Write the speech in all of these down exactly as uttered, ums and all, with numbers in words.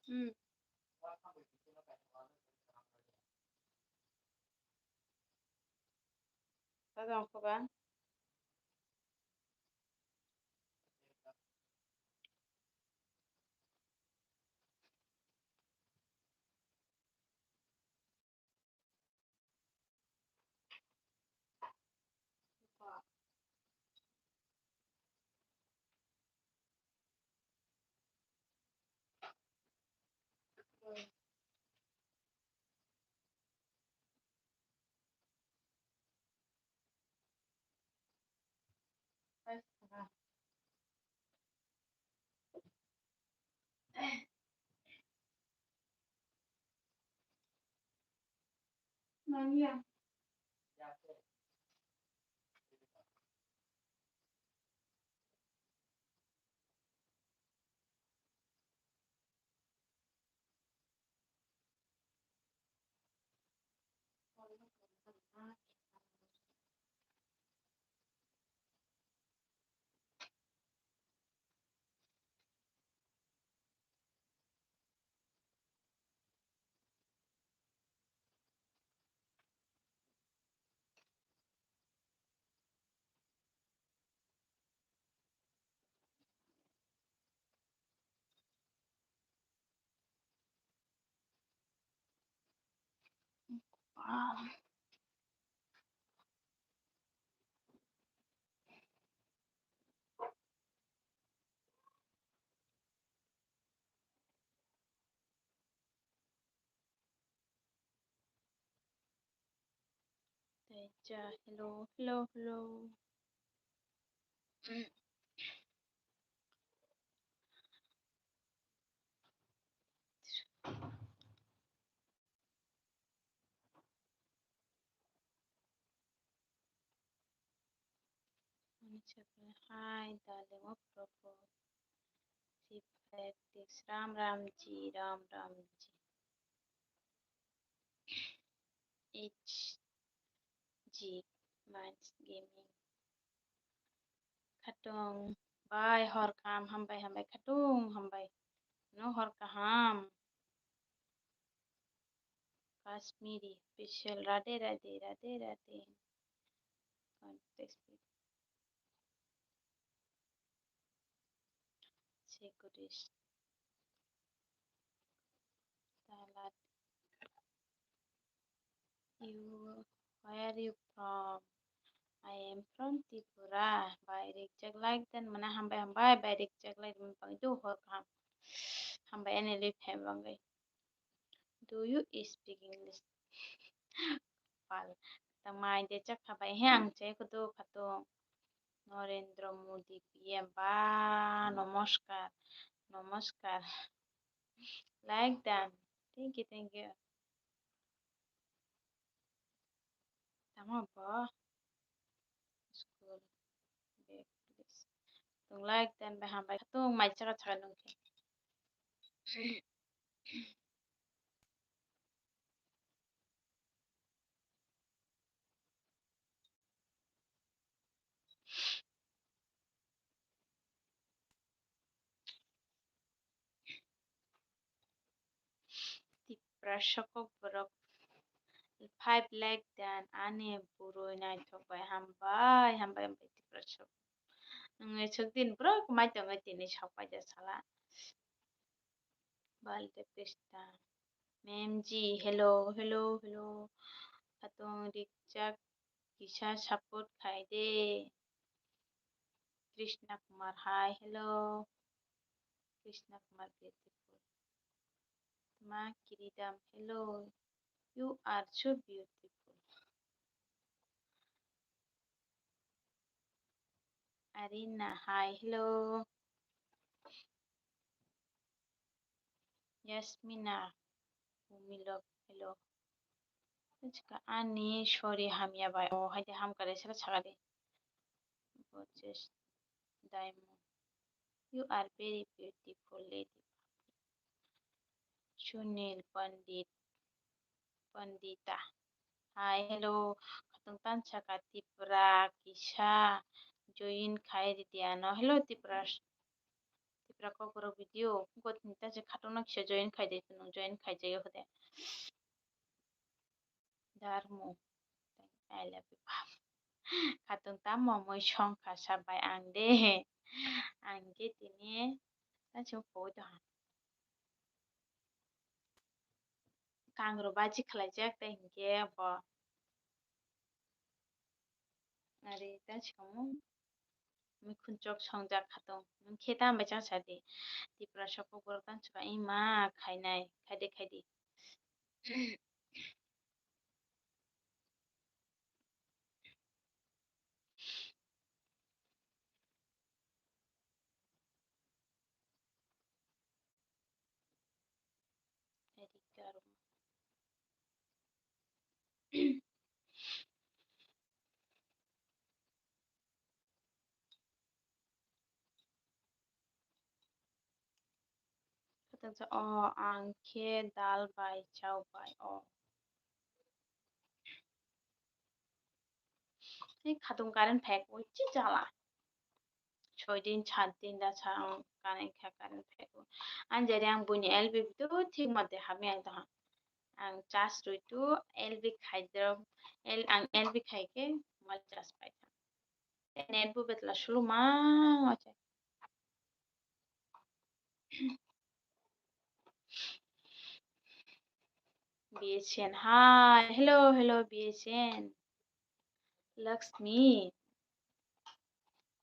Hmm. Tadong kho ba? Wow. Teja, hello, hello, hello. Hi, darling, what problem? Practice. Ram Ram ji, Ram Ram ji. H G Minds Gaming. Khatung bai hor kaham, hambai, hambai, khatung hambai. No hor kaham. Kashmiri official, Radhe Radhe, Radhe Radhe. Context. Securities. Talat. You, where are you from? I am from Tripura. Bai rijak like den mane hambai, hambai, bai rijak like den mane pang do hor kaham. Hambai ani live hem bangwi. Do you speak English? Pal. Tangmai de chak khabai he ang che kudu khatung. Narendra Modi P M ba, namaskar. Namaskar. Like done. Thank you, thank you. Tamo bo? School bag, please. Tung like done bai hambai. Tung mai chaka chaka nung khe. Tiprasa kok borok five like dan ani burui naithok bai hambai, hambai, hambai Tiprasa. Nwng esok din borok mai tongwi tini sok paida sala. Balde Krishna. Ma'am ji, hello, hello, hello. Khatung rijak kisa support khai de. Krishna Kumar, hi, hello. Krishna Kumar, beautiful. Ma Kiridam, hello. You are so beautiful. Arina, hi, hello. Yasmina, Umilok, hello. Chika ani sorry hamya bai. Oh, haide hamkare saka sakade. Gorgeous Diamond. You are very beautiful lady. Sunil Pandit. Pandita. Hi, hello. Khatung tan saka Tipra kisa join khai ridi ano. Hello, Tipra. Tipra Kokborok video, gotini ta se khatungno kisa join khai de, join khai jayo hode. Darmo. I love you. Khatung tamo mui song kha sa bai ang de. Ang ge tini ta se poi to ha. Kangro baji khlaijak tei hinkhe bo ari ta chikamo mikhunchok songjak khatung. Nwng khe tamo bai chang sa di. Tiprasa Kokborok tang chikha ima khainai, khaidi, khaidi. O ang khe dal bai chao bai o. Tei khatung current phai khe ui chi jala. Soi din, sat din da sa ang current kha, current phai khe. Ang jari ang buini L B B to thik mate hamya ang tong. Ang charge rwi tu L B khai dro, L, ang L B khai khe mobile charge pai tha. Net bo betla sulu ma. B S N, hi, hello, hello, B S N. Lakshmi,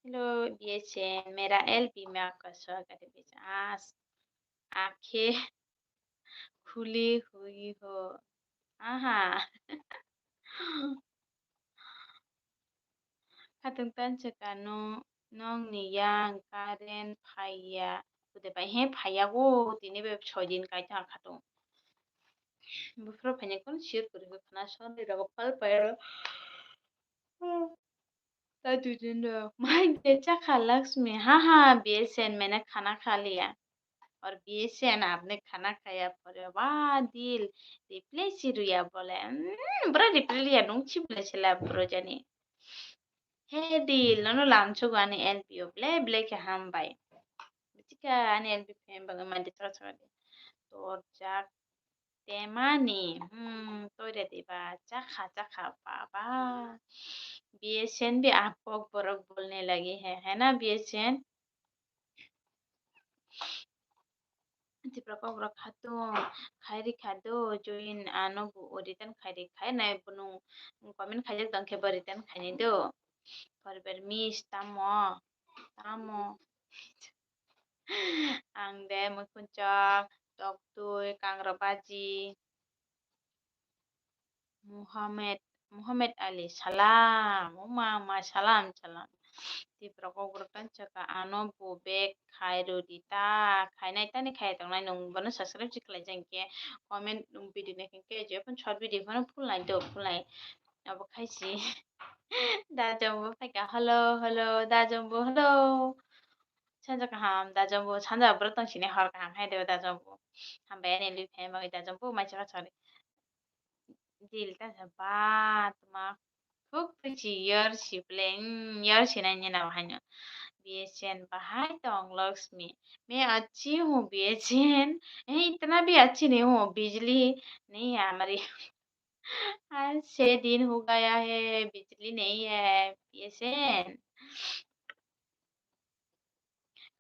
hello, B S N, mera L B ma ka swagat hai, B S N. As, aake khuli hui ho. Aha. Khatung tan chwkano nokni yang current phaiya. Kude bai he phaiya go, tini be soi din kai ta khatung. Buphuru phainai kono sir kwrwi khe khna soni rogo phal phai ro. Ta dui din ro. Mai de chakha Lakshmi. Ha ha, B S N maine khana kha liya. और B S N आपने खाना खाया? अरे वाह दिल, reply si ruya bole. Hmm, bura reply liya nung si bole sila bro jani. He dil, nono lamsogo ani L P O ble ble khe hambai. Bichika ani L P fan bagwi mande chara chara de. Torjak temani, hmm, toire deba, chakha chakha baba. B S N bhi aap Kokborok bolne lagi hai, hai na B S N? Tipra Kokborok khatung khai rikha do, join ano bo return khai rikha nai, bo nung comment khaijak tong khe bo return khainai do. Forever miss tamo, tamo. Ang de muikhunchok, toktui, kangrok baji. Muhammad, Muhammad Ali, salam. O ma, ma, salam, salam. Tipra Kokborok tan chaka ano bo back khai rwdi ta, khainai tani khai tongnai nung bono subscribe si khlai jang khe comment nung video nai khe je phone short video phano full nai do, full nai. Abo khai si. Da jombo phaika, hello, hello, da jombo, hello. Sanja kaham, da jombo, sanja borok tong sini hor kaham hai de da jombo. Hambai ani lui phai bagwi da jombo, mai chaka chari. Dil ta sa ba, tuma khuk twi si yor si pleng, yor si nai nina bahai no. B S N bahai tong Lakshmi. मैं अच्छी हूँ B S N. ए, इतना भी अच्छी नहीं हूँ, बिजली नहीं है हमारी। आज छह दिन हो गया है, बिजली नहीं है, B S N.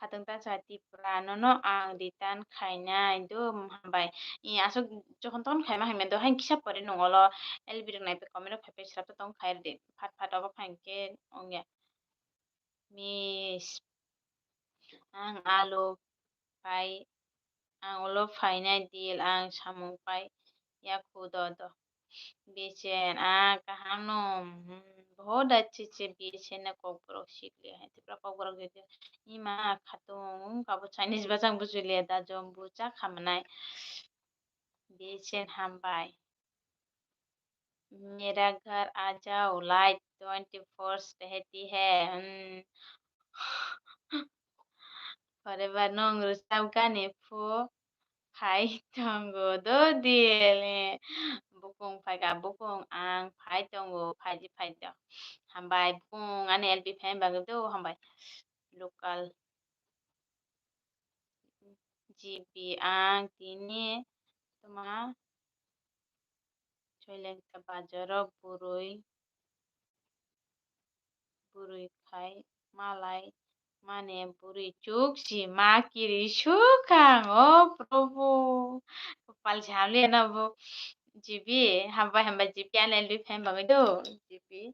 Khatung ta sa Tipra, nono ang return khainai do, hambai. I aswk jokhon tokhon khaima hamya do, hain kisa pore nung olo L B rok naipe comment rok khaipe srapta tong khair de. Phat phat obo khain khe ongya. Miss, ang alo pai, ang ulo phainai dil, ang samung pai ya khudo do. B S N, ah, kaham no, hmm, bahut acche acche B S N na Kokborok sikli hai, Tipra Kokborok jodi ima khatung, kabo Chinese bachang buchiliya da jom bucha khamanai. B S N hambai. मेरा घर आ जाओ, light twenty four रहती है। Hmm. Forever nung rwchapgani phu phai tongo do dil. Bukung phaika, bukung ang phai tongo, phaidi phai tong. Hambai bukung ani L P fan bagwi do hambai. Local. G B ang tini tma Soilengta bazaro bwrwi, bwrwi khai malai mane bwrwi chuk si ma kiri sukang, o Prabhu. Kopal jhamle na bo G B, hambai hambai G B, ani L B fan bagwi do, G B.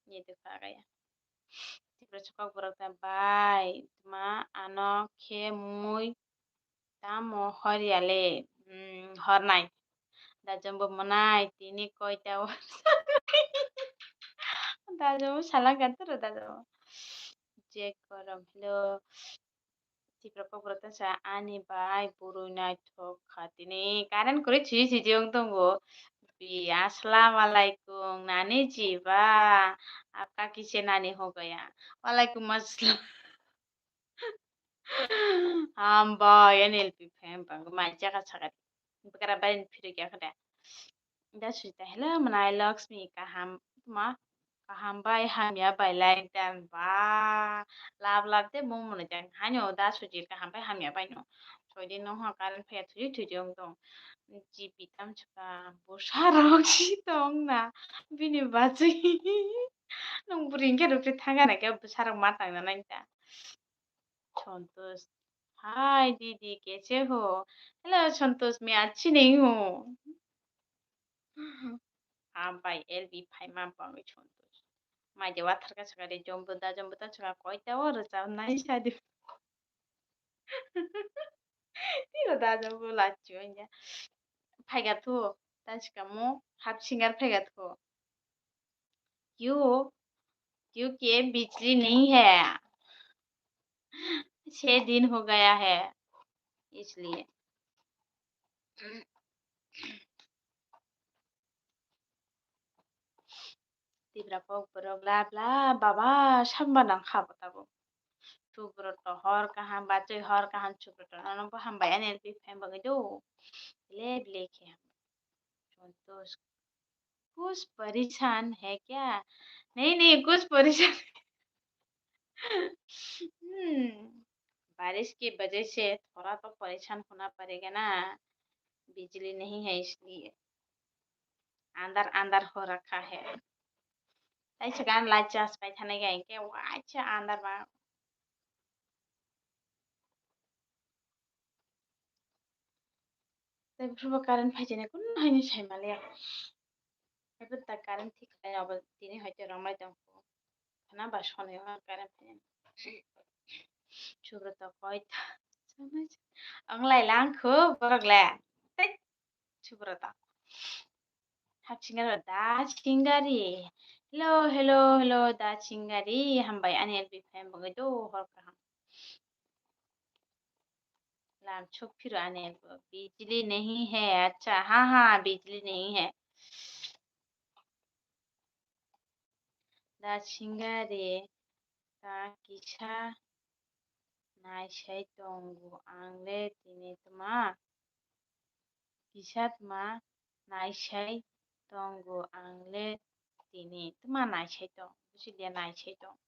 Ni de kha gaya. Tipra chukak borok ta bai, tma ano khe mui tamo hor ya le, mm, hor nai. Dajong bo mwnai, tini koita o. Dajong bo salang kan toro dajong bo. Check korom, hello. Tipra kokborok ta sa ani bai bwrwi naithok kha tini. Current kwrwi siji siji wng tongo. Bi, assalamu alaikum, nani jiba? Apka kise nani ho gaya? Walaikum assalam. Hambai, ani L P fan bangwi mai jaga saga. Bwkra bai phirikya kha de. Da Sujita, hello, mwnai Lakshmi, kaham, tma, kaham bai, hamya bai, like dan, ba, lab lab de, mung mwnai jang, haino, da Sujit, kaham bai, hamya bai no. Soidi no ha, current phaiya, thuji thuji wng tong. G B tam chuka, bwsa rok si tong na, bini bachwi. Nung bwrwi hwnkhe rwpri thanga na khe, bwsa rok ma tang na nai ta. Santosh. Hi, didi, kaise ho? Hello, Santosh, main achhi nahi hu. Hambai, L B phaima bangwi Santosh. Mai de wathar ka sakha de, jombo da, jombo da sakha, koita o rwchap nai sadi. Tiro da, jombo lachi onya. Phaiga thu, ta sikamo, hap singer phaiga thu. क्यों? क्योंकि बिजली नहीं है, छह दिन हो गया है, इसलिए। Tipra kokborok bla bla baba samba nang kha bo tabuk. Subroto hor kaham, bachwi hor kaham, Subroto nono bo hambai ani L P fan bagwi do. Bile bile khe ham. Santosh, कुछ परेशान है क्या? नहीं, नहीं, कुछ परेशान। हम्म, बारिश की वजह से थोड़ा तो परेशान होना पड़ेगा ना, बिजली नहीं है इसलिए। अंदर अंदर हो रखा है। Tai se gan light charge pai thani ga hingke waisa andar ba. Tai phuru current phai jani kun haini sai maliya. Ebo ta current thik khlai abo tini hoite romlai tong. Khana ba sonai o current phai jani. Subroto koi ta. Ang lai lang khu borok le. Tei. Subroto. Hapsinga da singari. Hello, hello, hello, da singari. Hambai ani L P fan bagwi do hor kaham. Lam chuk phiro ani L P. Bijli nahi hai, acha, ha, ha, bijli nahi hai. Da singari ta kisa naisai tongo ang le tini tma. Kisa tma naisai tongo ang le tini tma naisai tong. Bujilia naisai tong.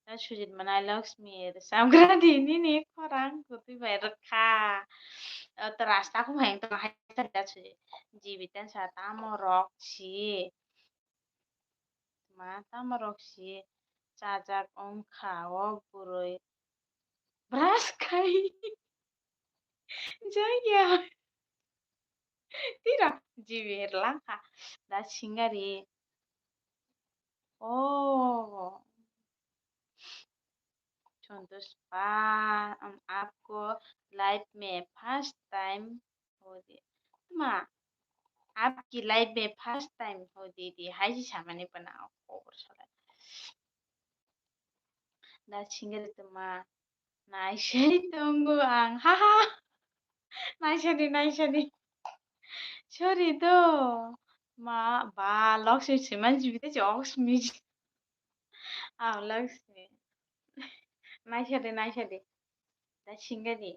Da sujit manai Lakshmi rwchapgrani nini khorang kwtwi bai rwkha. O to rasta khum hai tong hai da sujit. Jibitan sa tamo rok si. Ma tamo rok si chajak wngkha o bwrwi. Brush khai. Jaya. Tira jibi rwlangkha. Da singari. Oh. Santosh pa, um, aapko life mein first time हो दिए। Tma, आपकी life में first time हो दीदी। Hai si samani pana khobor sala. Da singari tma, naisai tongo ang. Ha, ha. Naisani, naisani. Sorry do. Ma, ba, Lakshmi siman jibite chok smiji. Ah, Lakshmi. Naisadi, naisadi. Da singari.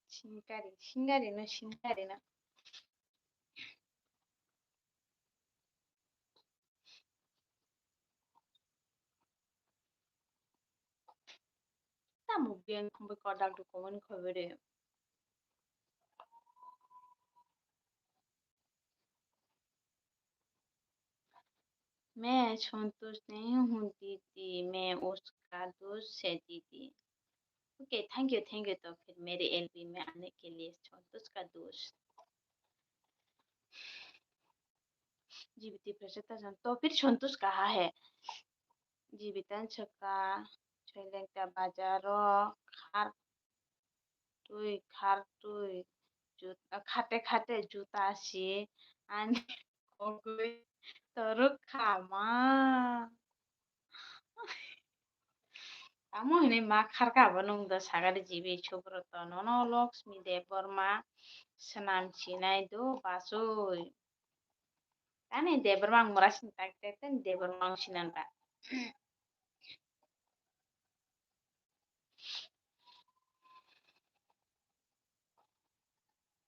Singari, singari no, singari no. yang khumbai kodak du comment khaibai de. मैं संतोष नहीं हूँ दीदी, मैं उसका दोस्त है दीदी। Okay, thank you, thank you, तो फिर मेरे एलबी में आने के लिए संतोष का दोस्त। जीवित प्रसन्नता जन, तो फिर संतोष कहाँ है? जीवित छक्का, छोइलेंगता बाजारो, खार twi, khar twi, jut-, khate khate juta si ani kogwi torok khama. Tamo hinwi ma kharkha abo nwng do sagari jibi Subroto, nono Laxmi Debbarma swnam sinai do bachoi. Ani Debbarma ang mura sini tak tak tak Debbarma ang sinan ba.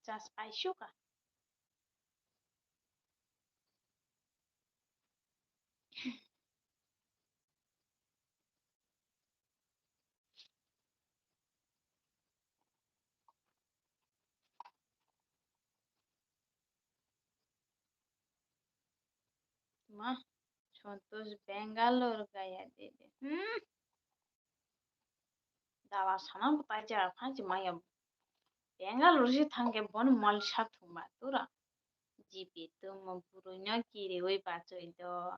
Chas paisuk a. Ma, Santosh Bangalore gaya dede. Hmm. Dala sana bo tai jara phansi maya. Bangalore si thangke bono mal sak thumba tura. G P tumo burui no kiriwi bachoi do.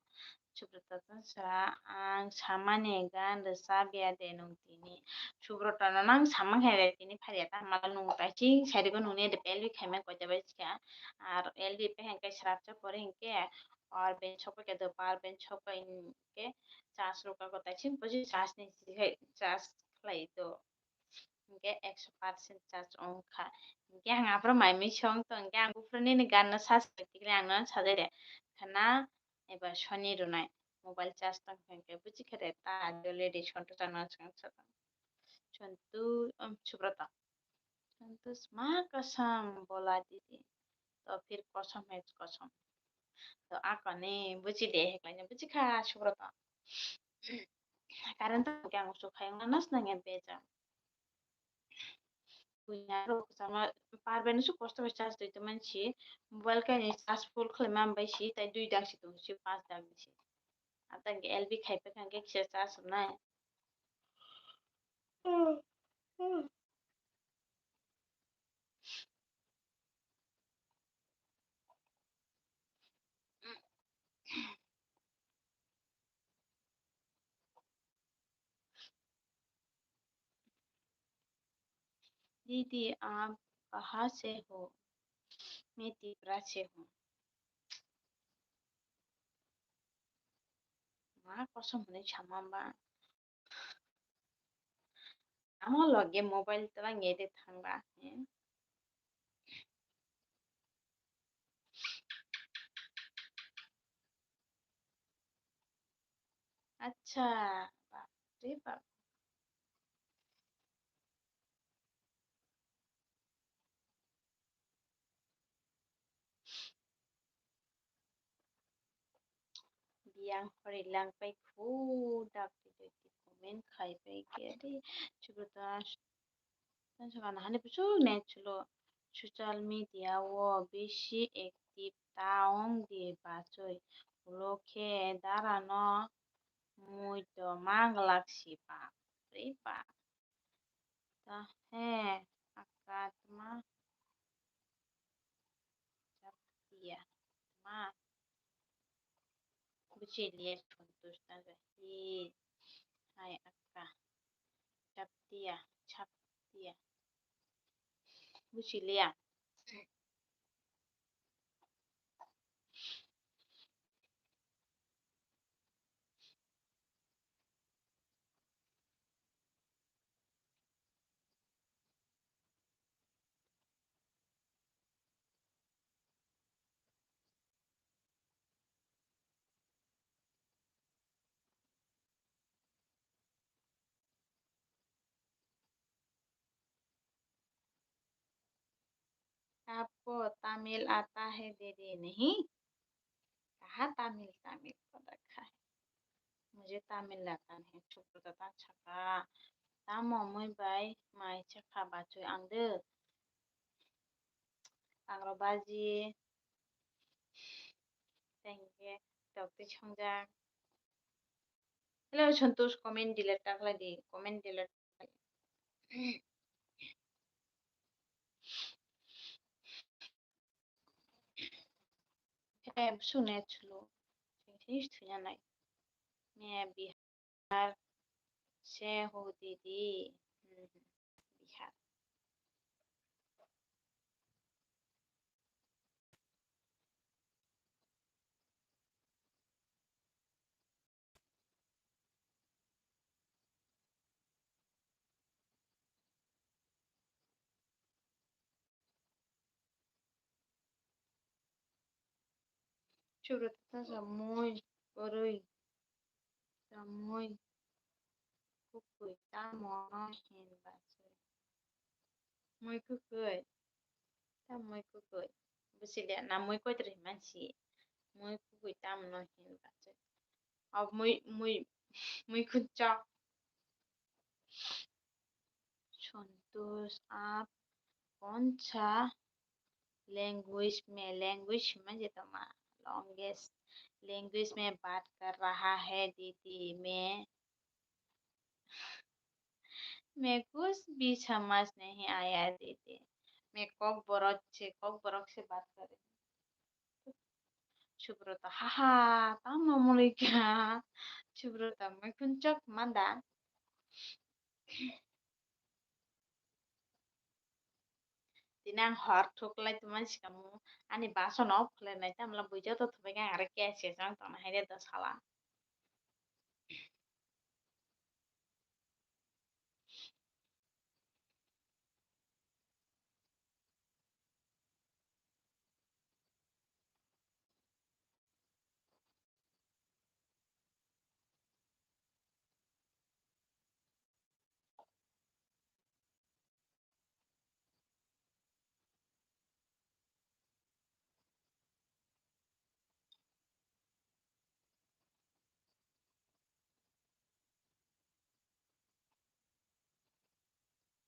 Subroto to sa ang samani gan rwchap ya de nung tini. Subroto no nang samang hai de tini phariya ta mal nung tai ching sai de ko nung ne de pelwi khaima koita bai chika. Ar L D pe hengke srapcha pore hengke ar ben chokpa ke do par ben chokpa hengke chas roka ko tai ching poji chas ni chas khlai do. Hingke ekso percent charge wngkha. Hingke ang aphuru mai mui song tong, hingke ang buphuru nini ganno search khlai tikle ang nono sajai de. Khana eba soni rwnai. Mobile charge tong kha hingke buji khe de ta jole de Sontu chano chwng sa tong. Sontu, um, Subrata. Sontu sma kasam bola didi. To phir kosam hai kosam. To akoni buji de heklai buji kha Subrata. Current tong khe ang usu khai wngna nas nangya beja. Buina rok sama power bank su kosto bai charge twi tongmani si mobile khe ni charge full khlai ma bai si tai dui dag si tong si paanch dag si. Ata hingke L B khai pa khe hingke kisa charge rwnai. दीदी, आप कहाँ से हो? मैं तिपरा से हूँ। Ma kosom hwnwi sama ba. Amo loge mobile twlang ngede thangba. Acha, bapre bap. Biyang hori lang pai khu dak di di comment khai pai khe di. Chukro ta, ta chukro na hani busu ne chulo social media o bisi active ta ong di bachoi. Ulo khe dara no mui to mang lak si bapre bap. Tahe akatma chaptia ma buchilia Santosh na hi hai akka chaptia chaptia buchilia. आपको तमिल आता है दीदी? नहीं। कहाँ तमिल तमिल कर रखा है? मुझे तमिल आता नहीं। Chukro ta ta chaka. Tamo mui bai mai chakha bachoi ang de. Ang ro baji. Thank you. Tok twi chongjak. Hello, Santosh, comment delete ta khlai di. Comment delete. Em, sune chulu. Sing sing thuya nai. Me Bihar se ho didi. Hmm, Bihar. Chwrwt ta chamui kwrwi, chamui kwkwi tamo no hin bachwi. Mui kwkwi, ta mui kwkwi. Bwswk de na mui koitor hinmani si. Mui kwkwi tamo no hin bachwi. O mui, mui, mui khunchok. Santosh, aap kaun sa language mein, language mein je toma longest language mein baat kar raha hai didi, main, main kuch bhi samajh nahi aaya didi, main Kokborok se, Kokborok se baat kar rahi hu. Subrata, haha, tamo mwnwi kha. Subrata, mui khunchok manda. Tini ang hor thuklai tongmani swkang ani bason off khlainai, tamla buijo to thubai khe ang aro kesi chang tongna hai de da sala.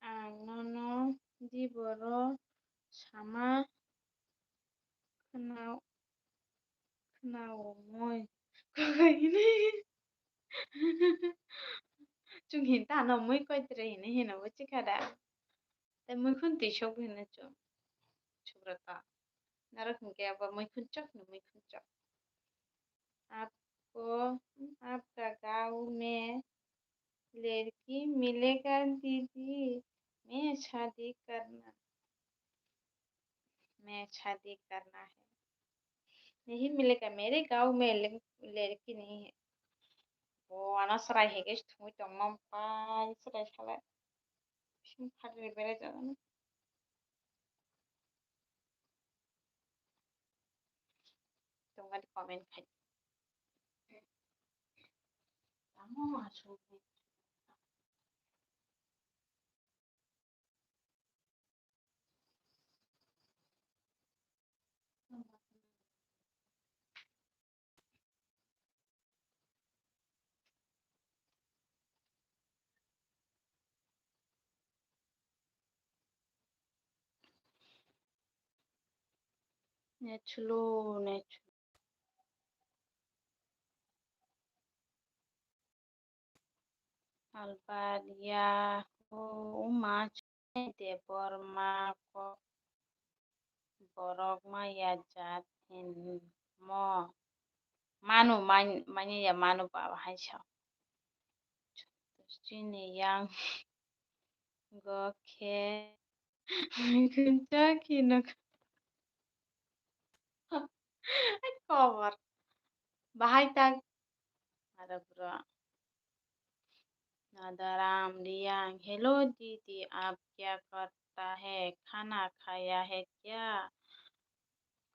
Ang nono di boro sama khna-, khnaomoi kwrwi hini. Chwng hin ta no mui koitre hini hino bo chikha da. Tei mui khun twi sok hino chwng. Subrata. Narok hinkhe abo mui khun chok hino mui khun chok. Apko, apka gaon mein ladki milega didi, main shaadi karna, main shaadi karna hai. Nahi milega, mere gaon mein ladki nahi hai. Bo ano chwrai hai khe thumui tongma pai chwrai salai. Bising phatri berai jagano. Tongmani comment khai. Tamo asuk. Net slow, net slow. Albat ya, o, o ma chwng de bor ma kok borok ma ya jat hin mo. Manu man-, manya ya manu baba hai sa. Chini yang go khe. Kuncha khino. Khobor. Bahai tak. Ada bro. Nadaram Riang. Hello didi, aap kya karta hai? Khana khaya hai kya?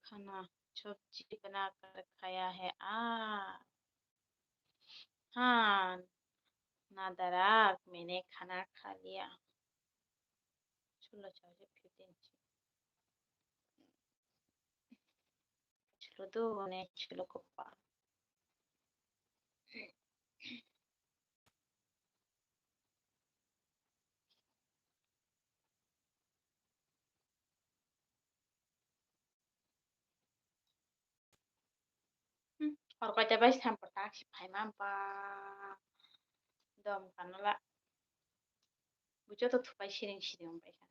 Khana sabji bana kar khaya hai aap? Haan, Nadarak, maine khana kha liya. Chwla chawse fifteen chi. Chwla do ne chwla kopa. Hor koita bai sampo taksi phaima ba dom kanala. Bujo to thupai siring siring bai kha.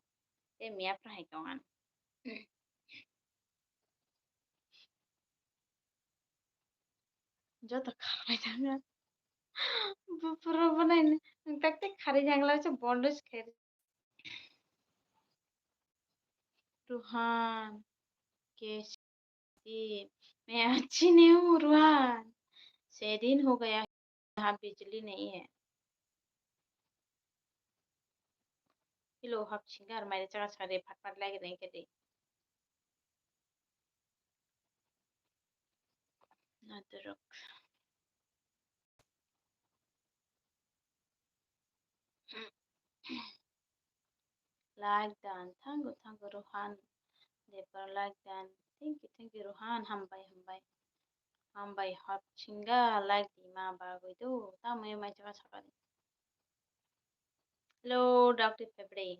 Te miya phra hai tong an. Joto kharbai thanga. Bupuro bo nai tak tak khari jangla se bondos kher. Ruhan, Kesi, मैं अच्छी नहीं हूँ रुहान। छह दिन हो गया, यहाँ बिजली नहीं है। Hello, hap singer, mai chaka sare phat phat lagi nai kedi. Nadrok. Like dan, thank you, thank you, Rohan. Depar like dan, thank you, thank you, Rohan. Hambai, hambai. Hambai, hap singa like di ma bagwi do. Tamo mai chaka sakani. Hello, Doctor February.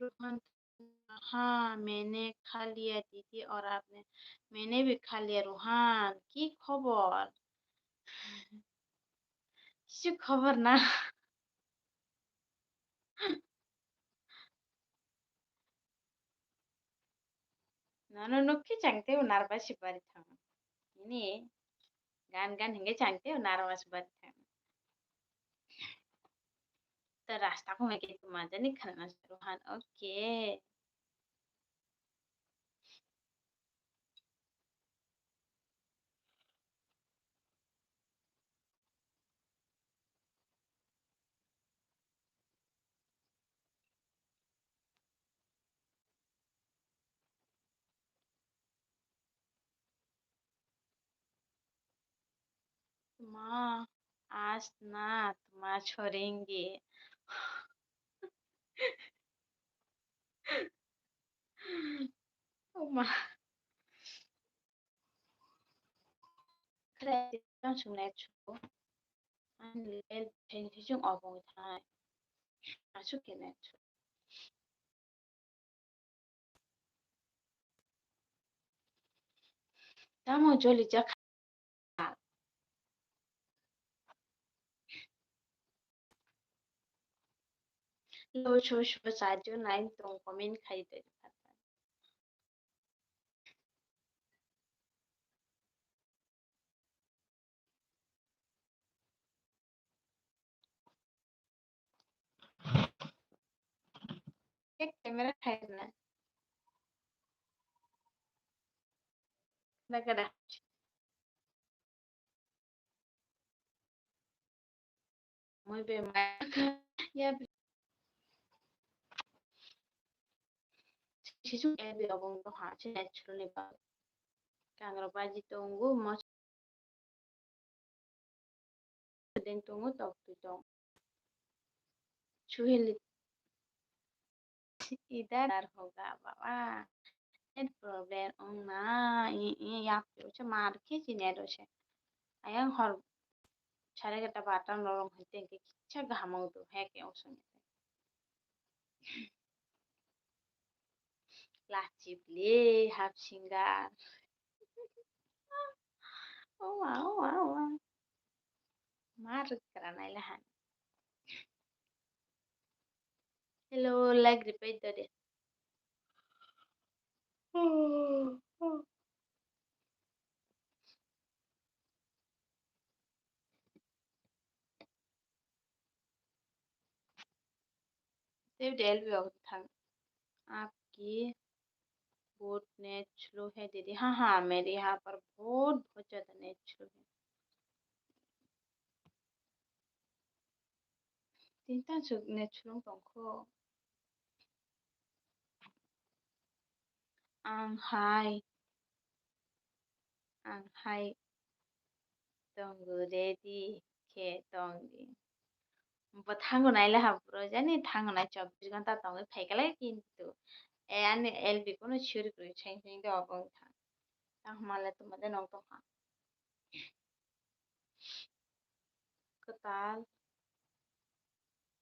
Rohan, हाँ, मैंने खा लिया दीदी, और आपने? मैंने भी खा लिया। रोहन, কি খবর? কিছু খবর না। Nono nukhe chang tei narwbai se bari thango. Ini gan gan hingke chang tei narwbai se bari thango. Ta rasta ko hingke tu majani khana na Rohan, okay. Ma, आज ना तुम छोड़ेंगे। Oh ma. Khlai tong chwng nai chu. Ang le phai ni chwng obong thai. Aswk khe nai chu. Tamo joli jak. Lo cho shuba sajo nai tong comment khai de. Ek camera khai na. Nagada. Moi be ma ya be. Sisuk ya be obong to ha se natural ni ba. Kangra baji tongo mo. Den tongo tok tu tong. Suheli. Idhar hoga baba. Net problem ong na. I, i, yap yo se mar khe si net o se. Ayang hor sare gata bata norong hai tengke kicha gaham ong tu hai ke ong song. Lachip le hap singar. Oh wow, wow, wow. Mar kara nai lahan. Hello, like repeat do de. Tei de L B o thang. आपकी बहुत net slow है दीदी। हाँ, हाँ, मेरे यहाँ पर बहुत, बहुत ज़्यादा नेट स्लो है। Tinta chuk net chulung tongkho. Ang hai. Ang hai. Tongo ready. khe tong di. Bo thango nai le ha bro, jani thango nai chobbish ghonta tongwi phaikha le kintu. E ani L B kuno suri kwrwi cheng cheng de obo wngkha. Tang hwnba le tongma de nong tongkha. Kwtal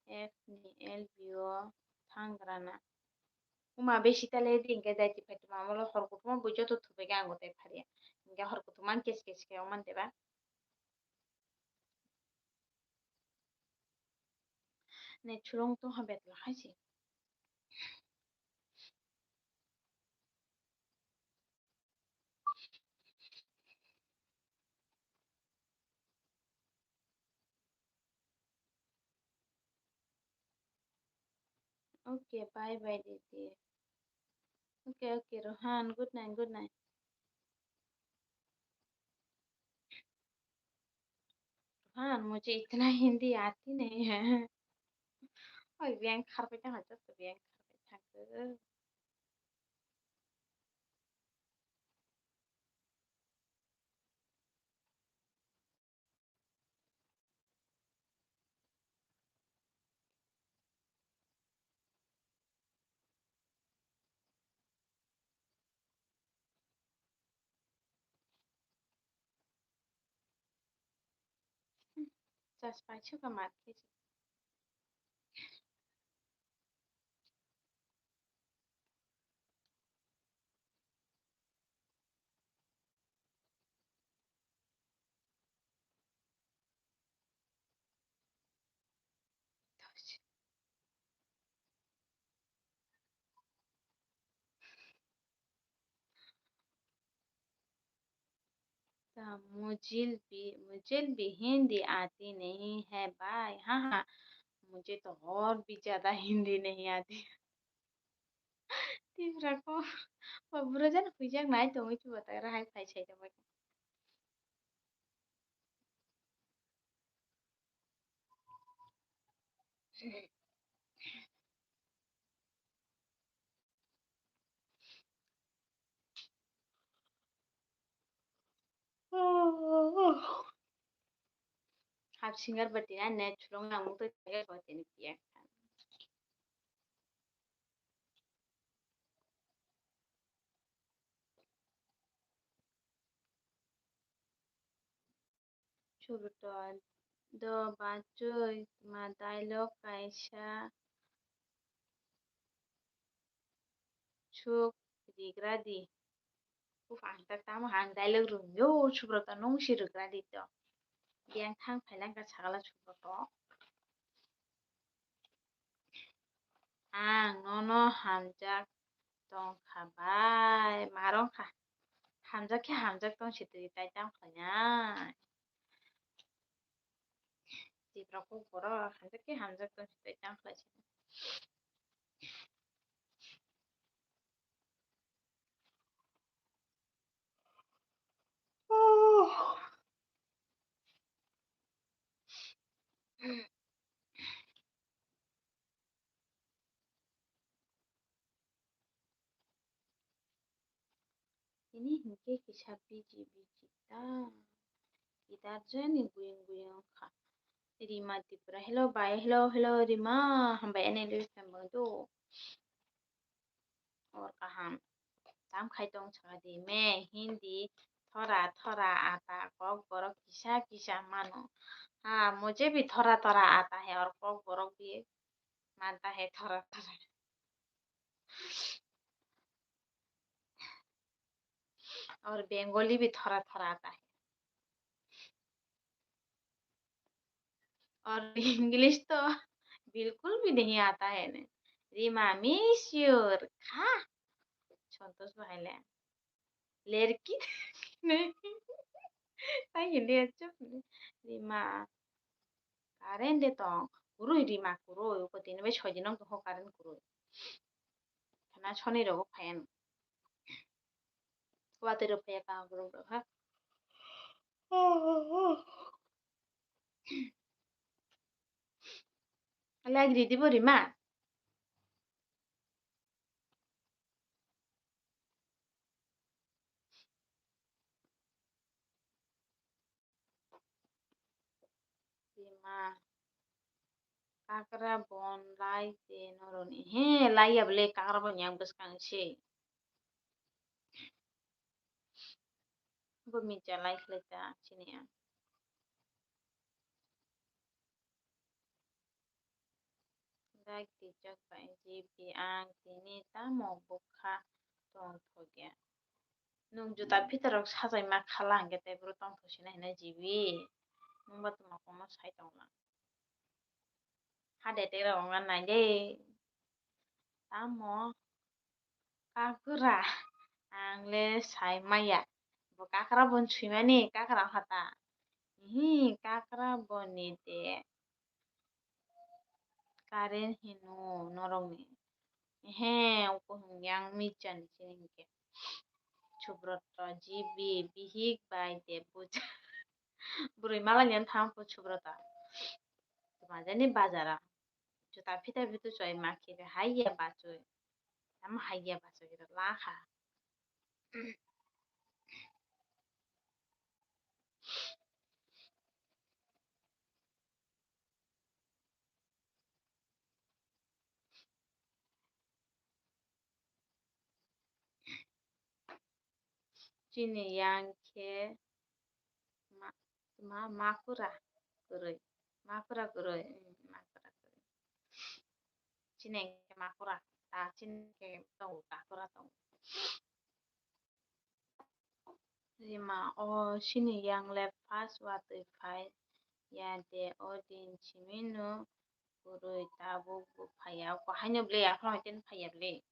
F ni L B o thangrana. Uma besi tale di hingke jai tiphai tongma, amo le hor kuthuma bo joto thupaiga ang gotai pharia. Hingke hor kuthuma ang kes kes khe oman deba. Ne chulong tongha betla hai se. Okay, bye bye, didi. Okay, okay, Rohan, good night, good night. Rohan, mujhe itna Hindi aati nahi hai. Oi, biyang kharpai thang, joto biyang kharpai thang. Chaspai suka mat khe. Ta mujhe bhi, mujhe bhi Hindi aati nahi hai bhai. Ha ha, mujhe to aur bhi zyada Hindi nahi aati. Tipra ko, ba buro jani huijak nai tongwi chubatai ra hai phai sai tongbai. Hap singer bati na net chulong nang mung to kaya ko tini piya. Chwrwto do bachwi ma dialogue kaisa suk rigra di. Uf, ang tak tamo ang dialogue rwngyo, Subrata nung si rwgra di to. Biyang thang phailangkha sakala Subrata. Ang nono hamjak tongkha bai, ma rwngkha. Hamjak khe hamjak tong si twi tai tamo khlainai. Tipra kok borok hamjak khe hamjak tong si tai tamo khlai si. Tini hinkhe kisa busy busy ta. Idar jani buyung buyung kha. Rima Tripura, hello bai, hello, hello Rima, hambai ani live tongmung do. Or kaham. Tam khai tong saka di me Hindi thora thora ata kok borok kisa kisa mano. Ha, mujhe bhi thora thora ata hai aur kok borok bhi manta hai thora thora. Aur Bengali bhi thora thora ata hai. और इंग्लिश तो बिल्कुल भी नहीं आता है ने। Rima, miss you. Kha. Santosh bhai le. Lerki. Nahi. Nahi, hindi acha. Rima. Current de tong. Kurui Rima, kurui. Uko tini bai soi din tong ho current kurui. Khana soni rogo phayan. Watwi rok phaiya kaham borok rok ha. Lagri di bo Rima. Rima. Kakra bon lai de noroni. He, lai ya bole kakra bon yang bwskang se. Bo mija lai khlai ta chini ang. Like twijak bai G B ang tini tamo bwkha tongthokya. Nwng juta pita rok sajai ma khala hwnkhe tei bwrwi tongthok sina hinwi G B. Nwng ba tongma komo sai tonglang. Hade tei rok wngna nai de. Tamo kakura ang le sai maya. Bo kakra bon swimani kakra hata. Hi kakra boni de. Karen hino norokni. He, uko hwnwi ang mija ni sini hinkhe. Subrata G B bihik bai de buja. Bwrwi malani ano thang kho Subrata. Tuma jani bazara. Juta pita pitu choi ma khe hai ya bachoi. Tamo hai ya bachoi lakha. Chini yang khe ma, ma, makura kwrwi. Makura kwrwi, mm, makura kwrwi. Chini yang khe makura, ta chini khe tongo kakura tongo. Rima, o chini yang le first watwi phai ya de, o din simi no kwrwi tabuk bo phai ya. Ko haino ble aphano tei phai ya ble.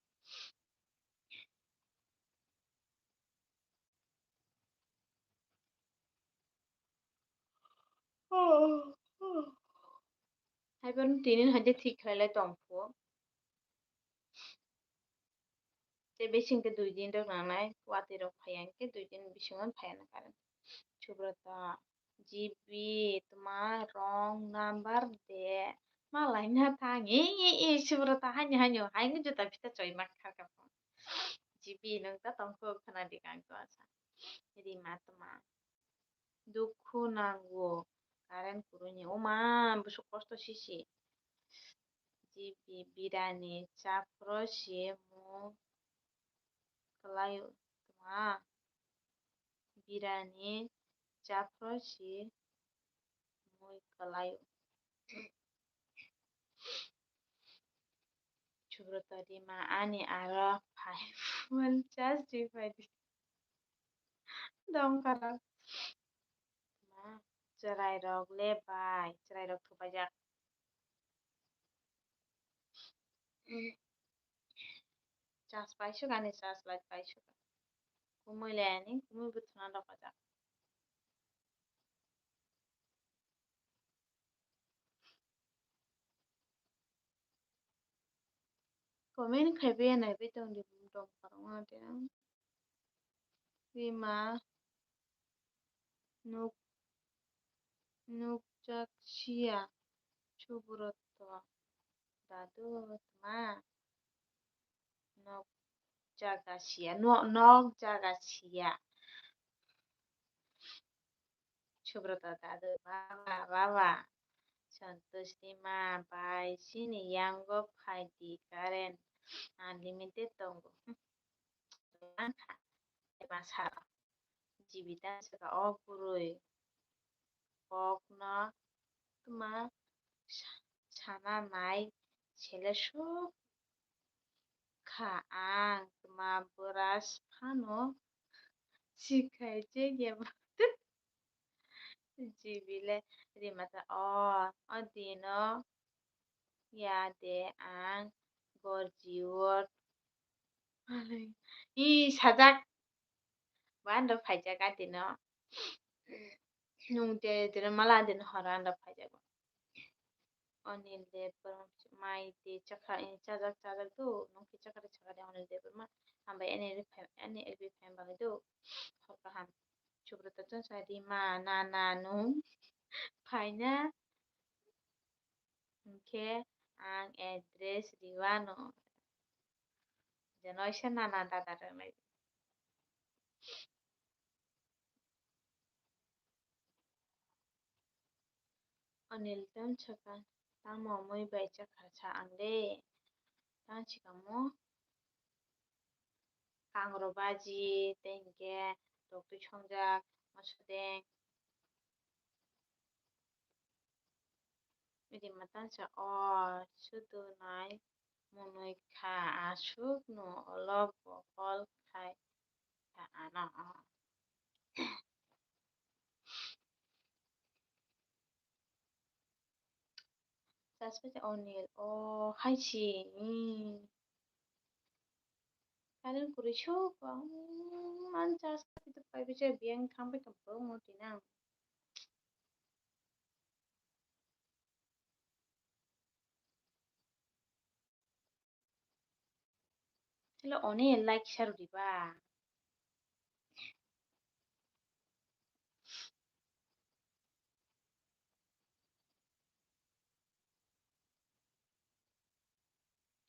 Hai bono tini hai de thik khlai lai tong phu. Tei bising khe dui din rok nangnai, watwi rok phai ya hwnkhe dui din bisingo phai ya na current. Subrata, G B, tma wrong number de, malai na thang, e, e, e, Subrata, haino, haino, haino juta pita choi ma kha kha. G B, nwng ta tong kho khna di kang to asa. Rima tma. Dukhu nango, current kwrwini. O ma, bwswk kosto sisi. G B birani chaphro se mui kwlaio tma. Birani chaphro se mui kwlaio. Subrata Rima ani aro phai phone charge rwi phai di. Dongkha rok. Ma, chwrai rok le bai, chwrai rok thupaijak. Chas paisuk ani chas light paisuk. Kumui le ani kumui buthuna dok ajak. Comment khai be nai be tong di dong parong ate. Rima nuk nukjak sia Subrata dadu tma. Nok jaga sia, no-, nok jaga sia. Subrata dadu, baba, baba. Santosh ni ma bai, chini yango phai di current unlimited tongo. Ang kha, ema sara. Jibita saka o kwrwi kokno tma sa-, sana nai sele suk kha ang tma brush phano sikhai je yaba. Jibile rimata o, o dino ya de ang gorji word. Ih, sajak. Ba ando phaijak adino. Nung de dino mala adino horo ando phaijak. Onil de mai de chakha, eh, chajak chajak do. Nung khe chakha de chakha de Onil de ma. Hambai ani ani elbi phaim bagwi do. Hor kaham. Subrata chon sa di ma na na nung phaina. Hwnkhe ang address riwano. Jenoisa nana dada rwnai. Anil tamo sakha, tamo mui bai chakha sa ang de. Tamo sikamo kangro baji, tei hinkhe toktwi songjak, mosodeng. Rima tamo sa o sudu nai mwnwi kha, aswkno ulo bokol khai kha ano. Chaspacha Onil, o hai si, hmm. Current kwrwi sok, hmm, ani chaspacha pai pai biyang thang pai kha borok no twi nang. Hello, Oni, like share diba.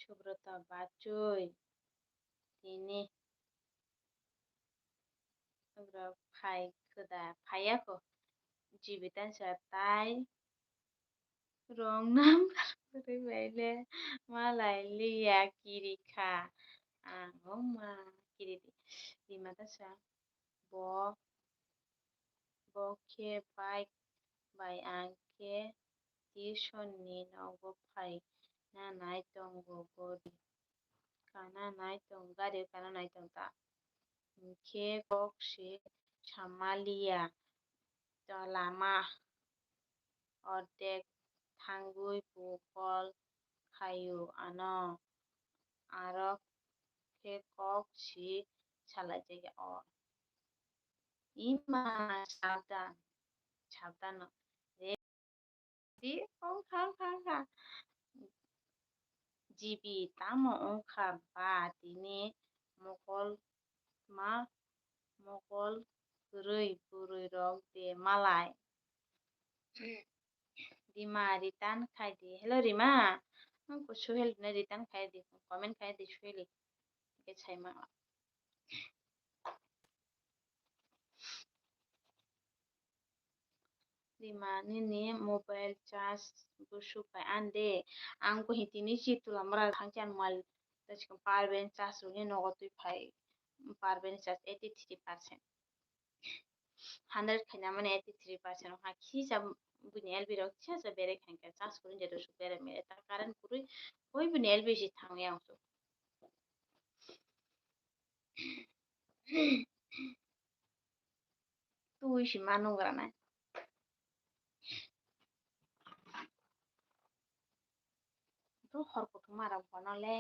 Subrata bachoi tini Subrata phai khuda phaiya kho. Jibitan sa tai. Wrong number kwrwi bai le malai liya kiri kha. Ang o ma kiri di. Rima ta sa bo, bo khe bike bai ang khe tuition ni nogo phai na nai tongo gori. Kana nai tong, gari kana nai tong ta. Hinkhe kok se samaliya. To lama ordek thangwi bo call khaio ano, aro khe kok si salai jagya o. Ima sabdan, sabdan no. Di, ong kha, kha, kha. Jibi tamo wngkha ba tini mokol ma mokol kwrwi bwrwi rok de malai. Rima return khai di. Hello Rima, ang kusu help na return khai di. Comment khai di suili. Ke sai ma. Rima nini mobile charge busuk bai an de. Ang bo hiti ni si tula mora thang chan mal ta sikon power bank charge rok ni nogo twi phai. Power bank charge eighty three percent. Hundred khaina mane eighty three percent ha khisa buini L B rok khisa sa bere khankha charge kurun je dosuk bere mere ta current kurui koi buini L B si thang yang so. Twi si ma nung gra nai. Bro hor kutung mara bono le.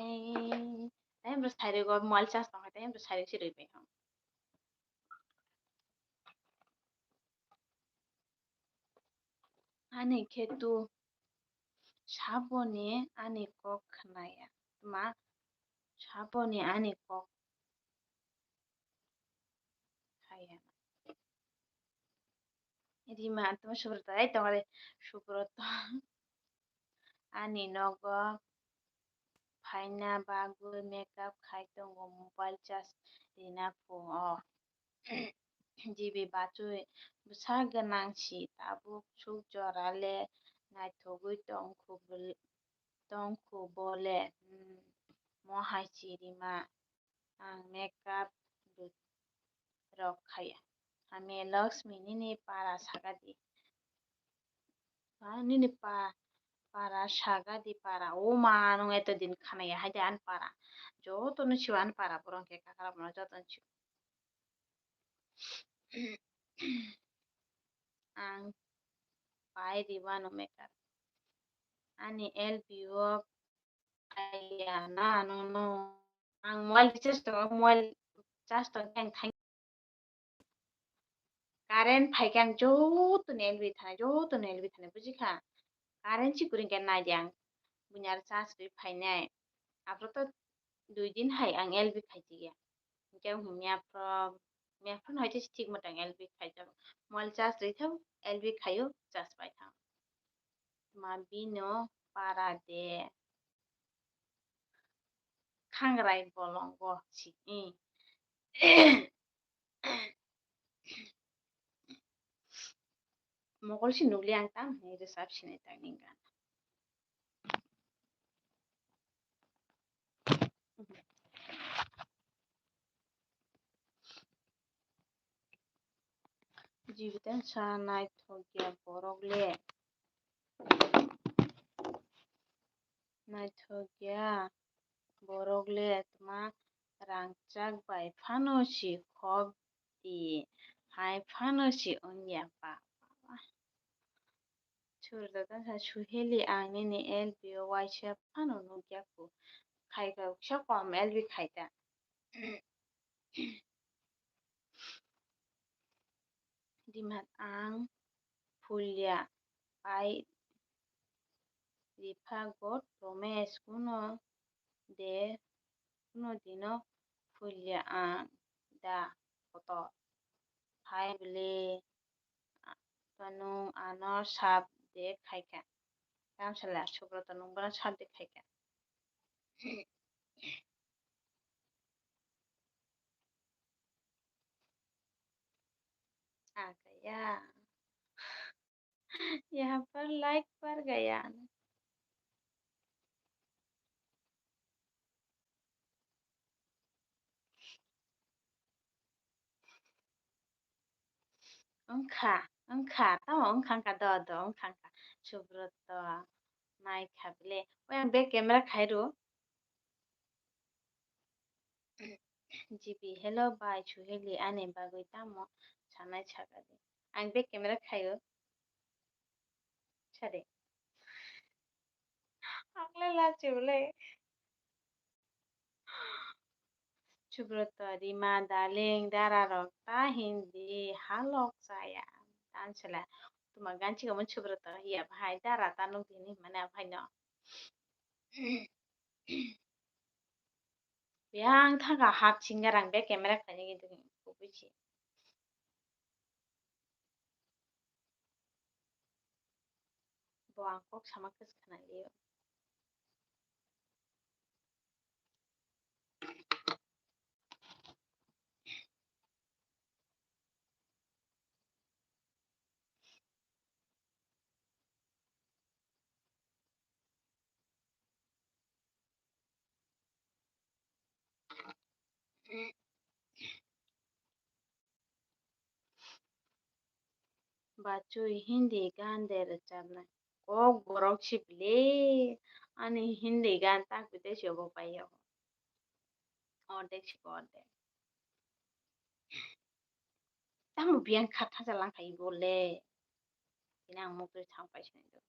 Tei bro sairi go mobile charge tong tei bro sairi si roi bai. Ani khe tu saboni ani kok khnaya. Tma saboni ani kok khaya. Rima tma Subrata ai tongare Subrata. Ani nogo phaina bagwi makeup khai tongo, mobile charge rina phungo. Jibi bachwi bwsa gwnang si tabuk suk jora le naithogwi tongkhu bole, tongkhu bole, hmm, mohai si Rima. Ang makeup rok khaya. Hamya Lakshmi nini para sagadi. Ha, nini pa, para sagadi para. O ma nung eto din khanaya haide an para. Joto no siwa an para borong ke kakara borong joto no siwa. Ang pai di wano makeup. Ani L B o Aiya, na, no, no. Ang mobile recharge tongo, mobile charge tong khe ang thang. Current phai khe ang joto ni L B thanai, joto ni L B thanai, buji kha? Current si kwrwi khe nai di ang. Buini aro charge rwi phainai. Aphuru to dui din hai ang L B khai di ya. Hingke ang mia phro, mia phro hai se thik mwtang L B khai jago. Mobile charge rwi thang, L B khaio, charge pai thang. Ma bino para de. Khangrai bolongo si, i. mokol si nukli ang tam hinwi rwchap sinai tangni gana. Jibita sa naithok ya borok le. Naithok ya borok le tma rangchak bai phano si khok di hai phano si wngya ba. Surjata sa Suheli ang nini L B o waisa phano nukya kho. Khaika kisa kom L B khaita. Dimat ang Phulia pai Ripha got Romesh kuno de kuno dino Phulia ang da kotor. Hai bwle twnung ano sap de khaika. Tamsala Subrata nung bono sap de khaika. आ गया। यहाँ पर लाइक पड़ गया। Wngkha, wngkha, tamo wngkha, wngkha, do, do, wngkha, wngkha. Subrata naikha bile. Oi, ang back camera khai rw. G B, hello bai, Suheli, ani bagwi tamo sanai saka di. Ang back camera khaio. Sade. Ang le lachiu le. Subrata, Rima, darling, dara rok ta hindi halok chaya. Tansela, tuma ganchi kamu Subrata, ya bhai, dara ta nuk dini mana bhai no. Yang thaka hap singa rang be camera khaini kintu kubuchi. Bo ang kok sama khe khna liyo. Bachui Hindi gan de rwchapnai. Kok borok sibili ani Hindi gan tak bide si obo pai ya. Ordek si ordek. Tamo biyang kha thacha lang khai bo le. Ini ang mukri thang pai sinai do.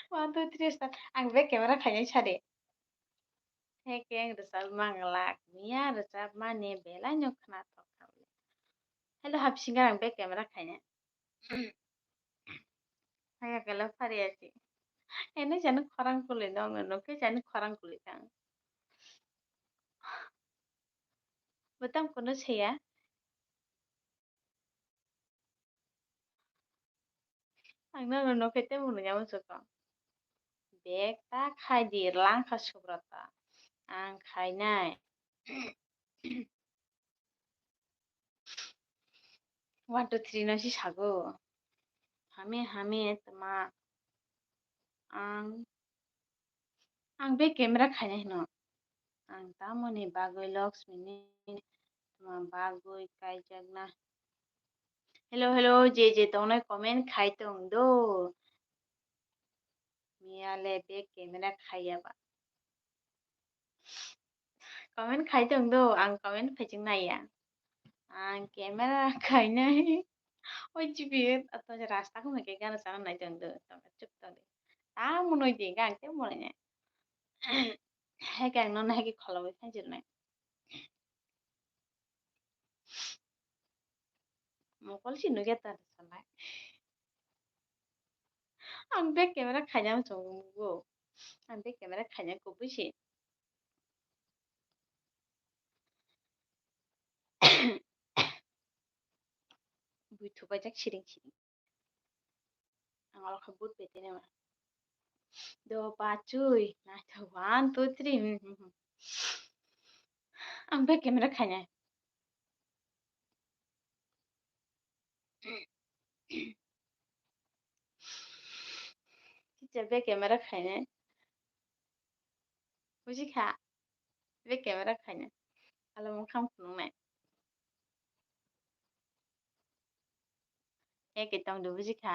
One, two, three, start. Ang back camera khainai sade. Hekeng rwchap manglak, miya rwchap mani belai no khna thok kha. Hello, hap singer ang back camera khainai. Haya kala phari achi. Eno jani khorang kuli no, no ke jani khorang kuli tang. Bwtang kono saya. Ang nono nokhe tei mwnwi ya muchukgo. Bag ta khai di, rwlang kha Subrata. Ang khainai. One, two, three no si sago. Hame, hame, tma. Ang, ang be camera khainai hino. Ang tamoni bagwi Laxmi ni tma bagwi kaijakna. Hello, hello, je je tongnai comment khai tong do. Miya le be camera khaiya ba. Comment khai tong do, ang comment phaijak naiya. Ang camera khainai. Oi G B, ato je rasta khum ke gana sana nai tong do. Tong chup tong de. Ta munoi de gang te munoi ne. Hai gang no nai ke kholo bai phai jir nai. Mokol si nugya ta salai. Ang back camera khaina muchungo. Ang back camera khaina kubui si. Twi thupaijak siring siring. Ang oro khe but betene ma. Do ba chui. Naithok one, two, three. Hmm, hmm, hmm. Ang back camera khainai. Kicha back camera khainai. Buji kha. Back camera khainai. Alo mung kham phunuknai. Eke tong do buji kha.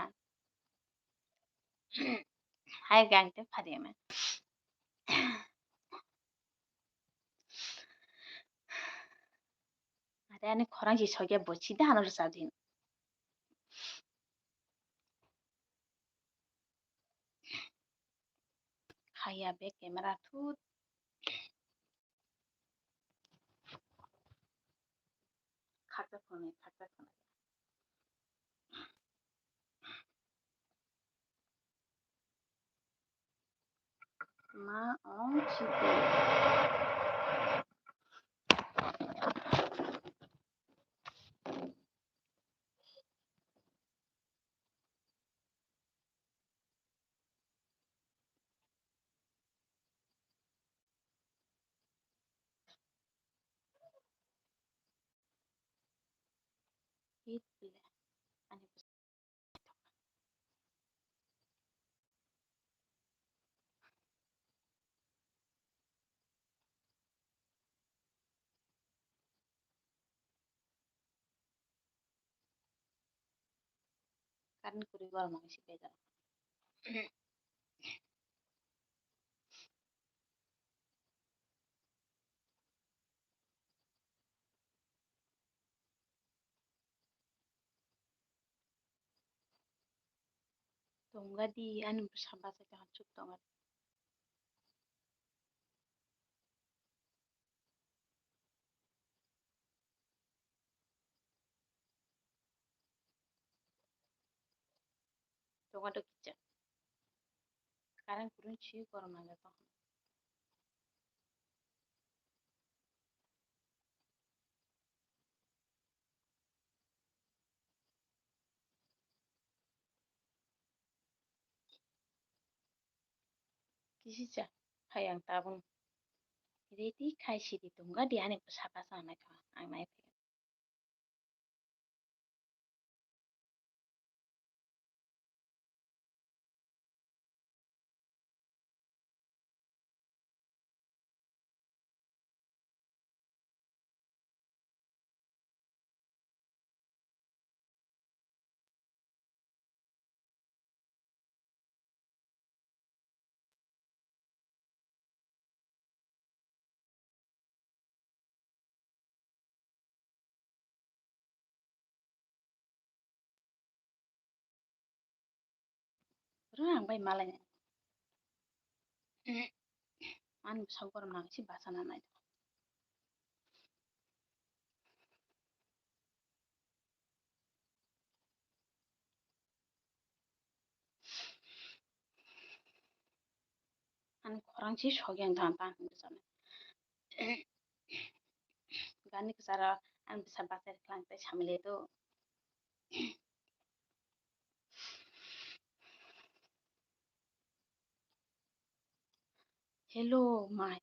Hai gang te phari ama. Are ani khorang si sogya bochi da ano rwchap din. Haya be camera thut. Khakchak phone, khakchak phone. Ma ong chikon. Hit bile. Ani Current kwrwi borok mangwi se bejal. Tongga di, ani bwsa bachai tongkha, chuk tongga di. Tongga do kisa. Current kwrwng si gorom nangya tong. Kisicha hai ang tabung ready khai sidi tongga di ani bwsa bachai naitho ang naiphai. Rwng ang bai malai. Ani bwsa gorom nang si bachana nai. Ani khorang si sogwi ang tang tang hinwi sano. Gani kwcharo ani bwsa bachai rwkha ang tei samile do. Hello, mai.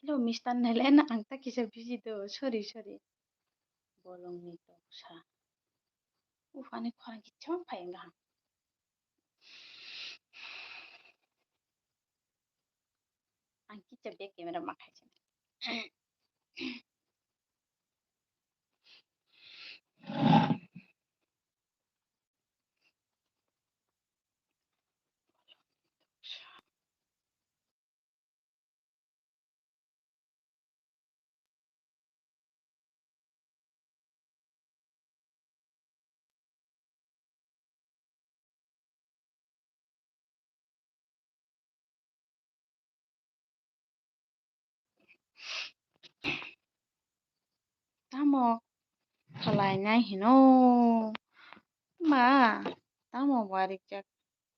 Hello, Mister Nelen, ang ta kisa busy do. Sorry, sorry. Bolongni toksa. Uf, ani khorang kichom phai wngkha. Ang kicha back camera ma khai se. Tamo khlainai hino? Ma, tamo bo arijak?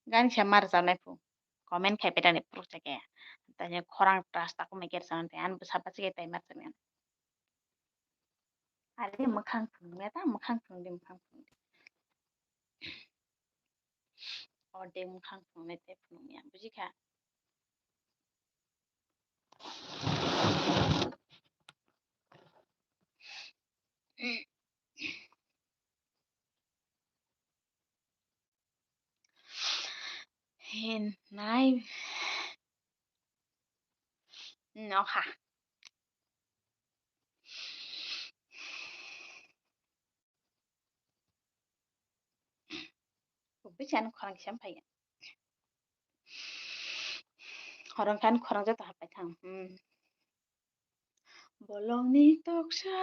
Gani se mar janai phu. Comment khai pedani puruk chake. Tanya khorang trust tak mai ker janai ani bwsa bachike tai mar janai. Are mwkhang phunukya ta, mwkhang phunukdi, mwkhang phunukdi. Ordek mwkhang phunuknai tei phunukya, bujikha? Hinai. Nokha. Kubui chani khorang kisa phaiya. Khorang khan khorang joto hapai thang. Hmm. Bolongni toksa,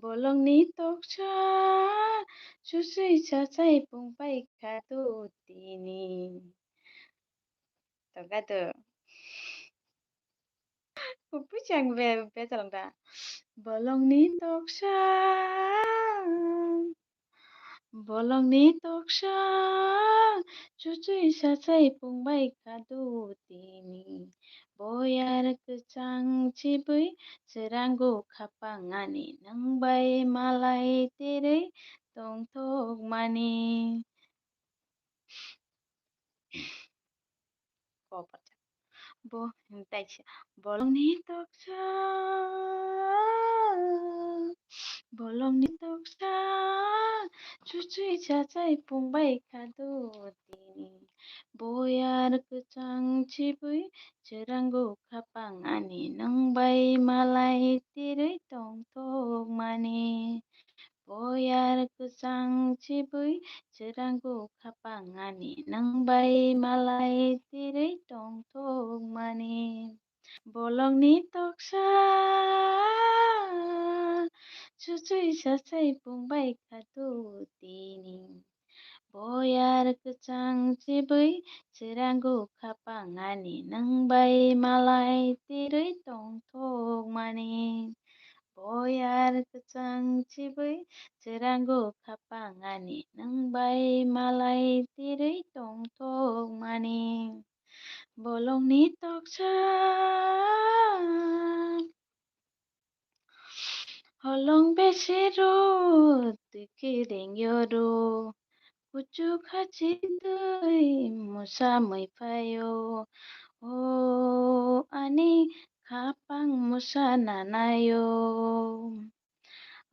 bolongni toksa, chuchwi chachai pung bai kha do tini. Tokha do. Kubui chang be, be chalong da. Bolongni toksa, bolongni toksa, chuchwi sachai pung bai kha do tini. Boyar kwchang chibwi chwrango khapang ani, nwng bai malai tirwi tongthok mani. Bo, taisa, bolongni toksa, bolongni toksa, chuchwi chachai pung bai kha do tini. Boyar kwchang chibwi chwrango khapang ani, nwng bai malai tirwi tongthok mani. Boyar kwchang chibwi chwrango khapang ani, nwng bai malai tirwi tongthok mani. Bolongni toksa, chuchwi sachai pung bai kha do tini. Boyar kwchang chibwi chwrango khapang ani, nwng bai malai tirwi tongthok mani. Boyar kwchang chibwi chwrango khapang ani, nwng bai malai tirwi tongthok mani. Bolongni toksa, holong besero twi khe rengyo ro, kuchuk hachitwi musa mui phaio. O ani khapang musa nanaio.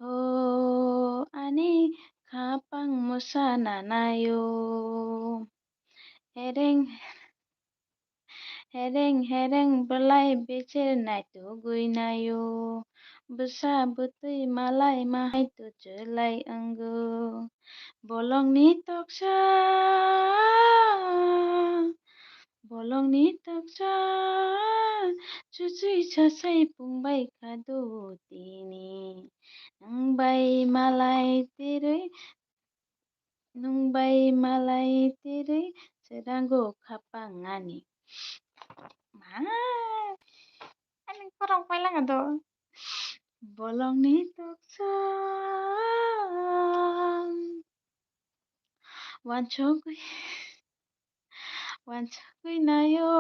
O ani khapang musa nanaio. Hereng, hereng, hereng bwlai becher naitugwi naio. Bwsa bwtwi malai mahai tuchulai wngo. Bolongni toksa, bolongni toksa, chuchwi sachai pung bai kha do tini. Nwng bai malai tirwi, nwng bai malai tirwi chwrango khapang ani. Ma, ani khorang pailanga do. Bolongni toksa, wansugwi, wansugwi naio,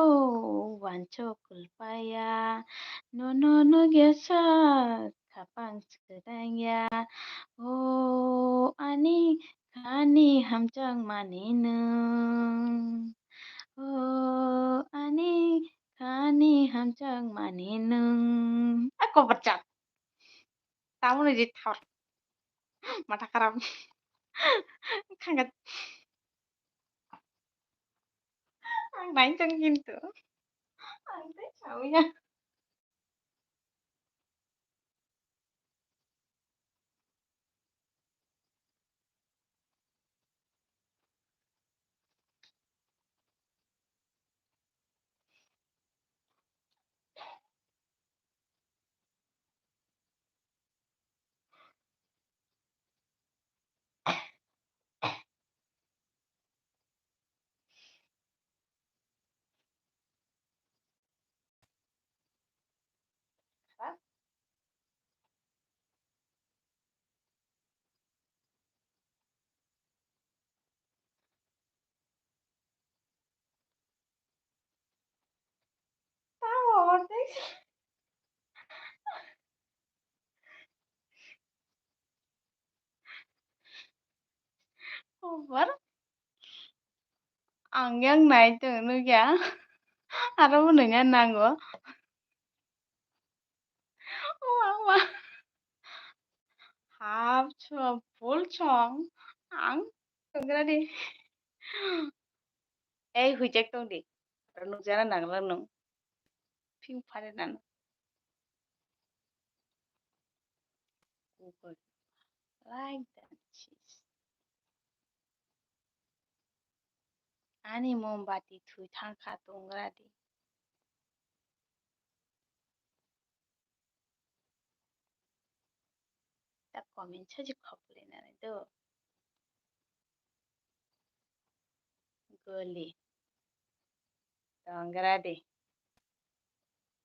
wansuk kulpaya, nono nugya sak khapang swkang ya. O ani khani hamjakmani nwng. O ani khani hamjakmani nwng. A koborjak. Tamoni je thor. Matha kharap. Khangkhe. Ang nainchang kintu. Ang tei sawi ya. Tamo ordek. Ang yang nai tong nukya. Aro bo nungya nango. Mama. Hap chwng, full chwng. Ang tongra di. Ei, huijak tong di. Aro nukjana nangla nung. Phing phare nang. Like that cheese. Ani mombati thui thang kha tongra di. Ta comment saji khopole nani do. Goli. Tongra di.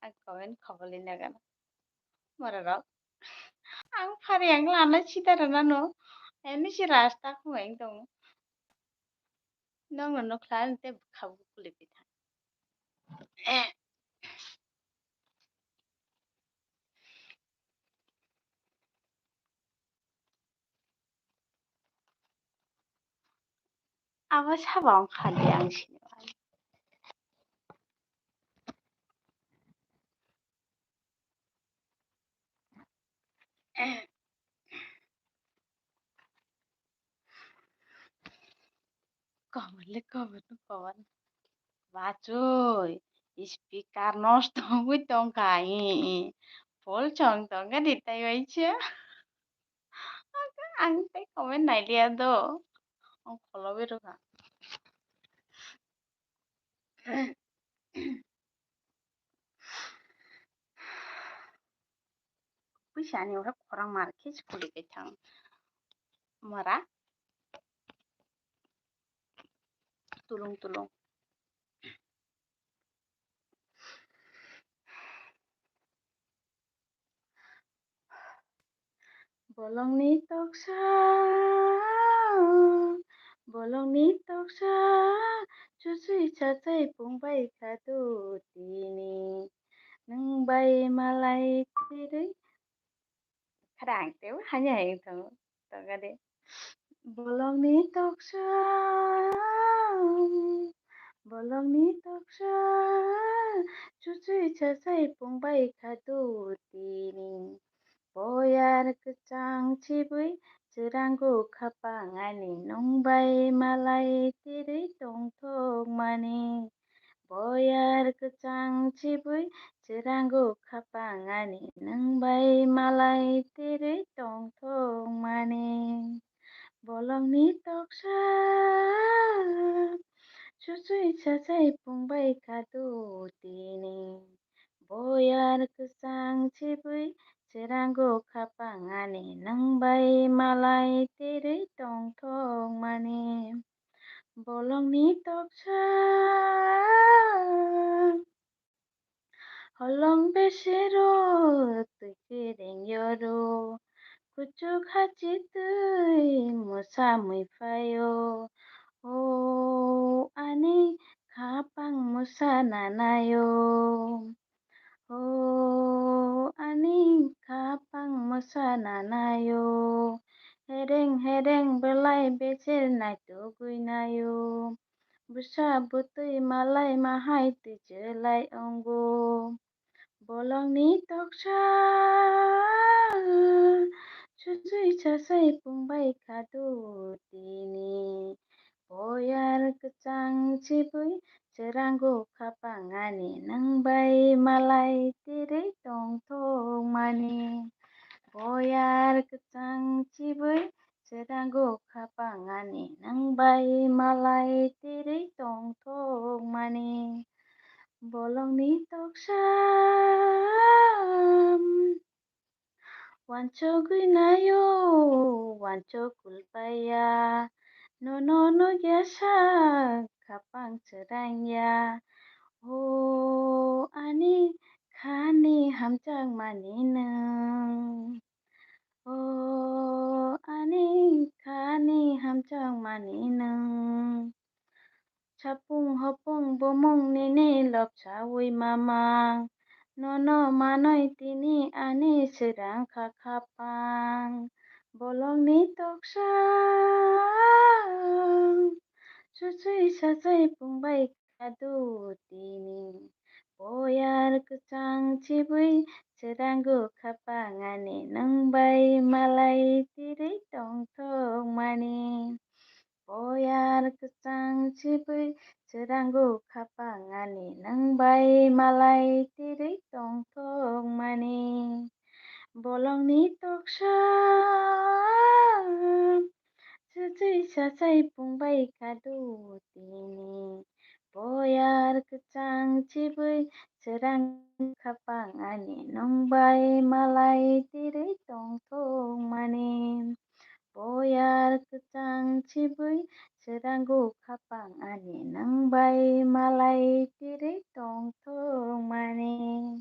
Ang comment khoboli nagana. Mora rok. Ang phari ang lana sida rana no. Eni si rasta khumai tong. Nong no nokla ang te bwkha bukuli pitha. Abo sabo wng kha di ang sini. Comment le comment no comment. Bachoi, speaker nosto wngwi tongkha, i, i. Phol chong tongkha di tai waisa. Ang tei comment nailiya do. Ang kholowi rwkha. Puisa ani ura khorang mar khe se khuli kai thang. Mora. Tulung tulung. Bolongni toksa, bolongni toksa, chuchwi chachai pung bai kha do tini. Nwng bai malai tirwi. Khara ang tebo hanya hai wng thango, tongkha de. Bolongni toksa, bolongni toksa, chuchwi chachai pung bai kha do tini. Boyar kwchang chibwi chwrango khapang ani nwng bai malai tirwi tongthok mani. Boyar kwchang chibwi chwrango khapang ani nwng bai malai tirwi tongthok mani. Bolongni toksa chuchwi chachai pung bai kha do tini. Boyar kwchang chibwi chwrango khapang ani nwng bai malai tirwi tongthok mani. Bolongni toksa holong besero twi kereng yoro, kuchuk hachitwi mwsa mwi phaio. O ani khapang mwsa nanaio. O ani khapang mwsa nanaio. Hereng hereng belai beser naitugwi naio. Bwsa bwtwi malai mahai twijlai wngo. Bolongni toksa chuchwi chachai pung bai kha do tini. Boyar kwchang chibwi chwrango khapang ani nwng bai malai tirwi tongthok mani. Boyar kwchang chibwi chwrango khapang ani nwng bai malai tirwi tongthok mani. Bolongni toksa wansugwi naio, wansuk kulpaiya, nono nukya sak khapang chwrangya. O ani khani hamjakmani nwng. O ani khani hamjakmani nwng. Sapung hopung bumung nini lobsawi mamang. Nono manwi tini ani swrang kha khapang. Bolongni toksa Chuchwi sachai pung bai khadu tini. Poyar kwchang chibwi chwrango khapang ani nwng bai malai tirwi tongthokmani. Poyar kwchang chibwi chwrango khapang ani nwng bai malai tirwi tongthokmani. Bolongni toksa chuchwi sachai pung bai khadu tini. Poyar kwchang chibwi chwrang khapang ani nwng bai malai tirwi tongthokmani. Poyar kwchang chibwi chwrango khapang ani nwng bai malai tirwi tongthokmani.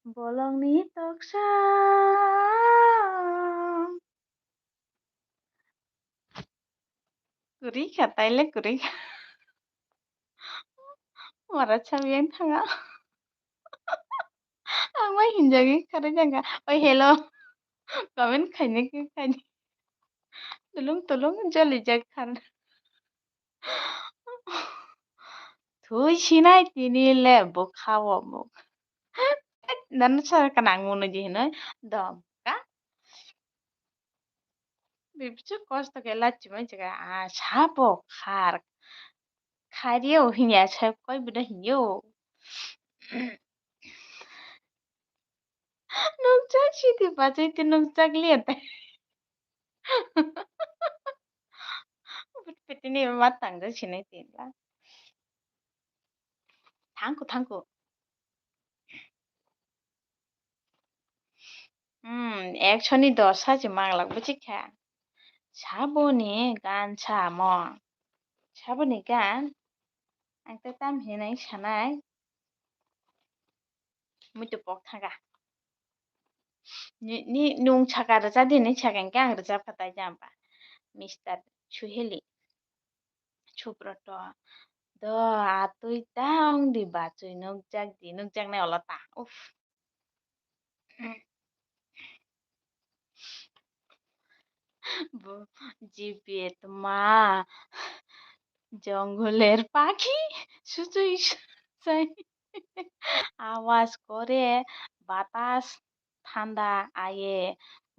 Bolongni toksa kwrwi kha, taile kwrwi kha. Mara chawi yang thanga. Ang bai hinjagwi kharwi janga. Oi, hello. Comment khaini khe khaini. Tulung tulung jolijak khan. Thui sinai tini le bwkha o bo. Nang sa kanang mano je hinoi dom ka. Bibichu kosto khe lachimai jega, ah, sabo khar. Khario hinya sa koi bida hinyo. Nukjak sidi bachai te nukjak liya te. Petini ma tangja sinai te la. Thangku, thangku. Hmm, ekshoni dos sa se manglak buchikha. Saboni gan samo. Saboni gan. Ang ta tam hinai sanai. Muitu pok thaga. Ni, ni nung saka rwcha di, ni saka hwnkhe ang rwchap kha tai jamba. Mister Suheli. Subroto. Do atwi ta ong di bachwi nukjak di, nukjaknai olo ta. Uff. Bo G P tma জঙ্গলের পাখি সুচুই সুচাই আওয়াজ করে বাতাস ঠান্ডা আয়ে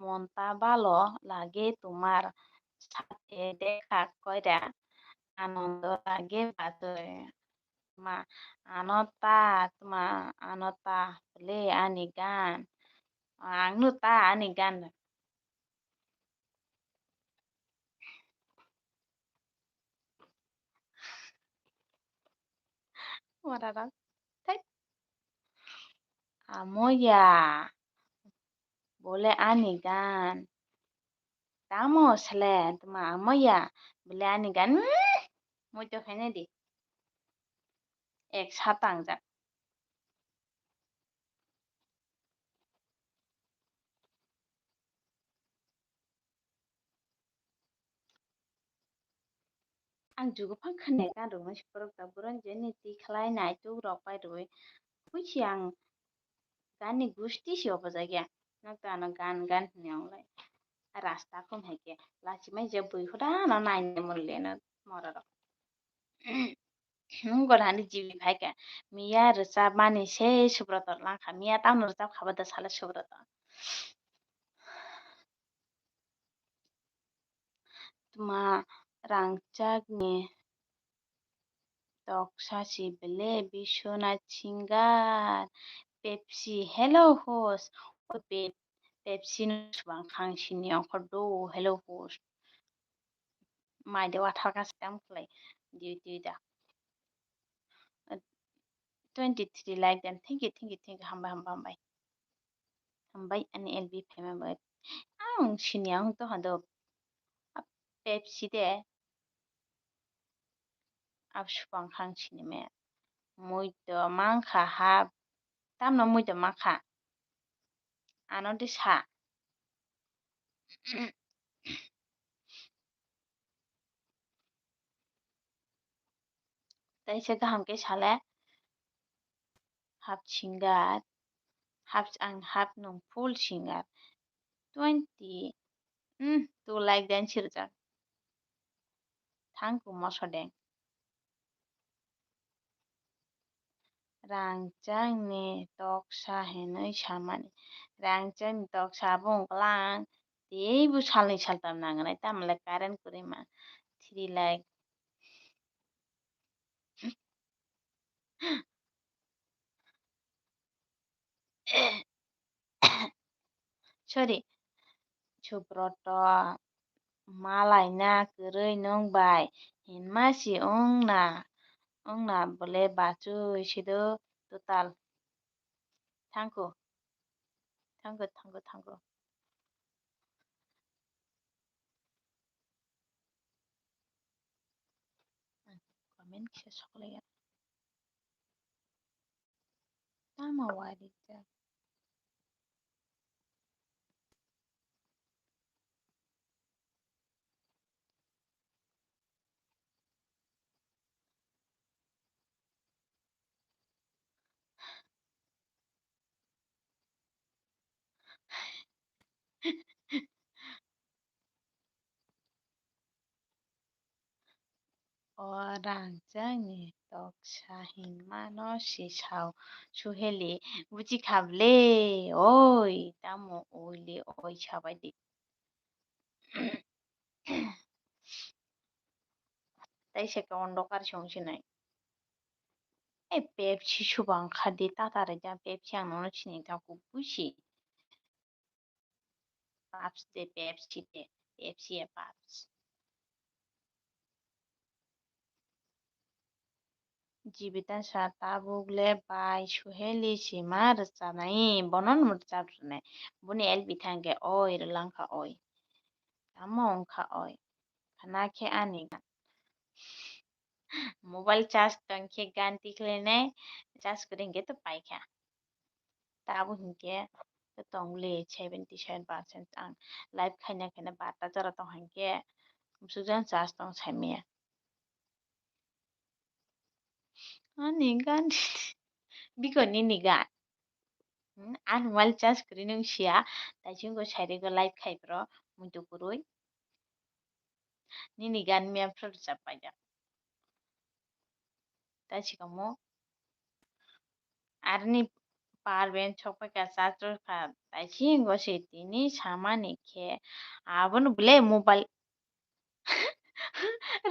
মনটা ভালো লাগে তোমার সাথে দেখা কইরা আনন্দ লাগে বাজে মা আনতা তোমা আনতা le ani gan ang no ta ani gan. Wararok. Thai. Amoya. Bole ani gan. Tamo sele tuma amoya. Bole ani gan. Muitu khaina di. Ek satang jak. Ang jugo phang khanai kan rwmani borok da borok jeni twi khlai naituk rok pai rwui. Puisi ang gani gusti si obo jagya. Nok ta ano gan gan hwnwi ang lai. Rasta khum hai khe lachimai je bui hoda no nai nai mole no mora rok. Nung gor hani jibi phai khe miya rwchapmani sei Subroto lang kha. Miya tamno rwchap kha ba da sale Subroto. Tuma rangchakni toksa si bele Biswanath Singer, Pepsi, hello host, o Pe-, Pepsi no subang khang sini ongkhor do, hello host. Mai de wathar ka sitam khlai, diu diu da. Twenty three like dan, thank you, thank you, thank you, hambai, hambai, hambai. Hambai ani L B phaima bai. Ang sini ang to hado. Pepsi de. Ap supang khang sini me. Mui to mang kha hap. Tamno mui to mang kha. Ano de sa. Taisa kaham khe sale half singer, half ang half nung full singer. Twenty, hmm, two like dan sirjak. Thank you, moso deng. Rangchakni toksa hinwi samani. Rangchakni toksa abo wngklang teibo salnwi saltam nangnai, tamle current kwrwi ma three lakh. Sorry, Subroto, malaina kwrwi nwng bai hinma si wngna, wngna bole bachwi sido total. Thank you. Thank you, thank you, thank you. Comment khe soklaiya. Tamo warijak. O rangchakni toksa hinmano si sao Suheli, buji kha bwle, oi, tamo oi le, oi sabai di. Tei se ke ondokar se wng sinai. E Pepsi suba wngkha di, tata rwja Pepsi ang nono sini ta kubui si. Paps de Pepsi de, Pepsi ya paps. Jibita sa tabuk le bai Suheli sima rwchanai, bono no rwchap rwnai. Boni L P thang khe oi rwlang kha oi. Tamo wng kha oi. Khna khe ani gan. Mobile charge tong khe gan tikhlainai, charge kwrwi hwnkhe to pai kha. Tabuk hinkhe tong le seventy seven percent ang live khaina khaina barta jora tong hinkhe musuk jang charge tong saimaya. Ani gan biko nini gan. Hmm, ani mobile charge kwrwi nung sia, taisingko sairigwi live khai bro, muitu kwrwi. Nini gan mia phro rwchap paida. Tai sikamo. Arni power bank chokpai ka charge rw kha, tai si wngwi se tini samani khe abono bwle mobile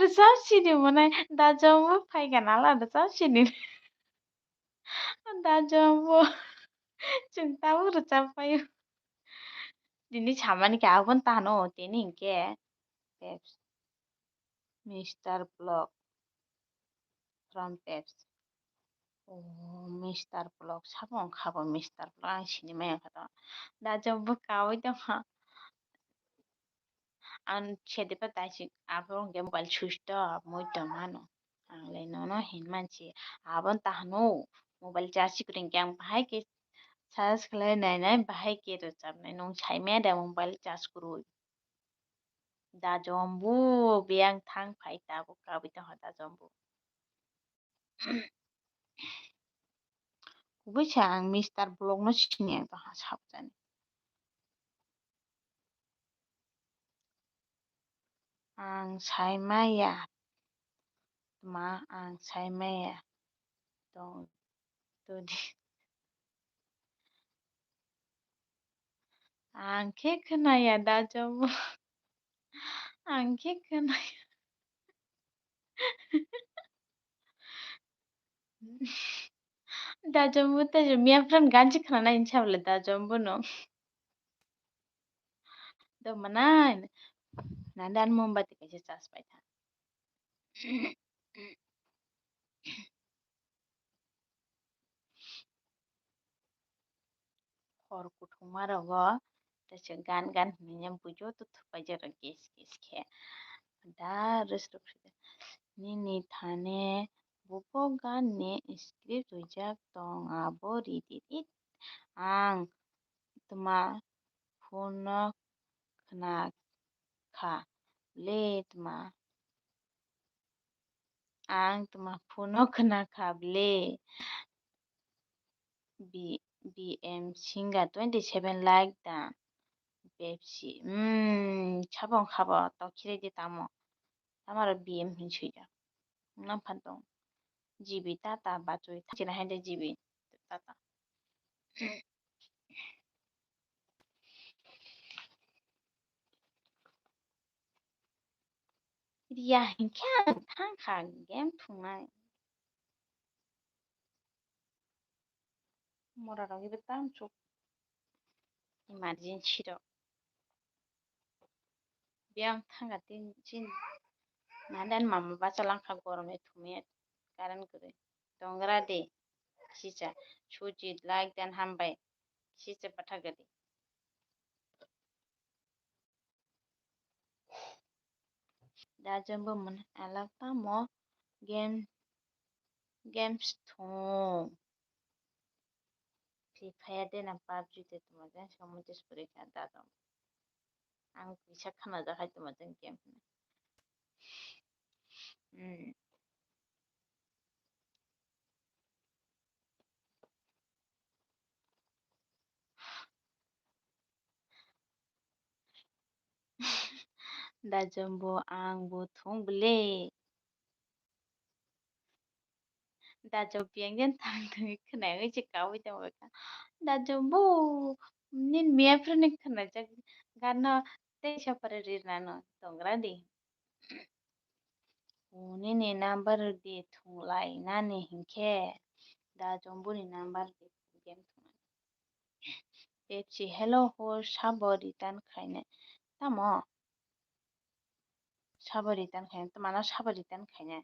rwchap sini mwnai da jombo phai ka nala rwchap sini da jombo chwng tabuk rwchap paio tini samani khe abono tano tini hinkhe. Mister Block from Pepsi. Oh, Mister Block, sabo wngkha bo Mister Block, ang sini maya kha to. Da jombo kawi tongkha. Ang sede pa taisi aphuru hwnkhe mobile switch off, mui tongmano. Ang le nono hin mansi, aboni tahano mobile charge kwrwi hwnkhe ang bahai khe charge khlai nai nai, bahai khe rwchapnai. Nwng saimaya de mobile charge kwrwi. Da jombo biyang thang phai tabuk kabui tongkha da jombo. Kubui sa ang Mister Block no sini ang tongkha sabjani. Ang saimaya. Tma ang saimaya. Tong todi. Ang khe khwnaya da jombo. Ang khe khwnaya. Da jombo te miya pran ganchi khwnanai hinsa bole da jombo no. Do manai. Nandan mombati kaisa charge pai tha. Hor kuthukma rogo tei se gan gan hinwi bujo to thupai jaro kes kes khe. Da rwsrok nini thani bubo gan ni script rijak tong abo ridi it ang tma phone no khna kha le tma. Ang tma phone no khna kha bwle. B-, B M Singa twenty seven like da. Pepsi. Hmm, sabo wngkha bo, tok khire di tamo. Tamaro B M hin swijak. Nang phan tong. G B tata bachwi thang chini hai de G B tata. Riya hinkhe ang thangkha game thungnai. Mora rok ibe tamsuk emergency rok. Biyang thangkha tin chin. Nadan mama bacha langkha gorome thumwi current kwrwi. Tongra de. Sisa. Sujit like dan hambai. Sisa pathak de. Da jembo mane alak tamo game, games thung. Free Fire de na PUBG de tuma jang samo jes pore ka da dong. Ang kisa khana jakhai tuma jang game. Hmm. Da jembo ang bo thung bele. Da jembo biyang jen thang thang khwnai se kaui tongkha. Da jembo nini miya phuru ni khwnajak gana tei sapare rirnano tongra di. O nini number di thunglai nani hinkhe da jembo ni number di game thungnai. Pepsi, hello host, sabo return khainai. Tamo? Sabo return khainai. Tamo ano sabo return khainai?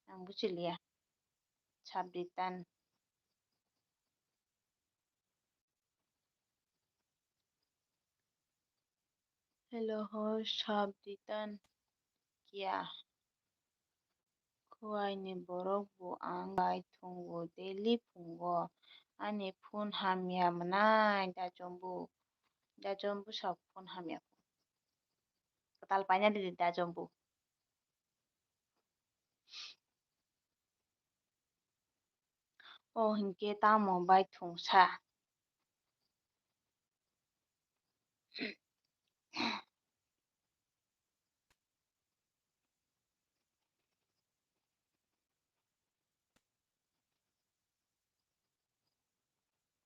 Ang buchiliya. Sab return. Hello host, sab return. Kiya? Khuaini borok bo ang bai thwngo daily phungo. Ani phone hamya mwnai da jombu. Da jombu sa phone hamya. Kwtal paina di da jombu. O hinkhe tamo bai thwngsa.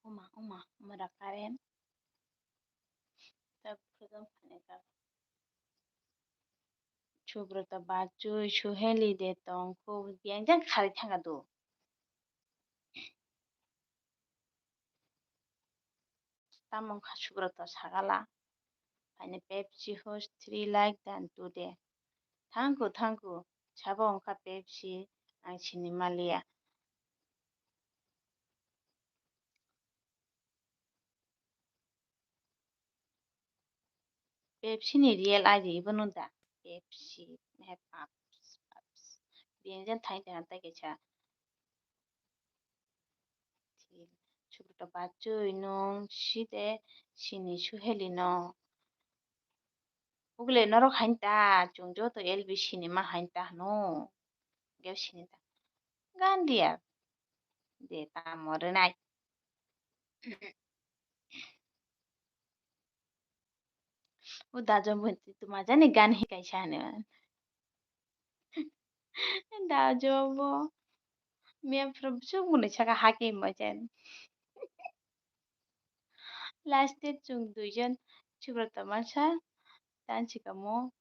Oma, oma, oma da current. Tak khudum phane tak. Subrata bachwi suheli de tong kho biyang jang khari thanga do. Tamo wngkha Subrata sagala. Phaini Pepsi host three like dan today. Thank you, thank you. Sabo wngkha Pepsi ang sini maliya. Pepsi ni real I D ibono da. Pepsi, he, paps, paps. Biyang jan thani thani tai kaisa. Subrata bachwi nwng side sini suheli no. Ugle norok hain ta, chwng joto L B sini ma hain ta hwno. Ge sini ta. Gan diya. De tamo rwnai. O da jombo hinti tuma jani gan hikai sa hwnwi. Da jombo. Mia phuru bwswk mwnwi saka hake mojen. Last day chwng duijon Subrata masa tansi kamo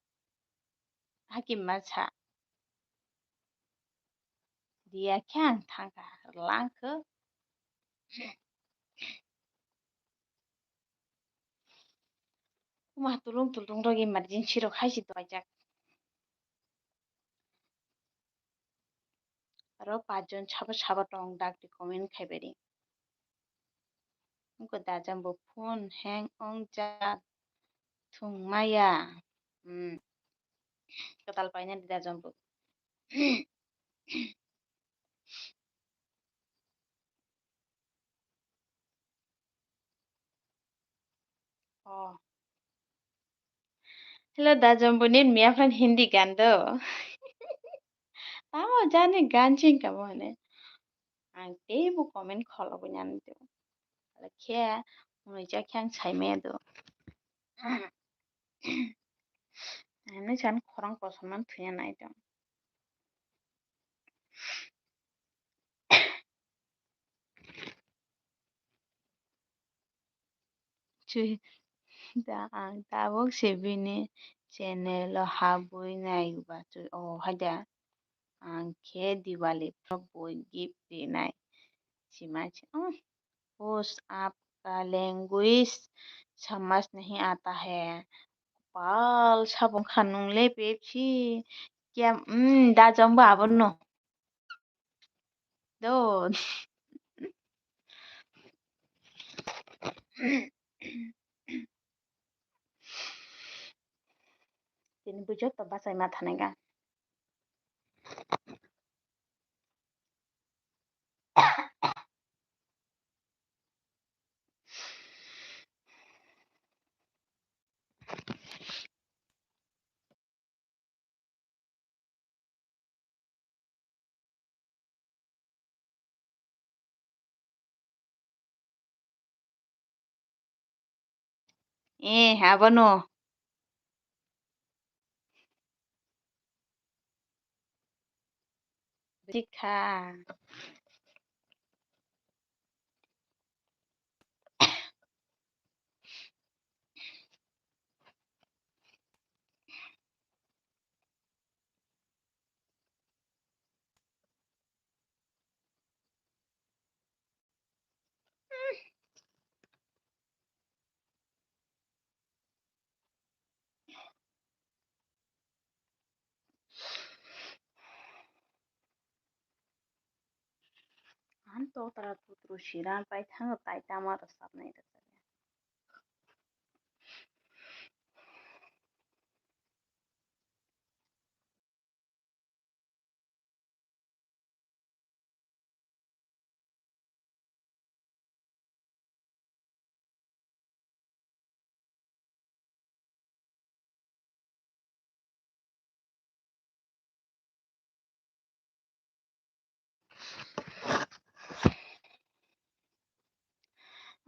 hake masa. Riya khe ang thangkha, langkho. Uma tulung tulung rok emergency rok hai se doijak. Aro pachjon sabo sabo tong dak di comment khai bari. Wngkha da jombo phone hang wngjak thwng maya. Hmm. Kwtal paina di da jombo. Oh. Hello, da jombo nini mia phan Hindi gan do. Tamo jani gan ching kamo hane. Ang teibo comment kholobwi nani do. Khe hwnwi jak khe ang sai maya do. Ani chan khorang kosom man thwina nai do. Chui da ang tabuk se bini channel o habwi naiba chui. Oh, haida ang khe Diwali phuru bui gift rinai. Sima se, oh, us aapka language samajh nahi aata hai. Pal sabung khanung le Pepsi. Kya, mm, da jong ba abono. Do. Tini bujot to bachai ma thanai ga. Eh, abono. Bwrwi kha. Ang to tara tutru siran pai thango, tai tama rwchapnai rwchapya.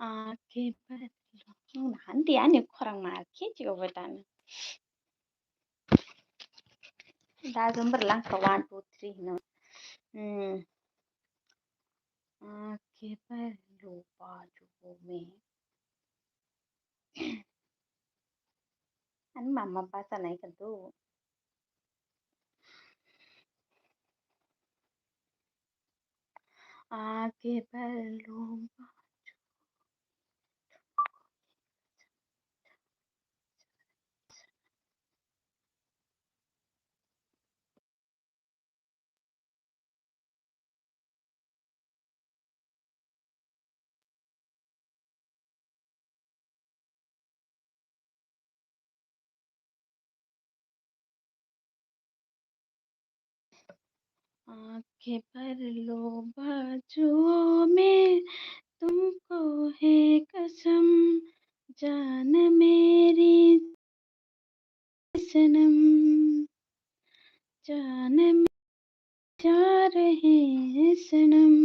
Ah, ke bar lo. Nang na han dia ni khorang ma khe chi ko betan. Da jumber lang ka one, two, three no. Hmm. Ah, ke bar lo ba ju me. Ani mama bachanai khe do. Ake balo. आंखें भर लो बाजुओं में, तुमको है कसम जान मेरी सनम, जान में जा रहे हैं सनम।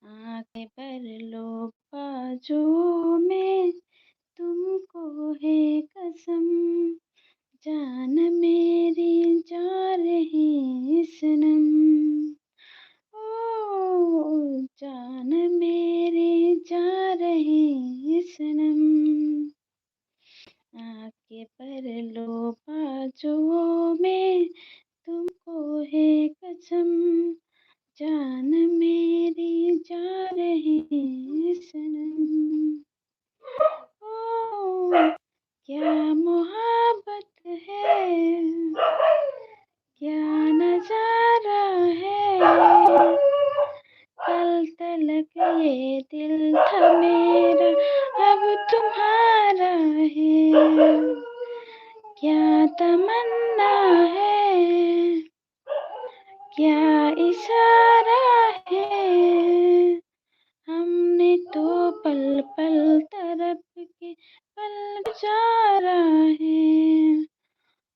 आंखें भर लो बाजुओं में, तुमको है कसम, जान मेरी जा रहे हैं सनम। ओ जान मेरी जा रहे हैं सनम। आंखें भर लो बाजुओं में, तुमको है कसम, जान मेरी जा रही है सनम। ओ, क्या मोहब्बत है, क्या नजारा है, कल तलक ये दिल था मेरा, अब तुम्हारा है। क्या तमन्ना है, क्या इशारा है, हमने तो पल पल तड़प के पल गुजारा है।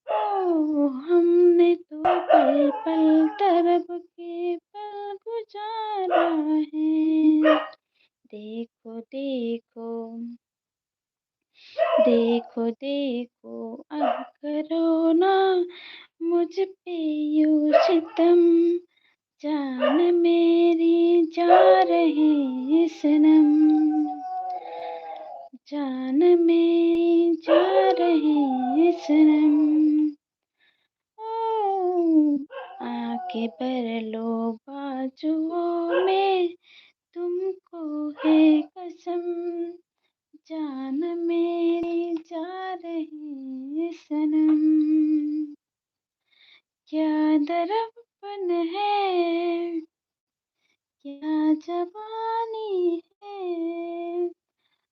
ओ, हमने तो पल पल तड़प के पल गुजारा है। देखो, देखो, देखो, देखो, अब करो ना मुझ पे यूं सितम, जान मेरी जा रही है सनम, जान मेरी जा रही है सनम। ओ, आके भर लो बाजुओं में, तुमको है कसम, जान मेरी जा रही है सनम। क्या दरपन है, क्या जवानी है,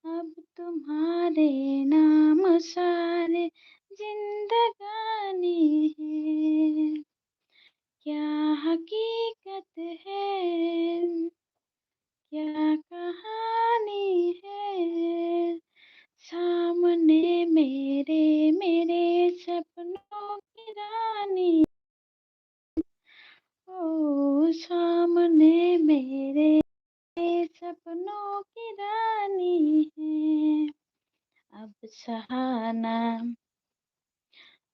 अब तुम्हारे नाम सारे जिंदगानी है। क्या हकीकत है, क्या कहानी है, सामने मेरे, मेरे सपनों की रानी। ओ सामने मेरे सपनों की रानी है। अब सहा ना,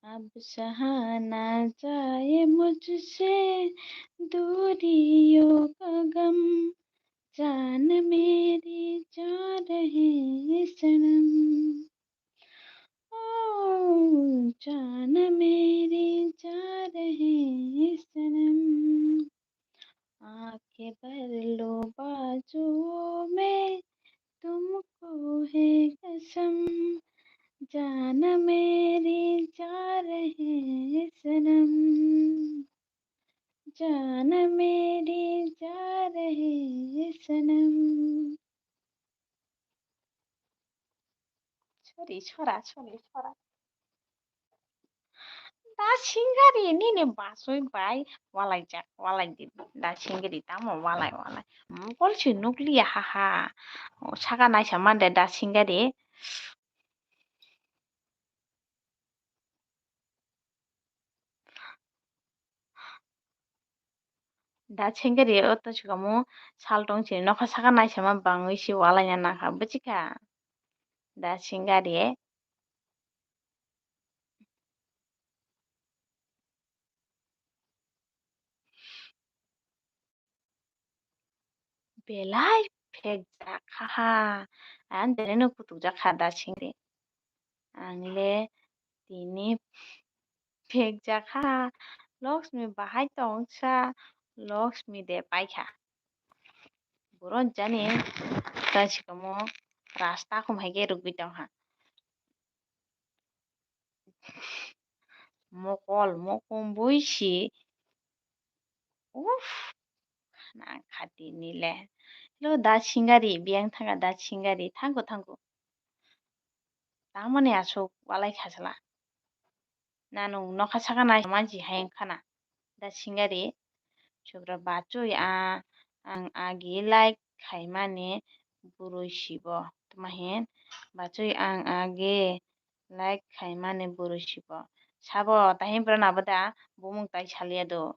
अब सहा ना जाए मुझसे दूरियों का गम। जान मेरी जा रही है सनम। ओ जान मेरी जा रही है सनम, आंखें भर लो बाजुओं में, तुमको है कसम, जान मेरी जा रही है सनम, जान मेरी जा रही है सनम। Sorry, sora, sorry, sora. Da singari nini basui bai walaijak, walaidi. Da singari tamo walai, walai. Mokol si nukliya, haha. O, saka naisa mande da singari. Da sengkari o to sikamo sal tong sini nokha saka naisama bangwi se walaina nangkha, buchikha? Da sengkari. Belai phekjak kha ha. Ang belai no kutukjak kha da singri. Ang le tini phekjak kha. Loksmi bahai tongsa, Loksmi de paikha. Boro jani ta sikamo rasta khum hai khe rwgwi tongkha. Mokol, mokom bui si. Uff, nang kha tini le. Hello, da singari, biyang thanga da singari, thango, thango. Tamoni aswk walai kha sala. Nanung nokha saka nai mansi hai wngkha na. Da singari, subra bachoi a, ang agi like khaimani bwrwi sibo. Tuma hin, bachoi ang agi like khaimani bwrwi sibo. Sabo, tahim bwrwna bo da bumung tai saliya do.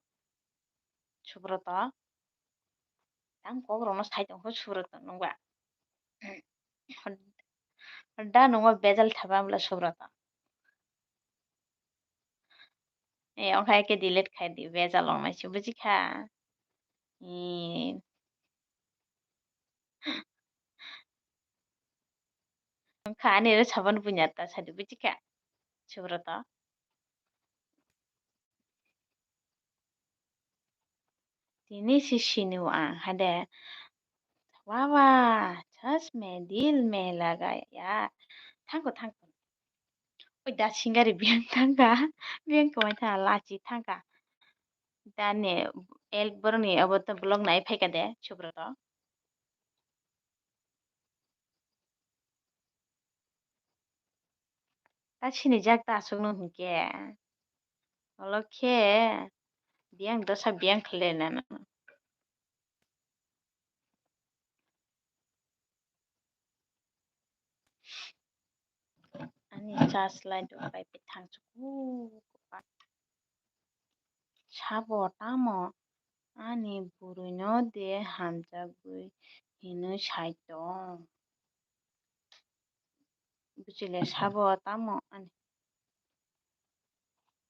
Subroto. Tang kok rokno sai tongkho Subroto nungba. Da nungba bejal thaba amla Subroto. E, ongkha eke delete khai di, bejal ongnaisi, bujikha? E. Ongkha ani ro saban bunya ta sadi, bujikha? Subroto. Tini si sini ang hade. Wawa, chasme dil me lagaya. Thangko, thangko. Oi da singari biyang thangka. Biyang kwmai thangka, lachi thangka. Dani el boroni abo to vlog nai phaika de, Subroto. Ta sinijak ta aswkno hinkhe. Olo khe biyang dosa biyang khlaina. Ani charge light rok bai thang chuku. Sabo tamo ani bwrwino de hamjakgwi hinwi sai tong. Buchile sabo tamo ani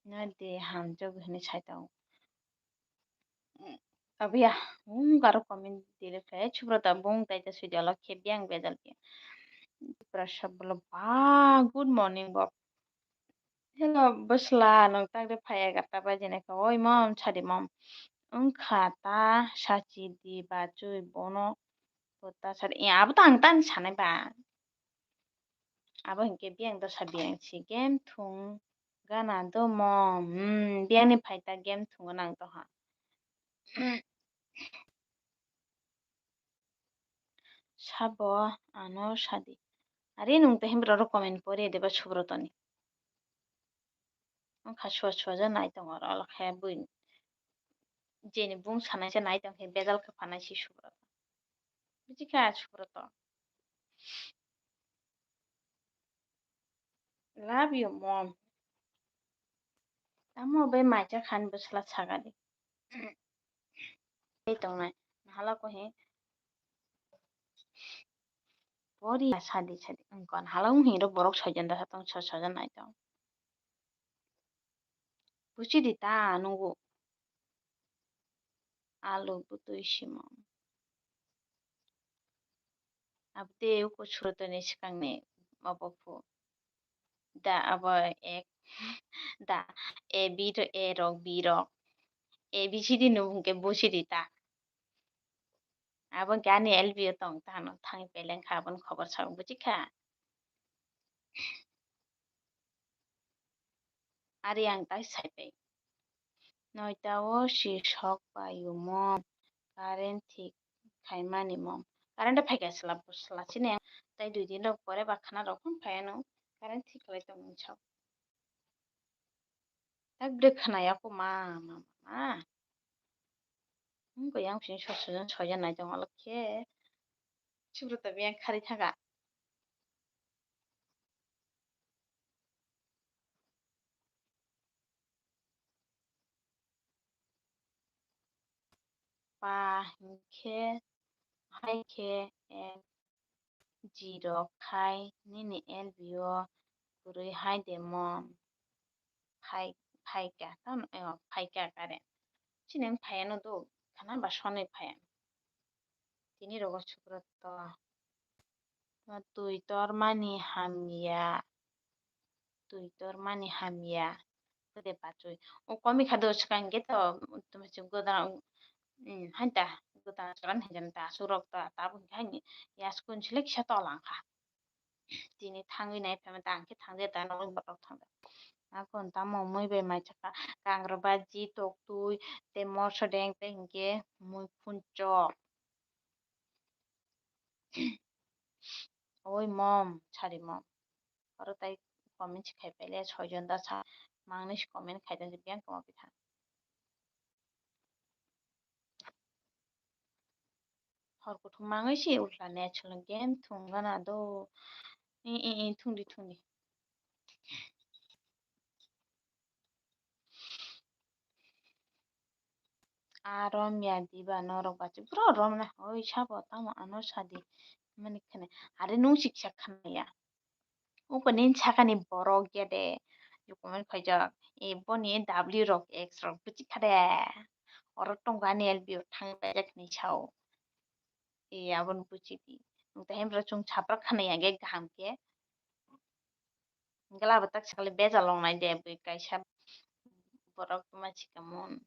no de hamjakgwi hinwi sai tong. Abiya, um, garo comment delete khai, Subroto bung tai ta sui dolo khe biyang bejal khe. Tipra sab bolo ba, good morning bo. Hello bwsla, nwng tak de phai egarta baji nai kha. Oi mom, sadi mom. Wngkha ta sachi di bachwi bono. Bo ta sadi, e, abo to ang tani sanai ba. Abo hinkhe biyang dosa biyang si game thung gana do mom. Hmm, biyangni phai ta game thungo nang doha. Sabo ano sadi. Are nwng tei himrok comment pori de ba Subrotoni. Wngkha sua sua ja nai tongo oro, olo khe bui jeni bung sanai se nai tong khe bejal khe phanai si Subroto. Buji kha Subroto. Love you, mom. Tamo bai macha khan bwsla sagadi. Tei tongnai. Hala ko he. Pori sadi sadi. Angkon hala ung hiro borok soijon da satong so soijon nai tong. Busi di ta nungu. Alu butui simo. Abde uko Subrotoni swkangni obo phu. Da abo ek. Da A B ro-, A rok B rok. A B C D no hwnkhe busi di ta. Abo hwnkhe ani L B o tong tano thangwi peleng kha aboni khobor sabung buji kha. Ari ang tai sai pai. Noita o si sok pai umo current thik khaimani mom. Current phai kha sla sla sini ang tai dui din rok pore ba khana rok phun phai ano current thik khlai tong mung sao. Tak bre khana ya ko ma ma ma ma. Ang ko yang sini sok sok sok ya nai tong alak khe. Subroto biyang khari thaga. Pa hinkhe hai khe ek zero khai nini L B o kwrwi hai de mom. Phai, phaika, tamo, eh, phaika kare. Chini wng phaiya no do, khana ba sonwi phaiya. Tini rogo Subroto. Twi tormani hamya. Twi tormani hamya. Kode pachwi. O komi kha do swkang ge to, tumi se goda, mm, hanta, goda chwran hinjani ta, surok ta, tabuk haini, ya school sile kisa tolang kha. Tini thangwi nai phaima ta, ang khe thangde ta, norok borok thangde. Akon tamo mui bai mai chakha, kangra baji, toktwi, tei moso deng, tei hinkhe mui phunchok. Oi mom, sari mom. Oro tai comment se khai paile, soijon da sa, mangni se comment khai tong, biyang tongma pitha. Hor kuthum mangwi se ulta net solo game thung gana do. I, i, i, thungdi, thungdi. A rom ya diba norok bachu bro rom na hoi sabo tamo ano sadi mani khane are nung siksa khana ya. Uko nin sakani borok ya de. Comment khaijak. E boni W rok X rok buchi kha de. Oro tongo ani L B o thang dai jak ni sao. E aboni buchi di. Nung tahim rok chung chaprak khana ya ge kaham ke. Hingke labo tak sakle bejal longnai de bui kaisa borok ma sikamo.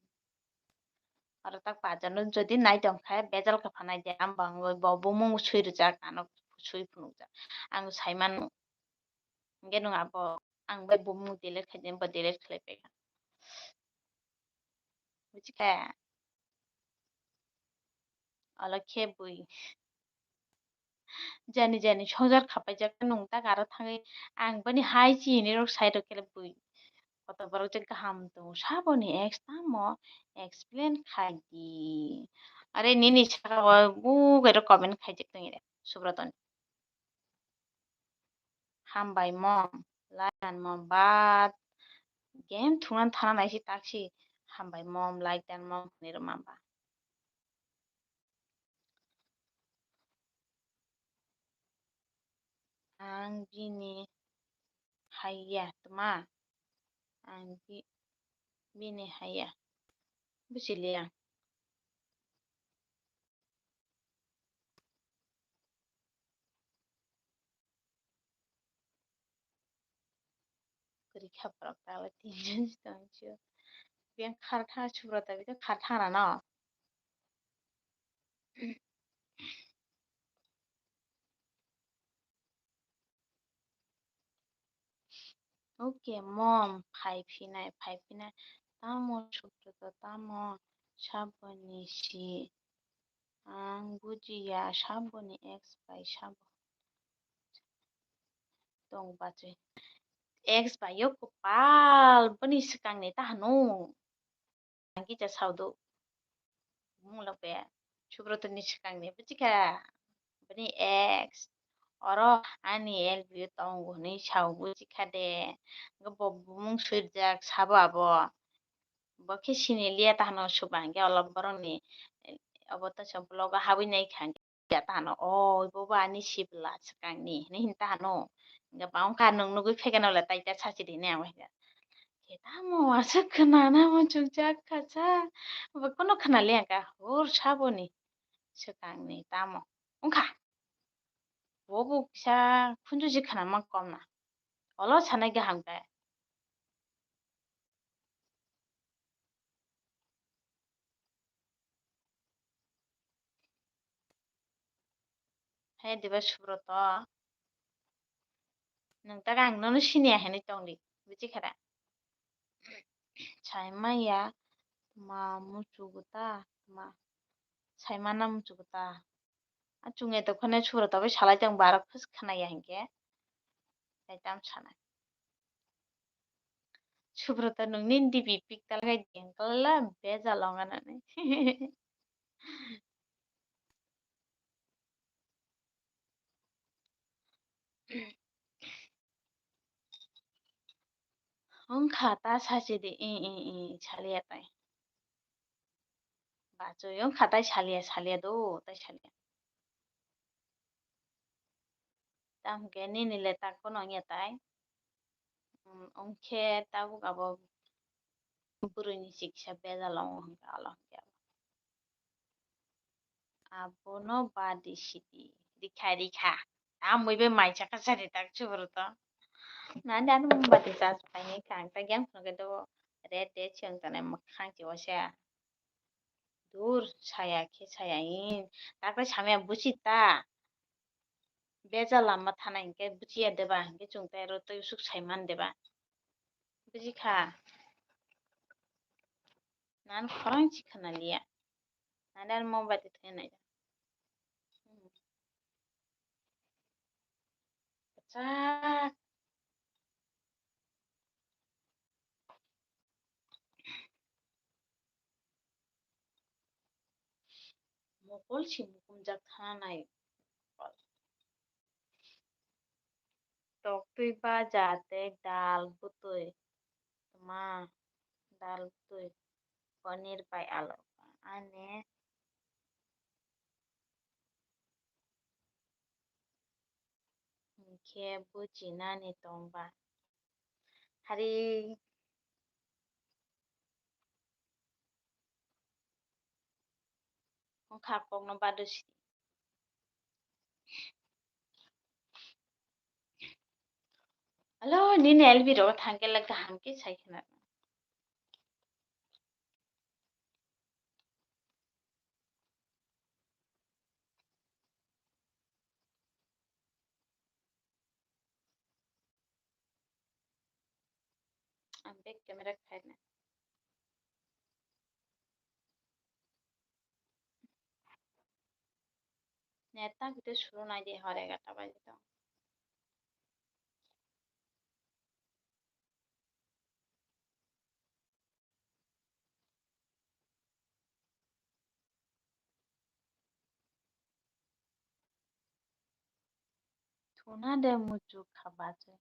Oro tak pajarno jodi nai tongkha bejal khe phanai de, ang bangwi bo bumung sui rwjak, ano sui phunukjak. Ang sai mano. Hingke nwng abo ang bai bumung delete khai de, bo delete khlai paikha. Buchikha? Olo khe bui. Jani jani songjar khapaijak nung tak aro thangwi ang boni hai chi hinwi rok sai rok khe bui. Koto borok je kaham tongo saboni ex tamo explain khai di. Are nini saka o bugai rok comment khaijak tongwi re Subrotoni. Hambai mom, like dan mom, but game thungna thana naisi taksi hambai mom, like dan mom hinwi rwma ba. Ang bini haiya tma, ang bi-, bini haiya. Buchiliya. Rikha borok tala tinjon si tong sio. Biyang khar tha Subrata biyang khar tha na no. Okay, mom, phai phinai, phai phinai. Tamo Subrata, tamo saboni si. Ang bujiya, saboni ex bai sabo. Tong bachwi. Ex bai yo kopal, boni swkangni ta hano. Ang kisa saudo. Bumung lok be. Subrata ni swkangni, buji kha. Bini ex. Oro ani L B O tongo hinwi sao, buji kha de. Bo bumung swijak sabo abo. Bo khe sini liya ta hano suba hwnkhe olo borokni, eh, obo ta sa vlog o habwi nai kha hwnkhe ta hano, "Oi, bo bo ani sibla swkangni," hinwi hin ta hano. Hwnkhe ba wngkha nwng nugwi phaikhe no le tai ta sachi di hinwi ang bai kha. Khe tamo aswk khna na muchungjak kha sa. Bo kono khna liya kha hor saboni swkangni tamo wngkha. Bo bo kisa khunju si khna ma kom na. Olo sanai kaham khe. He diba Subrata. Nwng ta ang nono siniya hinwi tongdi. Buji kha da? Saimaya ma muchugo ta ma. Saimana muchugo ta. A chunge tongkhane Subrata bai salai tong ba aro khwswk khwnaya hinkhe. Tei tam sanai. Subrata nwngni D P pic talagai di hwnkhe la bejal wnga nani. Wngkha ta sachi di, i, i, i, salia tai. Bachoi wngkha tai salia, salia do, tai salia. Tamo khe nini le tak phano wngya tai. Wngkhe tabuk abo bwrwini siksa bejal wngo hwnkhe alo hwnkhe abo. Abono badi sidi. Rikha, rikha. Amui bai mai chakha chari tak chuburu to. Nani ani mombati charge painai kha ang ta yang phunukhe do red red se wng tongnai mwkhang se waisa. Dur saya khe saya in. Takle samya buchi ta. Beja lama thana hinkhe buchiya deba hinkhe chwng tai aro tei usuk saiman deba. Buji kha. Nan khorang si khana liya. Nani ani mombati thwi nai. Kwchak. Mokol si mukumjak thana nai. Toktwi baja tei dal bwtwi. Tma dal bwtwi. Paneer bai alu. Ani. Hinkhe buchinani tongba. Hari. Wngkha kokno bado si. Alo, nini L B rogo thangkhe le kaham khe sai khna. Ang back camera khaina. Net ta kite suru nai di hor egarta baji tong. Thuna de muchuk kha bachwi.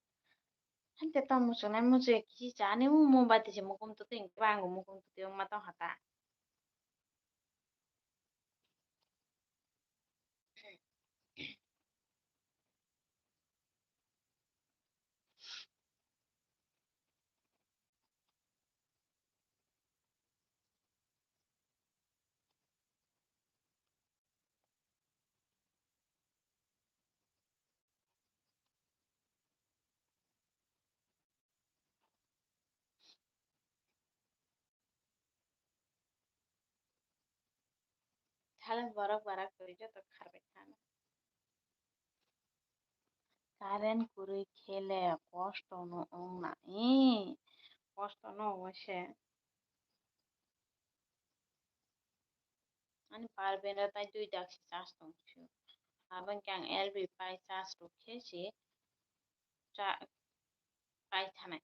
Haikhe tamo muchungnai muchungya kisi cha ani o mombati se mukum twi twi hinkhe ba ang bo mukum twi twi wngma tongkha ta. Halen borok barak kwrwi joto kharbai thana. Current kwrwi khe le kosto no wng na, ee, kosto no wng se. Ani power bank o tai dui dak se charge tong phio. Abo hwnkhe ang L B pai charge rw khe se cha-, pai thanai.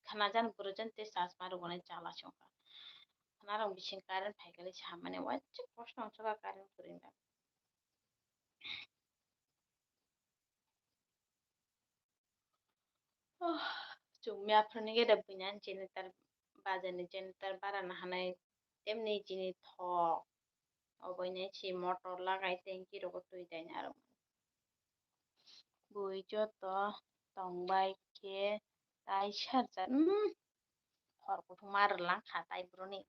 Khana jan bwrwi jan tei charge ma rwgwnai chala se wngkha. Khana rok bising current phai khe le se hammani waisa kosto wng se ba current kwrwi da. Oh, chwng mia phwrwngni gede buini ani generator, bajarni generator bara nahanai, temni chini thok. Obo hwnwi si motor lagai tanki rogo twi dai narwk. Bui joto tongbai khe tai sarjar, hmm, hor kuthukma rwlang kha tai bwrwni.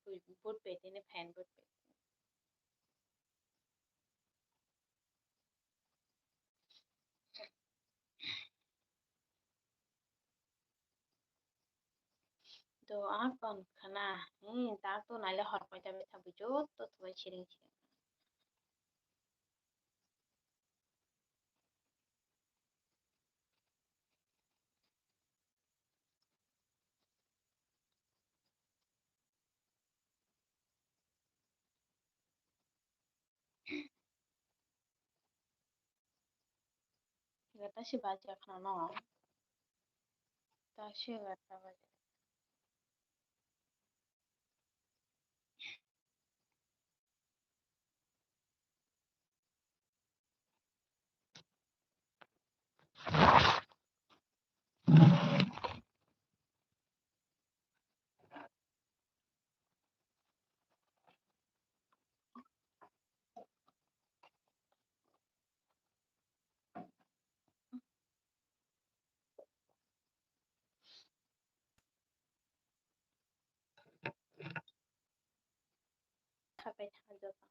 Bui, but bai tini fan but bai. Do a kon khana, hmm, tak to naile hor paita bai thabi joto thubai siring siring. Gata si baja khana no. Ta si gata baja. Khapai thang joto.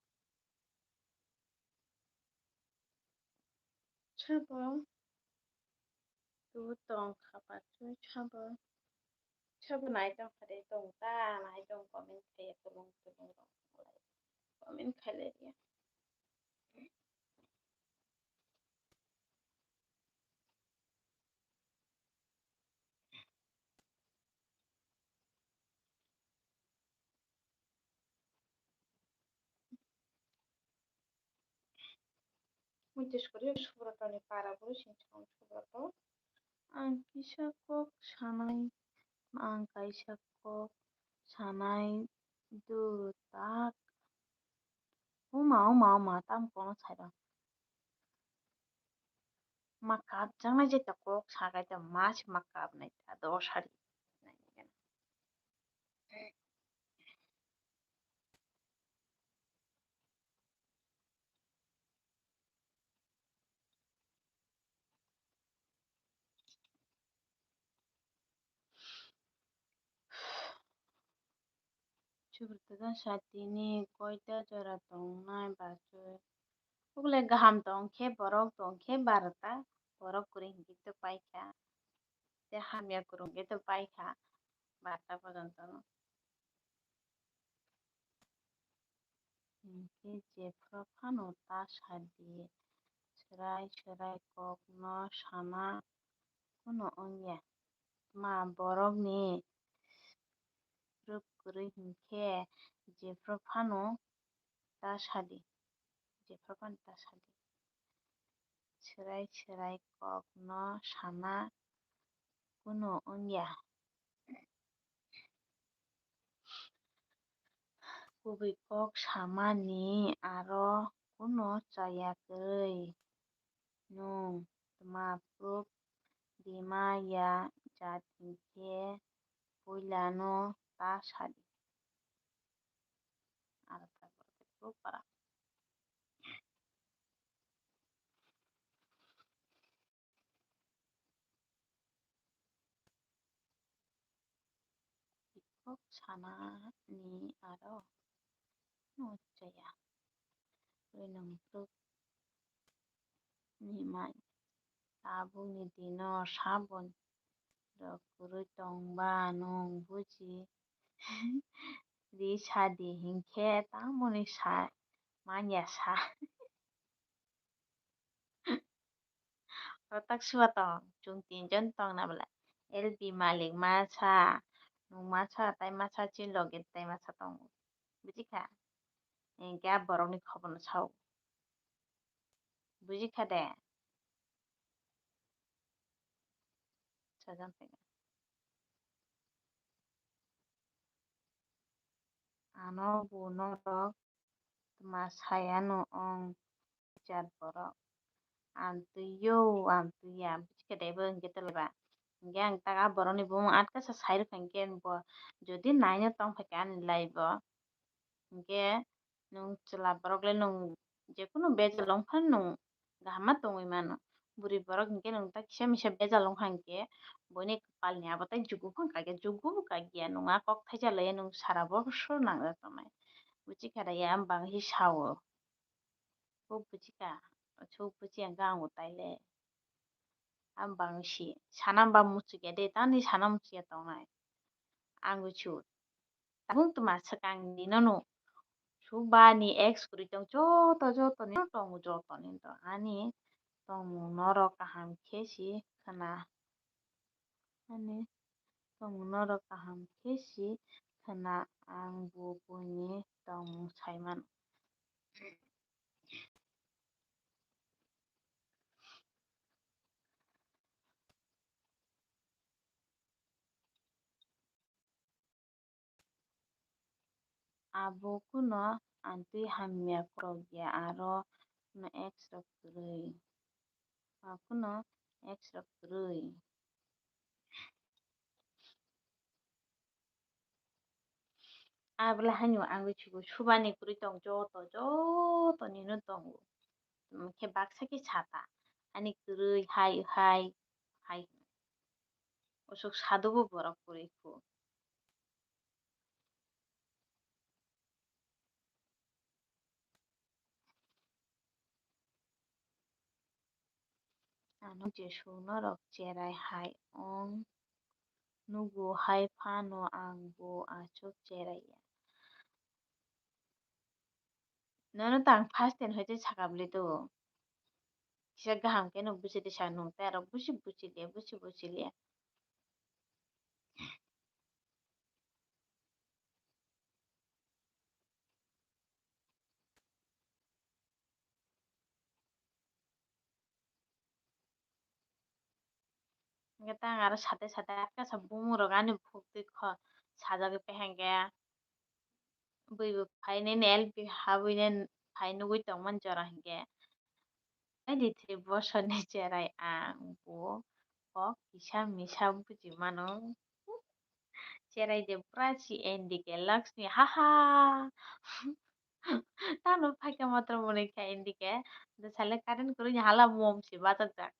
Sabo tu tong khapai tu sabo. Sabo nai tong kha de tong ta nai tong comment khe tulung tulung rok comment khailai ya. Muitis kori Subrata ni para bwrwi sing song Subrata. Ang kisa kok sanai, ang kaisa kok sanai do tak. Uma, uma, uma, tam kono sairo. Ma kapjaknai je ta kok sakai ta ma se ma kapnai ta dos hari. Subrata satini koita jora tongnai bachoi. Ukle gaham tongkhe borok tongkhe barota. Borok kwrwi hinkhe to paikha. Te hamya kwrwngkhe to paikha. Barota pojonto no. Hinkhe jephru phano ta sadi, swrai swrai kokno sana kuno wngya. Tma borokni rwk kwrwi hinkhe jephru phano ta sadi, jephru phano ta sadi. Swrai swrai kokno sana kuno wngya. Kubui kok samani aro kuno chaya kwrwi. Nwng tma proof rima ya jat hinkhe puilano ta sadi. Aro ta proof para. Kok sana ni aro no chaya. Rwi nang proof. Ni mai tabukni dino sabon rok kwrwi tongba nwng buji ri sadi hinkhe tamoni sa manya sa. Kotak suwa tong, chwng tinjon tong na bwla. L B Malik masa, nwng masa, tai masa chini loge tai masa tongo. Buji kha? Hinkhe a borokni khobor no sao. Buji kha de? Sajang tega. Ano bo norok tma sayano ong jat borok. Amtwi yo, amtwi ya, buji kha de bo hinkhe tole ba. Hinkhe ang tak a borokni bumung atkasa sai rwkha hinkhe bo jodi naina tong phaikha ani live o, hinkhe nwng chwla borok le nwng jekunu bejal wng phano nwng kaham ma tongwi mano. Bwrwi borok hinkhe nwng ta kisa misa bejal wngkha hinkhe, boini kwpalni abo tai jugu phano kagya, jugu bo kagya, nwng a kok thaisa laiya nwng sara bosor nangjak tongnai. Buji kha da ya, ang bangwi sao. Bo buji kha, aswk buji ang kha, ang bo tai le. Ang bangwi si, sana ba muchukya de, tani sana muchukya tongnai. Ang bo chu. Tabuk tma swkang ni nono. Subani ex kwrwi tong joto, joto ni tongo, joto ni to. Ani tongmung norok kaham khe si khna. Ani tongmung norok kaham khe si khna, ang bo buini tongmung sai mano. Abo kuno amtwi hamya khorokya, aro no ex rok kwrwi. Abo kuno ex rok kwrwi. Abole haino ang chugo subani kwrwi tong joto, joto nino tongo. Khe baksa khe sata. Ani kwrwi hai, hai, hai. Usuk sadugo borok kwrwi kho. Ano jesuk norok cherai hai wng nugo hai phano ang bo aswk cherai ya. Nono tang first time hai tei saka bwlwi to. Kisa kaham khe no buchidi sa nung tei aro buchi buchi le, buchi buchi le. Hwnkhe tang aro sate sate atkasa bumung rok ani bukhuk twi kho sajagwi pehengkhe. Bui bo phai nini L P habwi nini phai nugwi tongmani jora hinkhe. Twenty three bosorni cherai ang bo kok kisa misa buji mano. Cherai de pura si N D K Laxmi, ha ha. Tamo phaikhe matro mwnwi kha N D K. Sale current kwrwini hala mom si bachajak.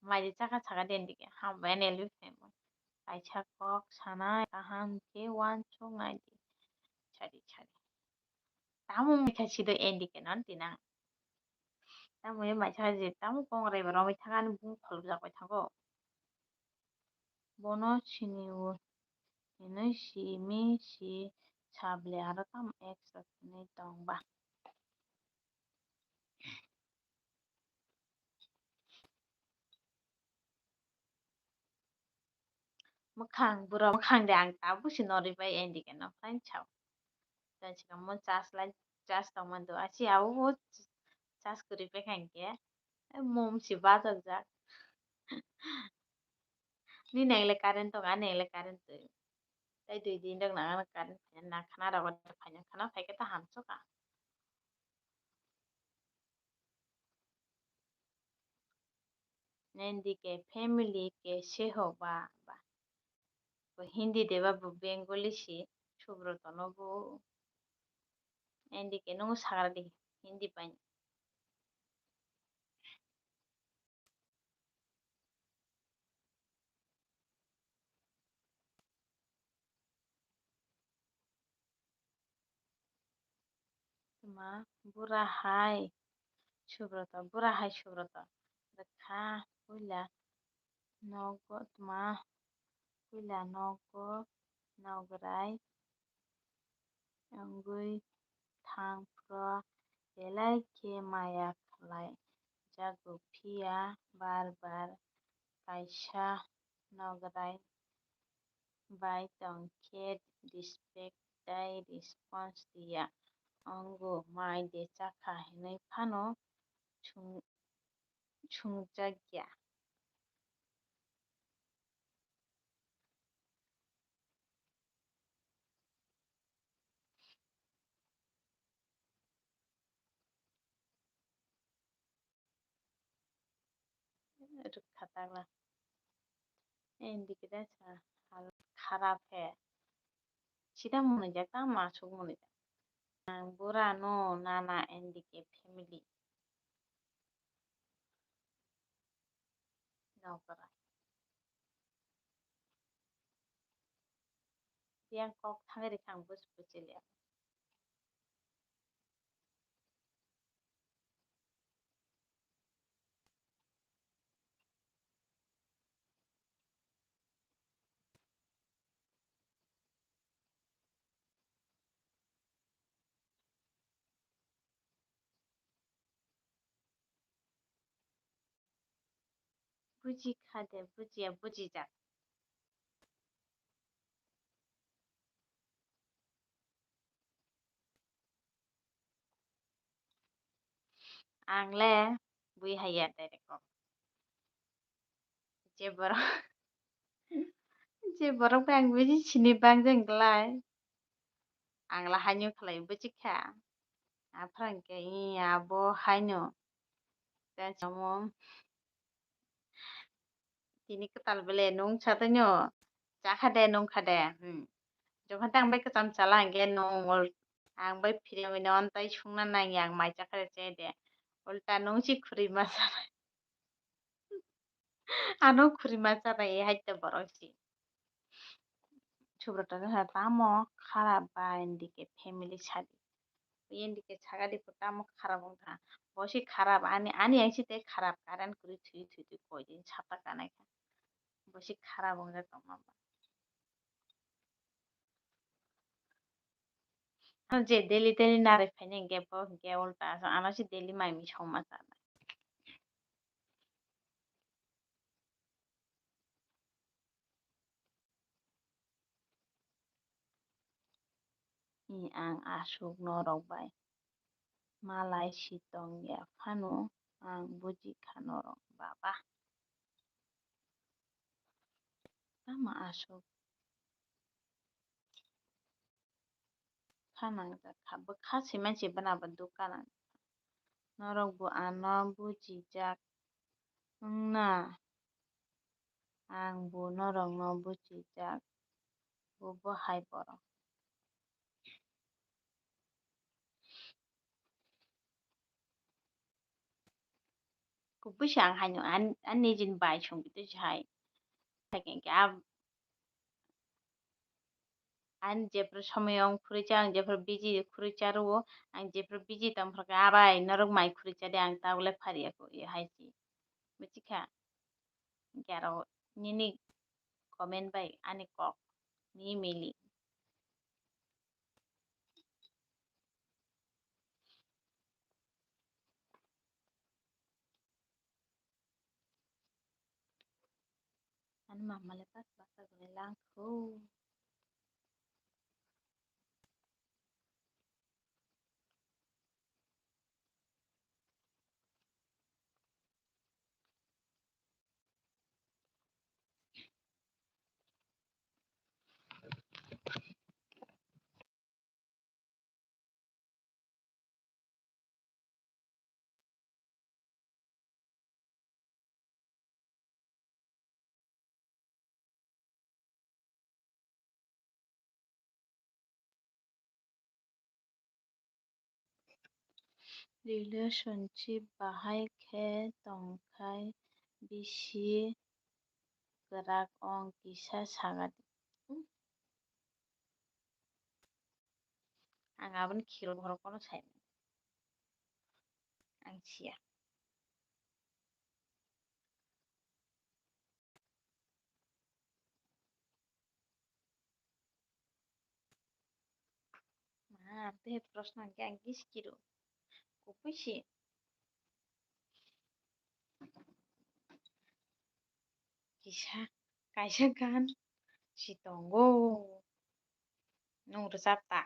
Maidi chakha chakha de N D K. Hambai N L P phaima. Kaisa kok sanai kaham khe uansuk naidi. Sadi sadi. Tamo wngkha sido N D K no tinang. Tamo e maisa je tamo kongrai bo romwi thangani bung kholobjak bai thango. Bono sini o hinwi simi si sable aro tamo extra hinwi tong ba. Mwkhang, bwrok mwkhang de ang tabuk se norwi bai N D K no phain sao. Tei swkang mo charge lai, charge tongmani do, asi abo bo charge kwrwi pai kha hinkhe, mom se bachajak. Nini ang le current tongo, ani ang le current twi. Tei dui din rok nang ano current phaina, nang khana rogo phaina, khana phaikhe ta hamsokha. N D K family kaise ho ba, ba. Bo Hindi de ba, bo Bengali si, Subroto no bo N D K no sagra di Hindi bai. Tma bura hai Subroto, bura hai Subroto. Bwkha puila nogo tma, puila nogo nograi wngwi thang phro belai khe maya khlai jago, phiya bar bar kaisa nograi bai tong khe respect tei response diya wngo, mai de chakha hinwi phano sung-, sungjakya. Rwkha tagla. N D K da sa hal kharap he. Sida mwnwijak tamo aswk mwnwijak. Ang bura no nana N D K family. Nokra. Yang kok thangwi rikha ang buj buj liya. Buji kha de, bujiya, bujijak. Ang le bui haiya direct o. Je borok, je borok bai ang bisi sini bang jeng glai. Ang la haino khlai bujikha. Aphra hwnkhe, ih, abo haino. Tei samo tini kwtal bele nung sa tongno. Chakha de, nungkha de. Hmm. Jokhon tei ang bai kwcham chala hwnkhe nung ol-, ang bai phirwi no tei sungna nangya, ang mai chakha de, chai de. Ulta nung si khurui ma sanai. Ano khurima chanai hai to borok si. Subrata wngkha tamo kharap ba N D K family sadi. N D K sagadi bo tamo kharap wngkha. Bo si kharap ani, ani yang si tei kharap current kwrwi thwi thwi thwi koi din sata kanai kha. Bo si kharap wngya tongma ba. Ano je daily daily narwk phaini hwnkhe bo hwnkhe ulta asa, ano se daily mai mui songma chanai. Ni ang aswk norok bai malai si tongya phano ang buji kha norok, baba. Tamo aswk kha nangjak kha, bwkha swi man se bwna bo duk ka nangjak kha. Norok bo ano bujijak wngna, ang bo norokno bujijak, bo bo hai borok. Kubui se ang haino an, an nijini bai songwi twi se hai. Hai khe, khe, a, ani jephru somoyo wng khurui cha, ang jephru busy khurui cha rwo, ang jephru busy tong phru khe, a bai, norok mai khurui cha de, ang tabuk le phariya kho, ye hai se. Buji kha? Hwnkhe aro nini comment bai ani kok ni mili. Ani mama le bak bak ka gwnwi lang kho. Relationship bahai khe tongkhai bisi kwrak wng kisa sagadi. Ang aboni khiro borok kono sai mano. ang siya. Ma, tei proshno hwnkhe ang khe sikiro. Kubui se. Kisa, kaisa gan si tongo. Nwng rwchap ta?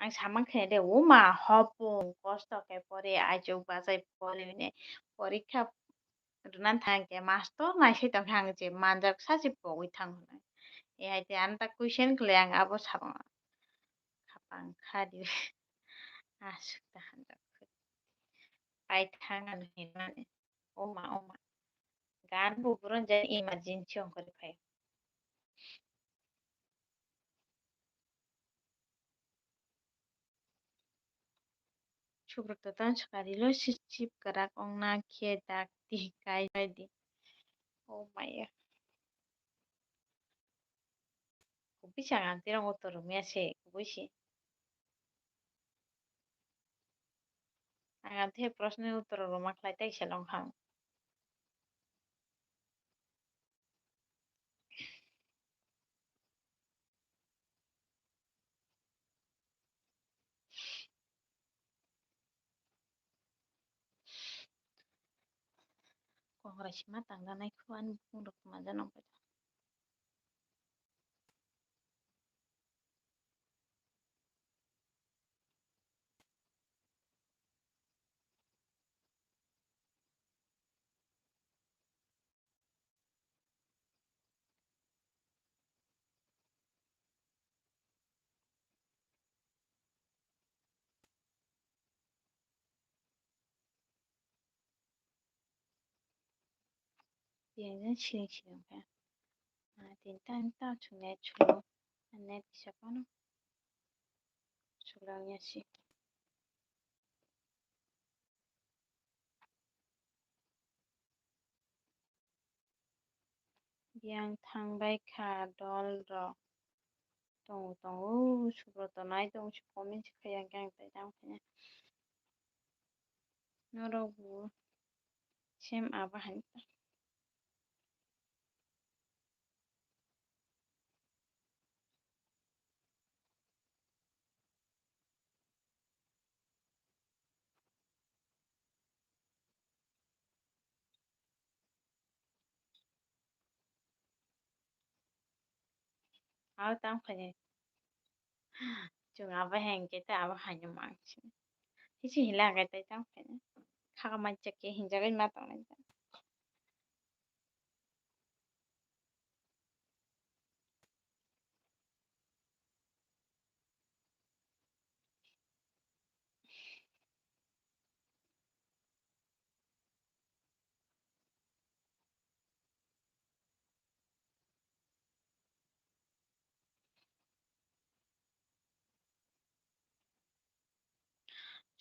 Ang samang khe de, o ma, hopung kosto khe pore, aichuk bachai pore hwnwi porikha rwna thang khe master naisai tong khe ang je manjak sa se pogwi thang hwnwi. E hai te ang ta question khlai ang abo samung. Khapang kha di. Aswk ta hanjak. Pai thang ano hinmani. O ma, o ma. Gan bo buron jan emergency ongkhorwi phai. Subroto tan swkari lo sip sip kwrak ongna khe dak di kai bai di. Oh my God. Kubui se ang tirok uttor romya se, kubui se. Ang ang the proshno ni uttor roma khlai tai se long khang. Kokrai sima tangjanai kho ani bukung rok tuma jano. Biyang jang siring siring khe. Ah, tin ta ta chwng net chwng. Net kisa phano. Chwlang ya si. Biyang thang bai kha dol rok. Tongo, tongo, Subroto nai tong si comment si khai yang khe ang tai tang phai. Norok bo same abo hai. Abo tamo khainai. Chwng abo hai hwnkhe tei abo haino mang sini. Hichi hinla hwnkhe tei tamo khainai. Khaka manchak khe hinjagwi ma tongnai.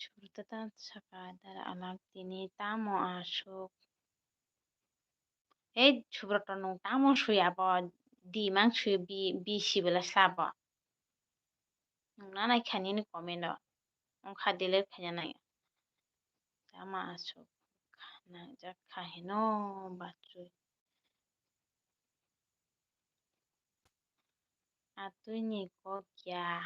Subroto ta saka dara alak tini tamo aswk. Hei Subroto nwng tamo swi abo di mang swi bi, bisi bwla sla bo. Nwng nanai kha nini comment o. Wngkha delete khaina nai. Tamo aswk nangjak kha hino bachwi. Atwini kok ya.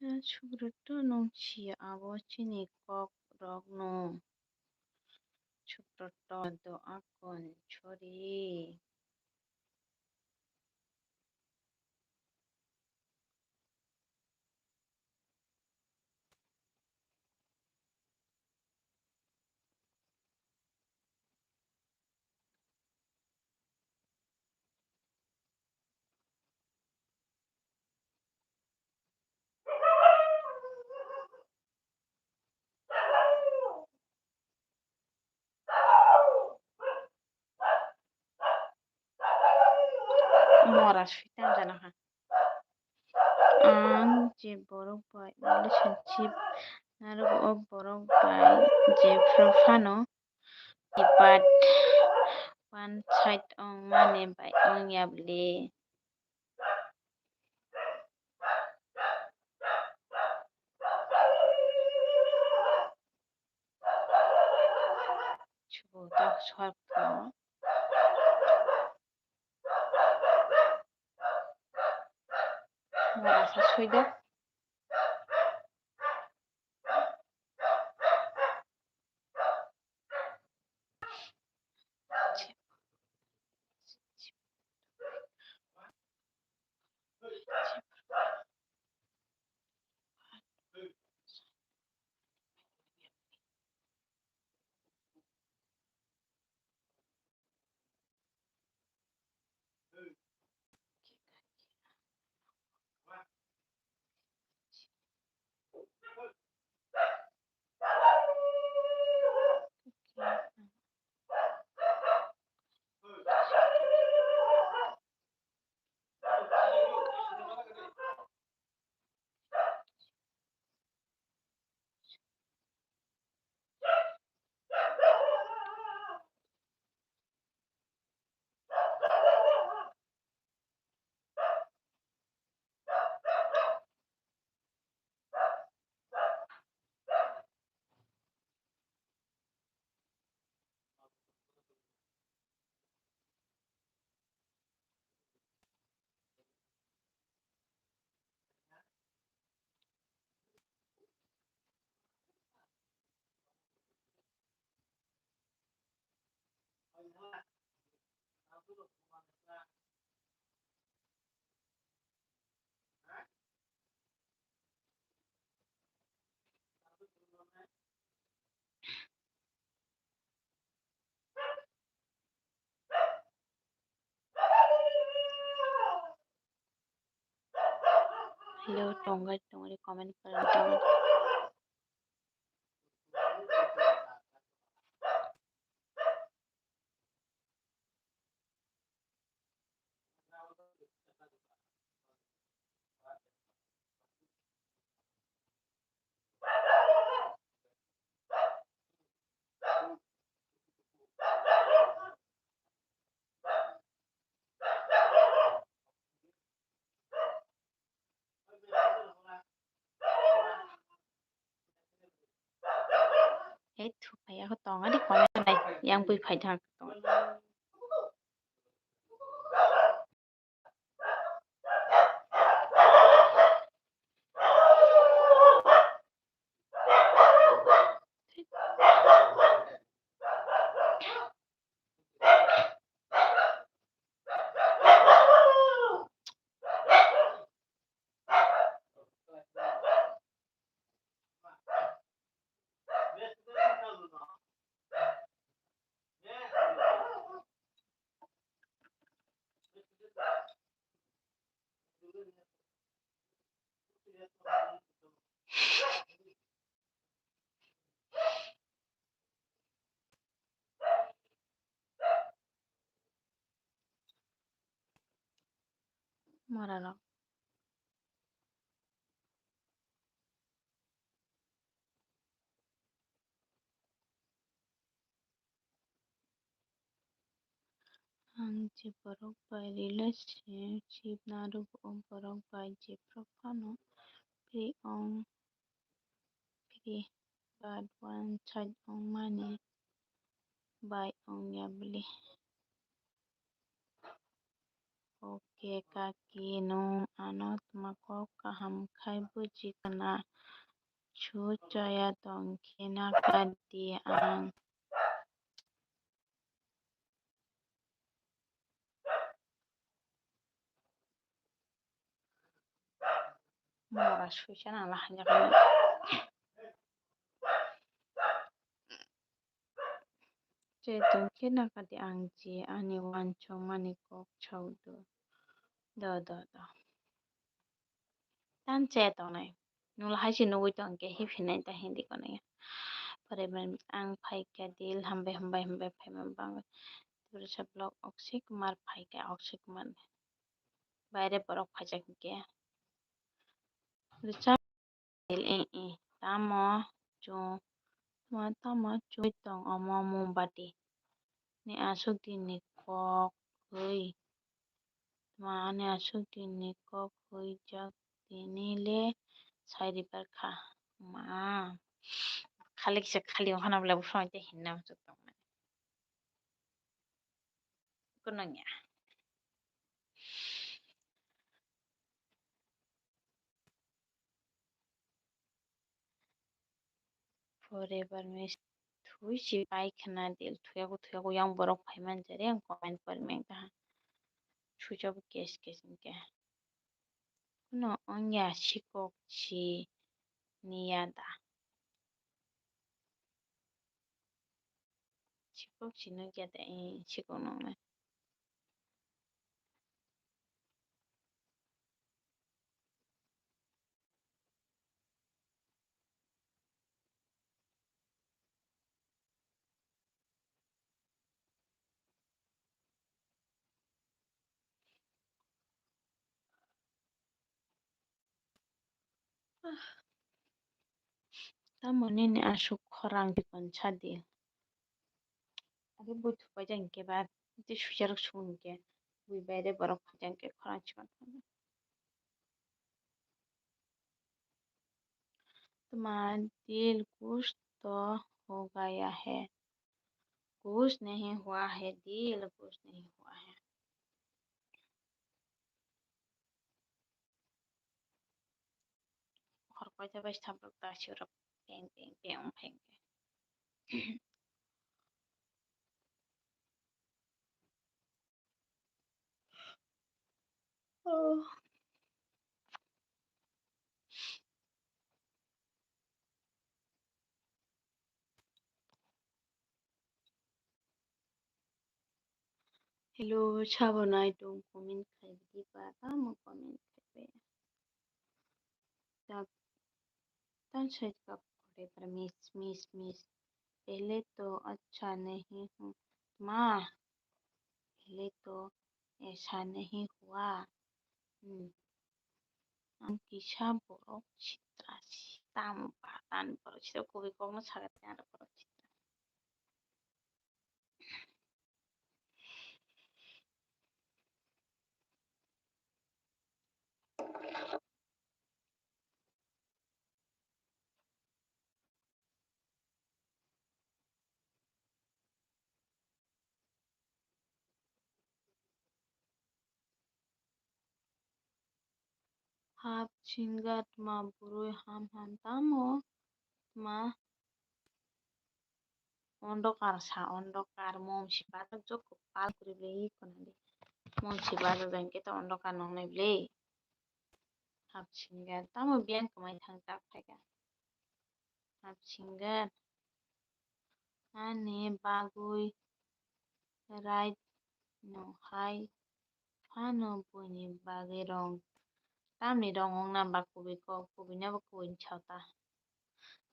Ta Subroto nwng si abo chini kok rok no. Subroto do akon chori. Mora sui tang jana kha. Ang je borok bai relationship narwgo, o borok bai jephru phano bibat one side ong mani bai ong ya bwle. Chubo tak sar pho. Mora sa sui do. Hello, tongwi tongwi comment kalam tong. Hei, thu phai ya, tong ani comment nai, yang bui phai thang tong. Mora rok. Ang je borok bai relationship narwgo, o borok bai jephru phano free ong, free, but one side ongmani bai ongya bwle. Oke kaki, nwng ano twma kok kaham khai buji kana. Su chaya tong khe nakha di ang. Mora suisa nang la hamya khe. Che tong khe nakha di ang je ani uansukmani kok sao do. Do, do, do. Tan che tongnai. Nwng lahai se nugui tong khe hip hinai ta hindi kono ya. Pore ben ang phai khe dil hambai, hambai, hambai phaima bangwi. Tiprasa vlog Akshay Kumar phai khe Akshay Kumar ni. baire borok phaijak hinkhe. Rwchap, eh, eh, tamo chung, tamo, tamo chumui tong omo mombati ni aswk din ni kok hwi. Tamo ani aswk din ni kok hwijak tini le sai ribar kha. Ma, khali kisa khali wngkha na bwlai bwskango tei hinna muchuk tongmani. Kunung ya. Forever miss. Thui si pai khna dil, thuyago, thuyago, yang borok phai man jare, ang comment pori man kaha. Suijago kes kes hinkhe. Kuno wngya sikok si niya da. Sikok si nukya da, eh, sikok nungnai. Tamo nini aswk khorang chikon sadi. Abo bui thupai jang khe ba tei suijarok sung khe bui baire borok phai jang khe khorang chikon. Tma dil kuch to ho gaya hai. Kuch nahi hua hai dil, kuch nahi hua hai. Khorokpaisa bai sabrok ta sirok peng peng peng wng phaikhe. Oh. Hello, sabo nai tong comment khai di ba, tamo comment khai be. Tap, tan sai kap kore par miss, miss, miss. Pehle to acha nahi hu, ma. Pehle to aisa nahi hua. Hmm. Ang kisa borok sitra si, tamo ba, tan borok sitra, kubui kokno saga tei aro borok sitra. Hap singa tma bwrwi ham ham tamo tma. Ondokar sa ondokar mom si bajak jok pal kwrwi ble iko nadi. Mom si bajak jang khe ta ondokar nongnai ble. Hap singa tamo biyang kwmai thang tak phaikha. Hap singa ani bagwi right no hai phano buini bagwi rong tamni rong wngna ba kubui kok kubui no bo kubui ni sota.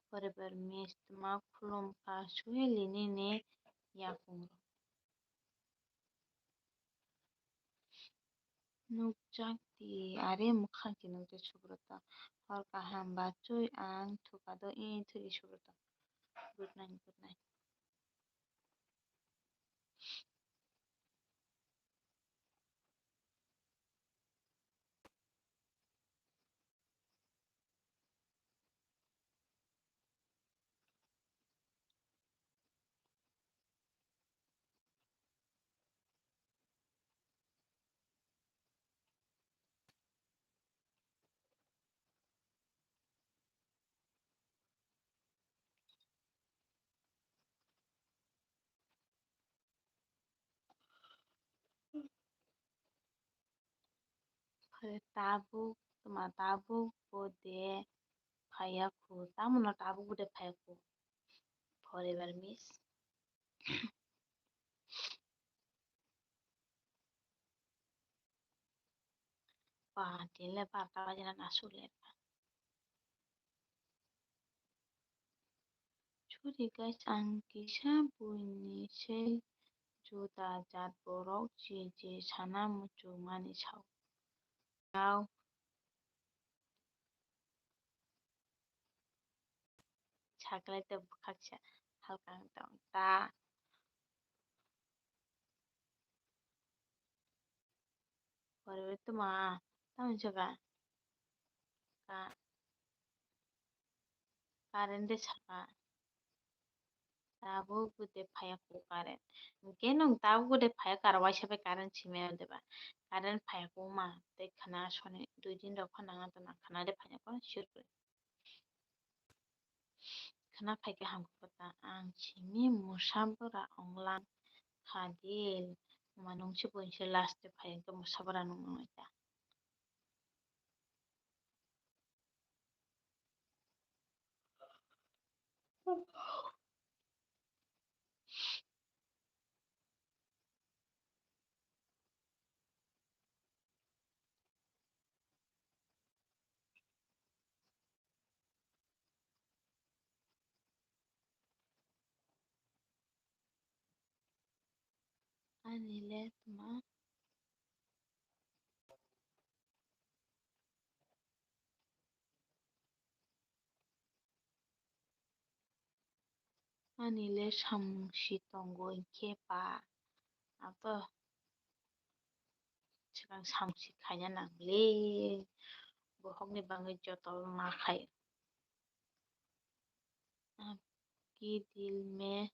Forever miss tma khulum kha suheli nini yakung rok. Nukjak di are mwkhang se nukjak Subrata. Hor kaham bachoi ang thukado e thwi Subrata. Good night, good night. Phai tabuk, tma tabuk bo de phaiya khu, tamo no tabuk bo de phaiya khu. Forever miss. Ba, tini le barta baji na nasu le. Sorry guys, ang kisa buini sei juda jat borok je je sana muchungmani sao. Au. Sakle te bwkhaksa halka wng tong ta. Pore tuma tamo jaga ka current de saka. Tabuk de phaya ko current. Hwnkhe nwng tabuk de phaya kar waisa bai current simi ya de ba. Current phaya ko ma tei khwna soni dui din rok phano nang to nang khwna de phaya ko sir khe. Khwna phai khe hamkhe kota ang simi mwsa bwra onglang kha di. Ma nwng se buini se last de phai hwnkhe mwsa bwra nwng nang ta. Ani le tma. Ani le samung si tongo hwnkhe ba abo swkang samung si khaina nang le bohokni bagwi joto ma khai. Ki dil me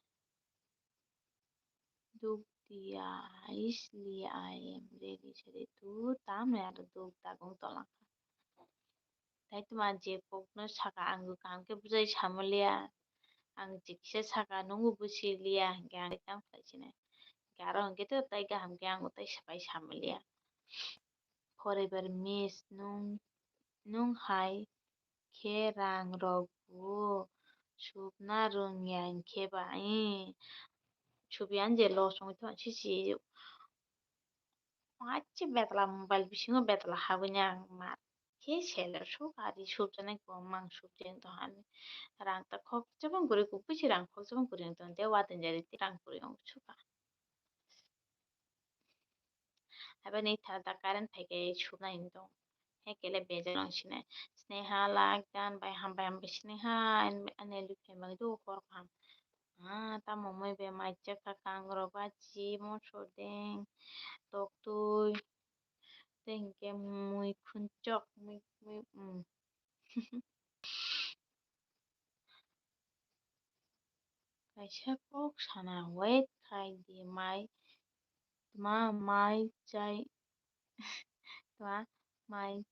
duk diya, isliya I am ready sadi tu tamni aro duk dagung tolangkha. Tai tuma je kokno saka ang kaham khe bujai samaliya. Ang je kisa saka nungbo busi liya hwnkhe ang tamo khlai sinai. Hwnkhe aro hwnkhe to tai kaham khe ang tai sapai samaliya. Forever miss nung, nung hai khe rang rok bo supna rwngya hwnkhe ba, ee, supya je loss wngwi thangma sisi. Maiche betla mobile bisingo betla habwi nang ma khe seller sok ari supjanai kwbangma ang supjak tong ani rang ta khokjabang kwrwi kubui se rang khokjabang kwrwi wng tong tei watwi jari tei rang kwrwi wng suka. Haibani tha da current phaikhe supnai wng tong. Hekele bejal wng sinai. Sneha lak dan bai ham bai ham bai Sneha ani luphi bai do hor kaham. Ah, tamo moi be maicha kha kangrok bachi moso deng tok twi. Tei hinkhe mui khunchok mui mui um. Kaisa kok sana wait khai di mai tma mai chai tma mai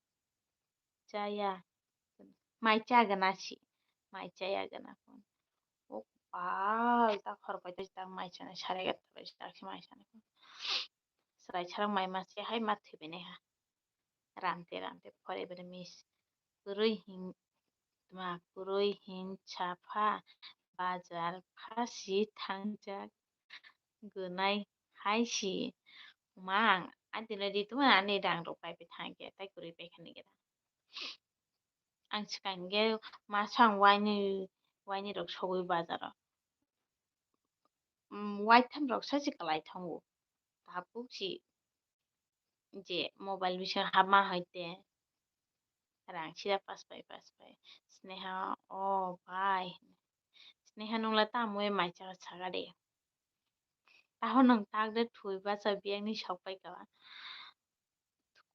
chaya mai cha gana si mai chaya gana kon o pal ta khor pai ta mai chana sare ga ta bai ta mai chana kon srai sarang mai ma se hai ma thwi bai nai ha. Rante rante forever miss. Kwrwi hin, tma kwrwi hin sapha bazar phasi thangjak gwnai hai si. Mang, adino di tuma ani rang rok pai pai thangkhe tai kwrwi pai khani geda. Ang swkang khe masa ang waini, waini rok sogwi bazaro. Mm, waitham rok sachi kwlai thango. Tabuk si je mobile bisingo hapma hai te rang sida pas pai pas pai. Sneha, o bai. Sneha nungla tamo bai mai chaka saka de. Taho nung tak de thui basa biyang ni sok pai ka.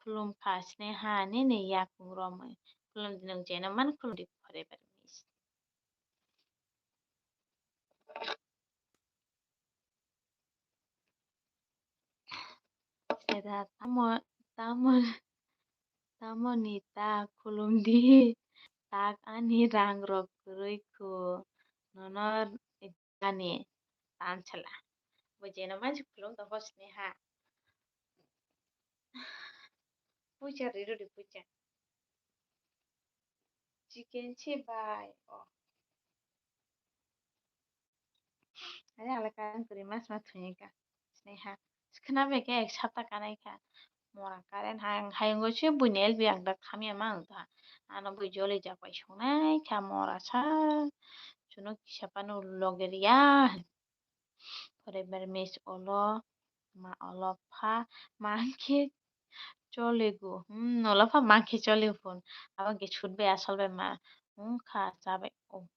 Khulum kha Sneha nini yakung romwi. Khulum di nung jeno man khulum di forever miss. Seda tamo tamo tamo ni ta khulum di tak ani rang rok kwrwi kho nono ani tansela. Bo jeno mansi khulum tongkho Sneha. Pucha riri pucha. Chicken se bai. Oh. Ani ala karan kuri mas ma thuni ka. Sneha. Khna be ke ek sapta kanai kha. Mora karen hayung hayung go se buini L B ang da khamya ma ang da. Ano bui joli ja pai songnai kha mora sa. Chuno kisa pano logeria. Forever miss olo ma olo pha ma khe Cholego. Hmm, nolo pha mankhe cholego phone. Abo khe sut bai asol bai ma. Wngkha chabai. Oh.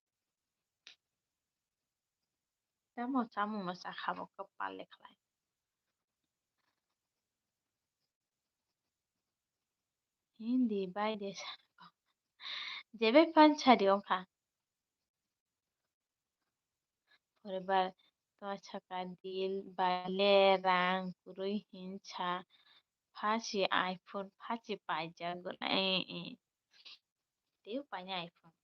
Tamo chamung no chakha bo kwpal le khlai. Hindi bai de sa. Jebe phan sari wngkha. Pore bar to saka dil bai le rang kwrwi hinsa phasi iPhone phasi paijak gwnai. Eh, eh. Tei paina iPhone.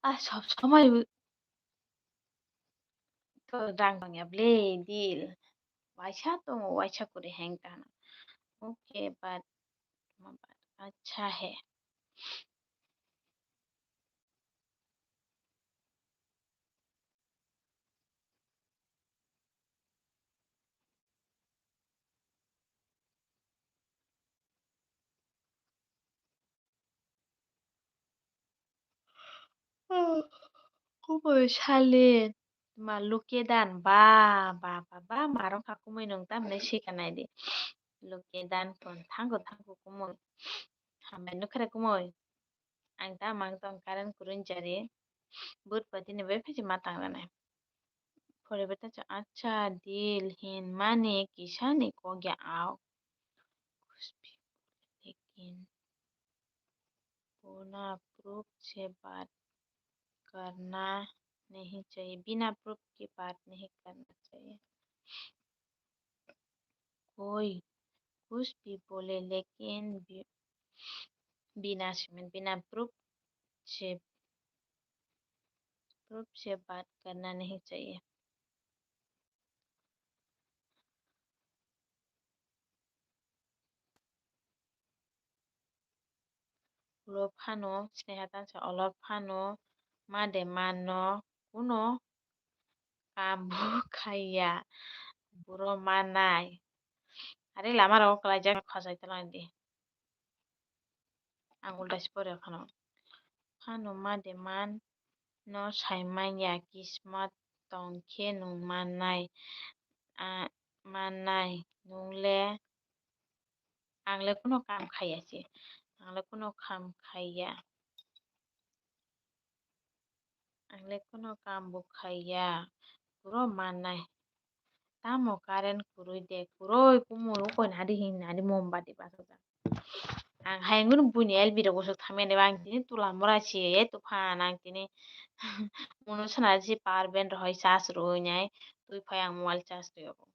Ah, sob somoi to rang tongya ble dil. Waisa tongo, waisa kwrwi heng tano. Okay, but, but acha hai. Kumui sale ma lukedan ba, ba, ba, ba, marong kha kumui nung tamni sika naidi. Lukedan phone thango, thango kumui. Hambai nukha re kumui. Ang ta mang tong current kwrwi jari. But pati ni bai phaji ma tang ranai. Pore bata cha acha dil hin mani kisa ni kok ya ao. Lekin bina proof se baat karna nahi chahiye. Bina proof ke baat nahi karna chahiye. Koi kuch bhi bole, lekin bi-, bina se, bina proof se, proof se baat karna nahi chahiye. Ulo phano, Sneha tansa ulo phano, ma de mano, kuno kaam bo khaiya, buro manai. Are lama rogo kwlaijak khajai tongdi. Ang ulta se pore phano. Phano ma de man no sai manya, kismat tong khe nung mannai, a, mannai, nung le, ang le kuno kaam khaiya se, ang le kuno kaam khaiya. Ang le kuno kaam bo khaiya, buro mannai. Tamo current kwrwi de, kwrwi kumui ukoi nadi hin nadi mombati bachajak. Ang hai wngkhe buini L B rok bwswk thamya de, ang tini tula mora se, e tuphan ang tini munu sana se power bank rok hai charge rwui nai, twi phai ang mobile charge rwui obo.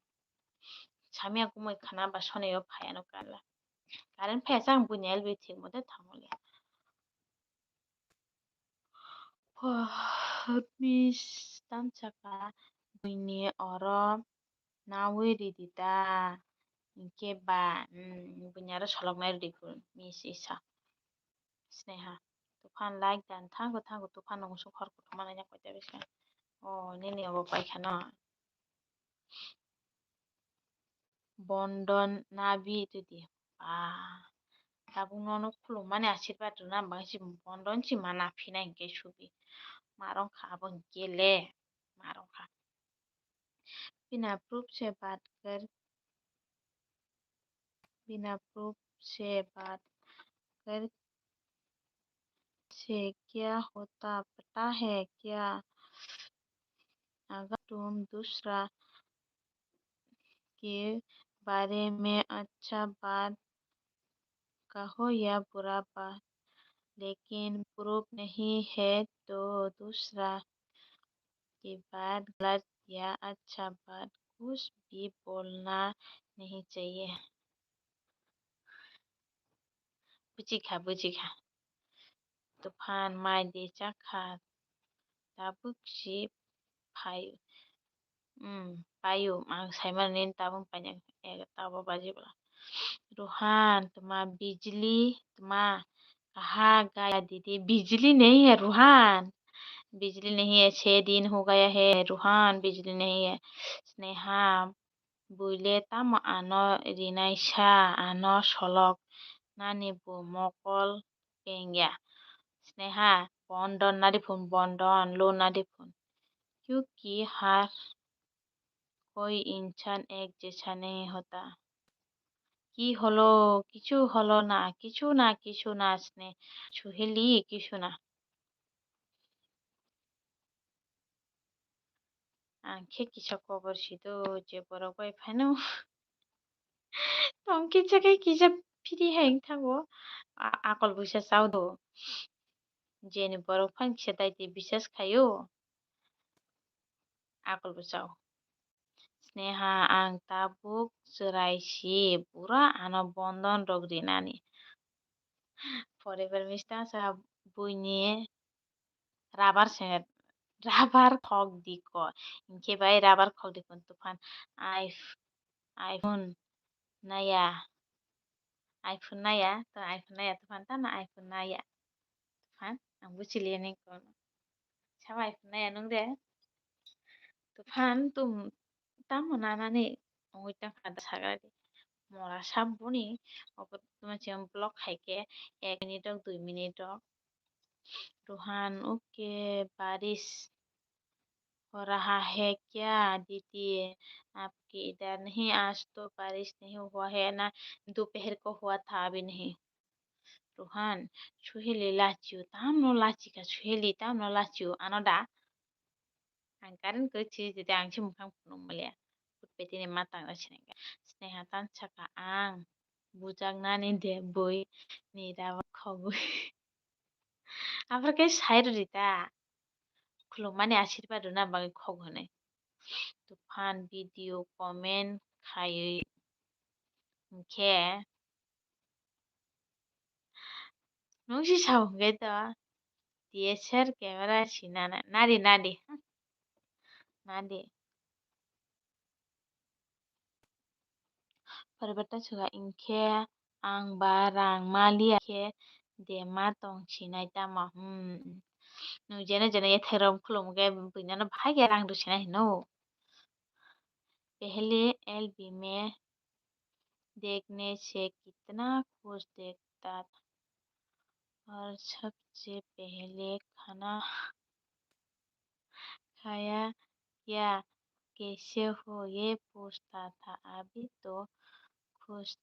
Samya kumui khana ba sonio phai ano kala. Current phai sa ang buini L B thik mote thango le. Miss tamsaka buini oro nawi ridi ta? Hinkhe ba, mm, buini aro soloknai ridi phuru Miss Isa. Sneha. Tuphan like dan thango thango tuphan nung sung khor kuthuma nanya koita bisa. O, nini obo paikha no. Bondon nabi tidi. Ah, tabuk nono khulumani asirwad rwna bangsi bondon si mana phina hinkhe subi. Marong kha abo hinkhe le. Marong kha. Bina proof se baat kar, bina proof se baat kar se kya hota pata hai kya? Agar tum dusra ke bare mein acha baat kaho ya bura baat, lekin proof nahi hai to dusra ke baat galat ya acha baat kuch bhi bolna nahi chahiye. Bujikha, bujikha. Tuphan mai de chakha. Tabuk si phai. Hmm, payu, ang saimani tabuk paina, eh, tabuk baji bwla. Ruhan, tuma bijli, tuma kaha gaya didi, bijli nahi hai Ruhan. Bijli nahi hai, se din ho gaya hai Ruhan, bijli nahi hai. Sneha, buile tamo ano rinai sa, ano solok nani bo mokol pengya. Sneha, bondon nadi phun, bondon lo nadi phun. Kyuki har कोई इंसान एक जैसा नहीं होता। Ki holo, kichu holo na, kichu na, kichu na sne, chuheli, kichu na. Ang khe kisa kobor si do, je borok bai phano. Tong kisa khe kisa phiri hai wng thango. A-, akol buisa chao do. Jeni borok phan kisa daiti bisas khaio. Akol bo chao. Sneha, ang tabuk chwrai si, pura ano bondon rok rinani. Forever miss ta sa buini rabar se, rabar khok di ko. Hinkhe bai rabar khok di ko tuphan. Ai, iPhone naya. iPhone naya, to iPhone naya tuphan ta na iPhone naya. Tuphan, ang buchiliya ni kono. Sabo iPhone naya nung de. Tuphan tum tamo nanani ongoi tang kha da sagra di. Mora sab boni obo tuma chiyam block hai khe ek minute rok, dui minute rok. Ruhan, okay, baris. हो रहा है क्या दीदी? आपके इधर नहीं, आज तो बारिश नहीं हुआ है ना, दोपहर को हुआ था, अभी नहीं। Rohan, Suheli lachiu, tamno lachika Suheli, tamno lachiu, ano da? Ang current kwrwi si, jete ang se mwkhang phunuk maliya. Kutpetini ma tangna sinai kha. Sneha tan saka ang, bujaknani de bui, ni rabar khogwi. Aphar khe sai rwdi ta. Khulumani asirwad rwna bagwi khok hwnwi. Tuphan video comment khaiwi hinkhe nwng si sao hinkhe to D S L R camera si nana, nadi, nadi. Nadi. Poribar ta saka hinkhe ang ba rang maliya khe de ma tong sinai tamo, hmm. Nwng jene jene yathai rok khulumkhe buinano bahai khe rang rw sinai hino. Pehele L B me देखने से कितना खुश देखता था और सबसे पहले खाना खाया क्या, कैसे हो ये पूछता था। अभी तो खुश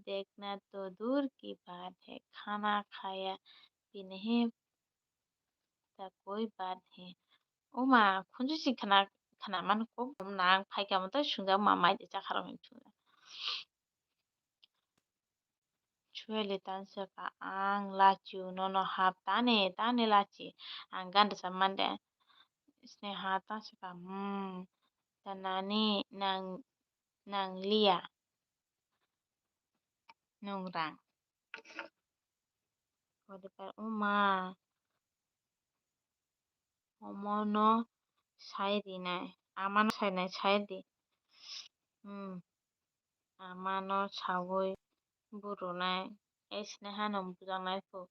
देखना तो दूर की बात है, खाना खाया भी नहीं था कोई बात है. Oma, khunju si khana, khana man kok nang phai kha mo to sungja ma mai de cha kharo hin sungja. Suheli tan saka ang lachiu nono hap tane, tane lachi. Ang gan rwchap mande. Sneha tan saka, hmm, ta nani nang, nang liya. Nung rang. Poribar, oma. Omono sai rinai. Amano sainai sai di. Hmm. Amano saui burunai. Ei Sneha no bujaknai kho.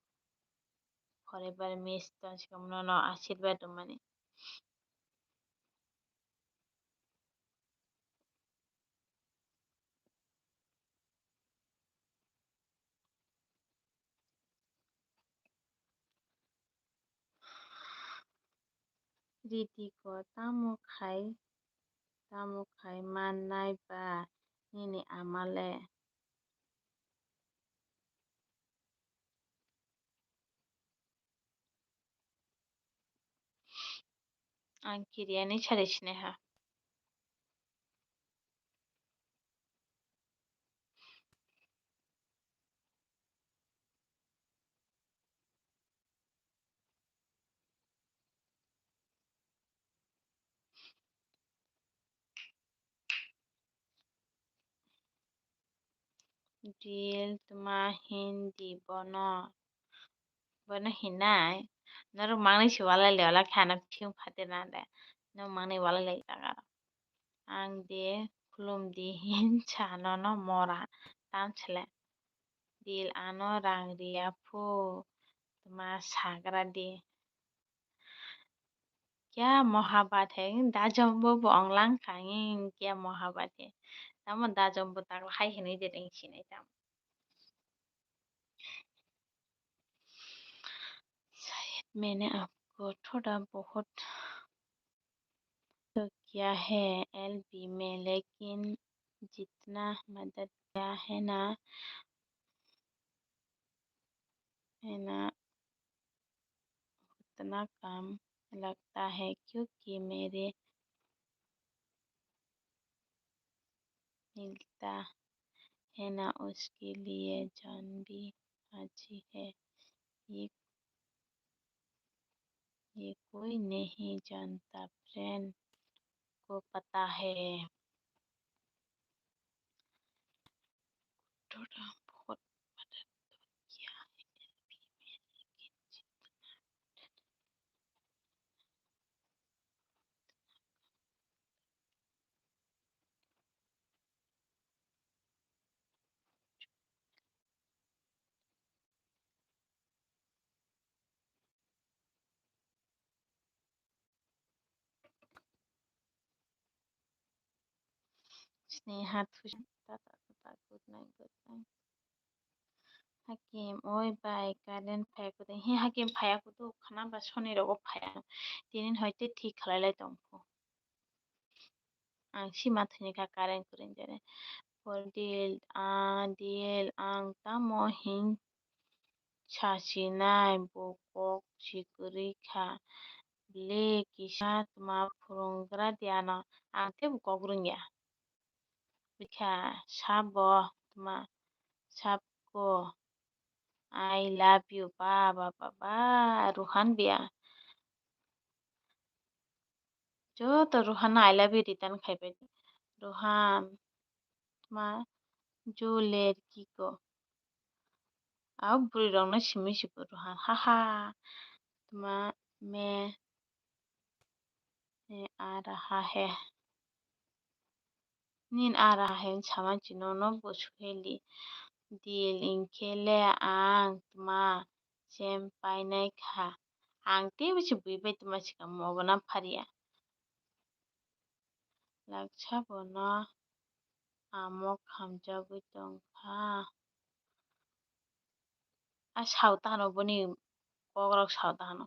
Poribar miss ta sikomno no asirwad rwmani. Ritiko tamo khai, tamo khai mannai ba nini ama le? Ang kiriani sari Sneha. Dil tma hindi bono. Bono hinai. Norok mangnwi se walai le wala khe ano phiyung phatir na de. Norok mangnwi walai le jaga. Ang de khulum di hin sa nono mora tam sele. Dil ano rang riya phu. Tma sagra di. Kya mohabbat hai, dajombo bo onglang kha, kya mohabbat hai. Tamo dajombo takla hai hinwi de ring sinai tamo. शायद मैंने आपको थोड़ा बहुत तो किया है, L B में, लेकिन जितना मदद किया है ना, है ना, उतना कम लगता है, क्योंकि मेरे मिलता है ना, उसके लिए जान भी हाजिर है। ये, ये कोई नहीं जानता, फ्रेंड को पता है। थोड़ा बहुत मदद तो किया है, एल बी में, लेकिन जितना Sneha, Thusha, tata, tata, good night, good night. Hakim, oi bai, current phaiya kudai. He, Hakim phaiya kudu, khana ba soni rogo phaiya. Tini hoite thik khlai lai tongkho. Ang sima thwini kha current kwrwng jani. Fordil, ah, Dil, ang tamo hin sasinai, bo kok si kwrwi kha. Ble kisa tma phwrwnggra di ano, ang teibo kok rwngya. Bikha sabo tma, sabko, I love you, ba, ba, ba, ba, Ruhan biya. Joto Ruhan no I love you return khaibai. Ruhan, tma, jo lerki ko. Au bwrwi rok no simi si bo Ruhan, ha ha. Tma, me, ए, आ रहा है। Nini आ रहा है wngwi sama chino no bo Suheli. Dil, hwnkhe le ang tma chem painai kha. Ang teibo se bui bai tma sikamo, obo na phariya. Laksa bono amo khamjagwi tongkha. A sao ta hano boni kokrok sao ta hano.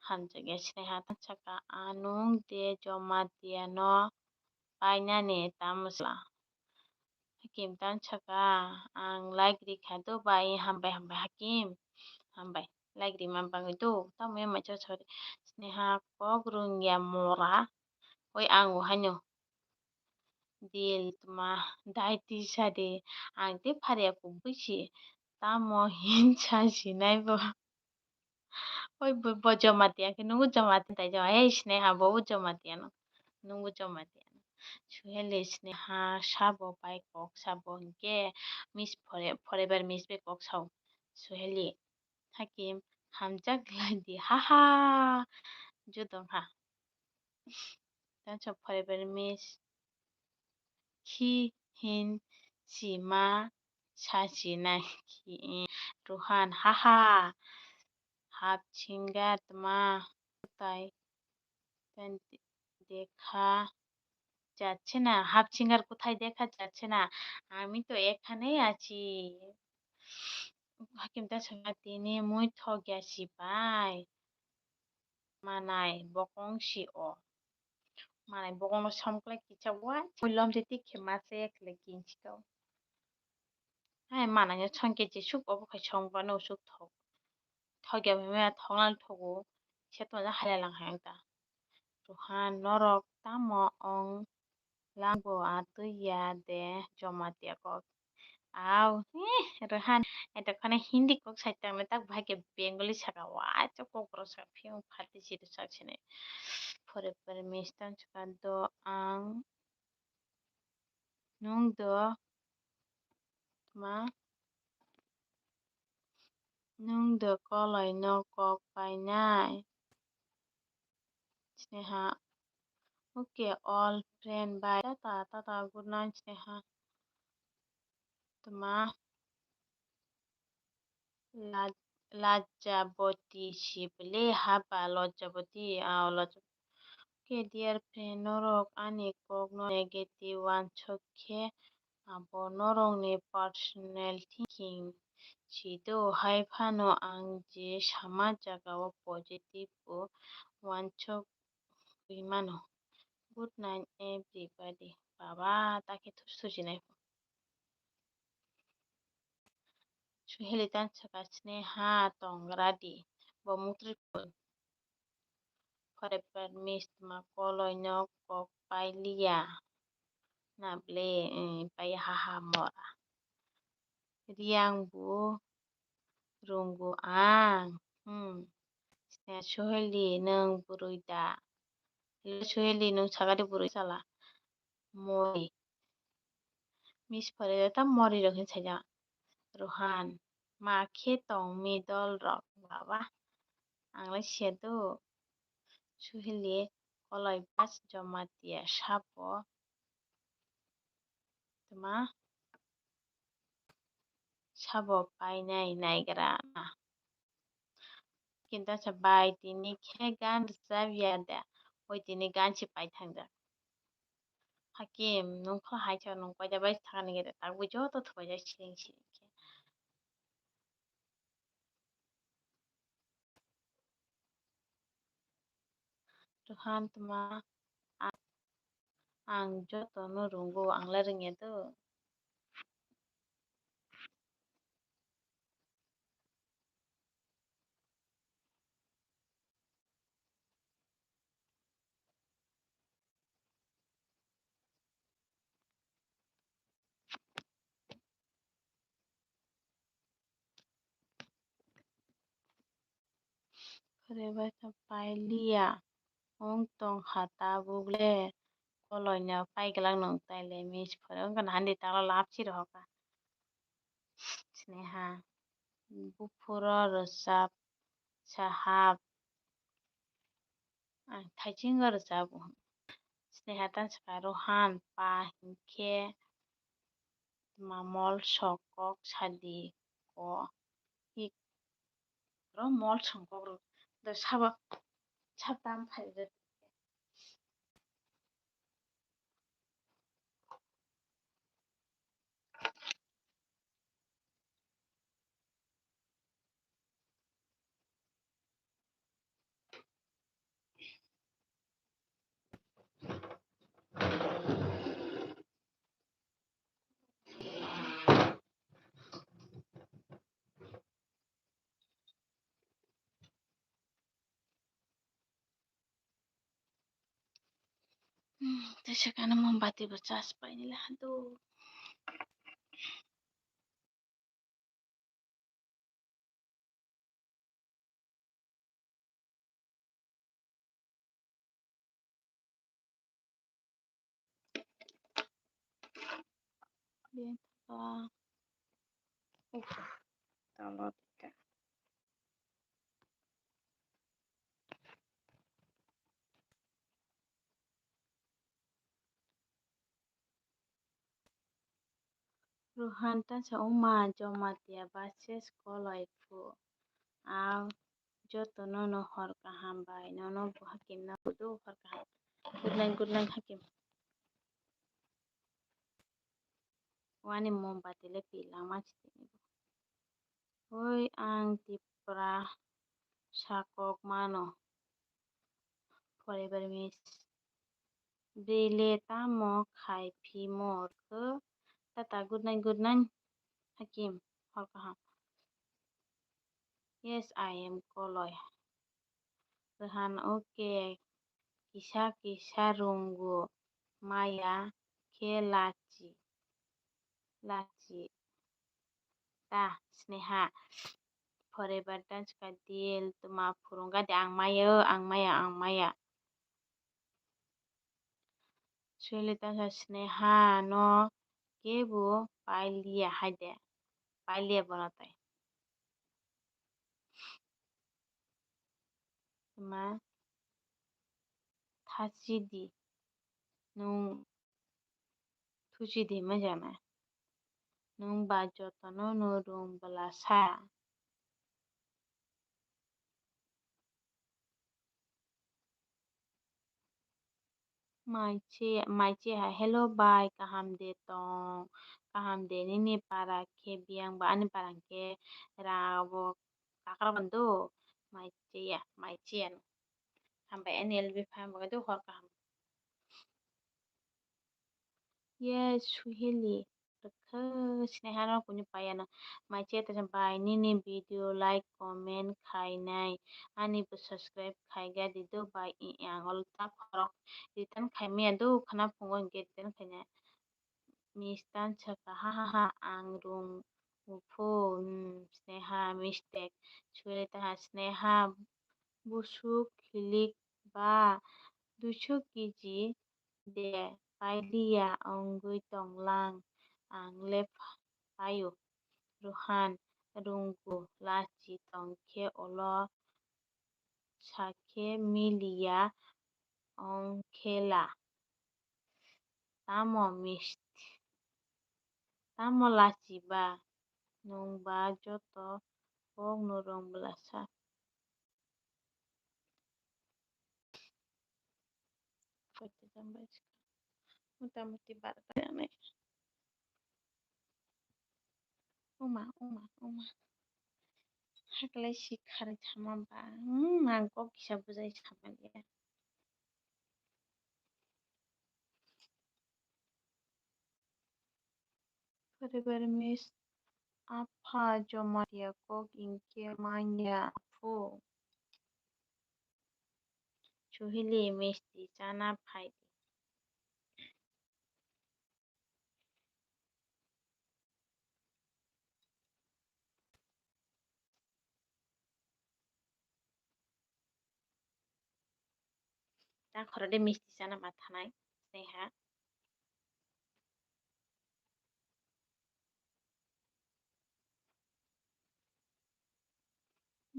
Hamjakya Sneha tang saka, a nwng de Jamatia no painani tamo sla? Hakim tang saka, ang like rikha do bai, hambai, hambai, Hakim, hambai, like rima bagwi do, tamo ya macha sori. Sneha kok rwngya mora, oi ang o haino. Dil tma, dai tisa de, ang tei phariya kubui si, tamo hinsa sinai bo. Oi bo, bo Jamatia khe, nungo Jamatia tai Jamatia, ei Sneha bo o Jamatia no, nungo Jamatia no. Suheli Sneha sabo bai kok sabo hinkhe, miss fore-, forever miss bai kok sao. Suheli, Hakim, hamjak lai di, ha ha, judong ha. Thanks for forever miss. Khi hin sima sa sinai khi, Ruhan, ha ha. Hap singar tma tai, tai dekha যাচ্ছে না, half singer কোথায় দেখা যাচ্ছে না, আমি তো এখানেই আছি। Hakim ta saka tini mui thokya si bai. Manai bokong si o. Manai bokong no somklai kisa wa. Mui lom je tik khe ma se ekle kinsi kau. Hai manai no songke je suk obo khai song ba no suk thok. Thokya meme thoknal thogo. Se to ja halai lang hai ta. Ruhan norok tamo ong lang bo a twi ya de Jamatia kok. Au, eh, Ruhan, eto khone Hindi kok sai tang le tak bahai ke Bengali saka wa, acha kok ro saka phiung phati si sak sene. Pore pore mistan saka do ang nung do ma nung do koloi no kok painai. Sneha. Okay, all friend, bye. Tata, tata, good night, Sneha. Tma. Laj-, Lajaboti si bele haba Lajaboti, ah, Laj-, okay, dear friend, norok ani kok no negative wansok khe abo norokni personal thinking si do, hai phano ang je sama jagao positive o wansok wi mano. Good night everybody. Baba, ta khe thusi thusi nai. Suheli tan saka Sneha tongradi. Bo muktrwi phun. Forever miss tma koloi no kok pai liya. Na ble, eh, pai ha ha mora. Riyang bu runggu ang. Hmm. Sneha Suheli nwng bwrwi da? Hello Suheli, nwng sagadi bwrwi chala. Mori. Miss Forever ta mori rok hin saja. Rohan. Ma khe tong mi dol rok baba. Ang lai siya do. Suheli koloi bas Jamatia sapo. Tma sabo painai naigra na. Kinta sa bai tini khe gan rwchap ya da. Oi tini gan se pai thangjak. Hakim, nwng kho hai sa nwng koida bai thangani gede tak bui joto thubai jai siring siring khe. Rohan tma a-, ang jotono rwngo, ang le rwngya do. Phwrwi bai kha pai liya. Wng tong kha tabuk le. Koloi no pai glak nwng tai le miss phwrwi wng kha na handi talo lapsi rohor kha. Sneha. Buphuro rwchap sahap. Ang thaiching o rwchap o. Sneha tan saka Rohan pa hinkhe tma mol sok kok sadi ko. Hi ro mol song kok ro. Do sabo sab tam phai rw. Hmm, tei sakano mombati bo charge painani hadu. Uf, talo tika. Rohan ta sa uma Jamatia ba ses kolai phu. Ang jotono no hor kaham bai nono bo hakim na kudu hor kaham. Good night, good night hakim. Wani mombati le pi lama chitini bo. Oi ang Tipra sakok mano. Forever miss. Bele tamo khai phi mor kho. Tata good night, good night. Hakim, hor kaham. Yes, I am Koloi. Rohan, okay. Kisa kisa rungo maya khe lachi. Lachi. Ta, Sneha. Forever dance ka deal tuma phurunga de ang maya, ang maya, ang maya. Suli ta sa Sneha no kebo pailia haide. Pailia bono tai. Tuma thachidi nung thuchidi ma jana. Nung ba jotono no rung bwla sa. Maiche, maiche hai, hello bai, kaham de tong, kaham de nini para khe biyang ba ani para khe ra bo kakra bando, maiche ya, maiche ya no. Hambai ani L B fan bo do hor kaham. Yes, Suheli. Rwkha Sneha no kunu paiya no. Mai chat bai nini video like comment khainai. Ani bo subscribe khaiga di do bai i ang olo ta khorok return khaimaya do khana phungo hinkhe return khainai. Mistan saka ha ha ha ang rung uphu, hmm, Sneha mistake. Suheli ta ha Sneha busuk hilik ba duiso kg de pailiya wngwi tonglang ang le phaio. Rohan runggu lachi tongkhe olo sakhe miliya ongkhela. Tamo misti? Tamo lachi ba? Nwng ba joto kokno rwng bwlasa. Mota moti barta nai. Uma, uma, uma. Haklai si kharwi thama ba. Hmm, ang kok kisa bujai sama ya. Paribar mis apha jomaria kok ingke manya aphu. Suhili misti chana phai di. Ta khoro de misti chana ma thanai Sneha.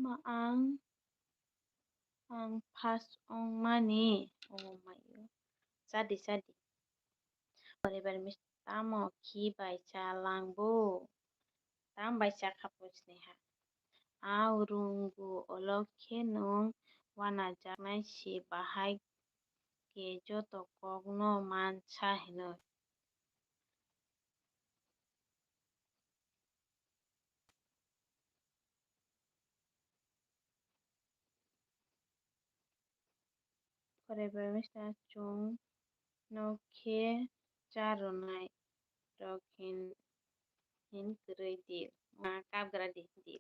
Ma ang, ang phas ongmani. Oh my God. Chadi, chadi. Paribar misti tamo khi bai cha langbo? Tam bai cha khapo Sneha. Au rungbu olok khe nwng wanajaknai se bahai khe joto kokno man sa hinwi. Pore bai masa chwng no khe cha rwnai rok hin, hin kwrwi di, ma kapgra di, di.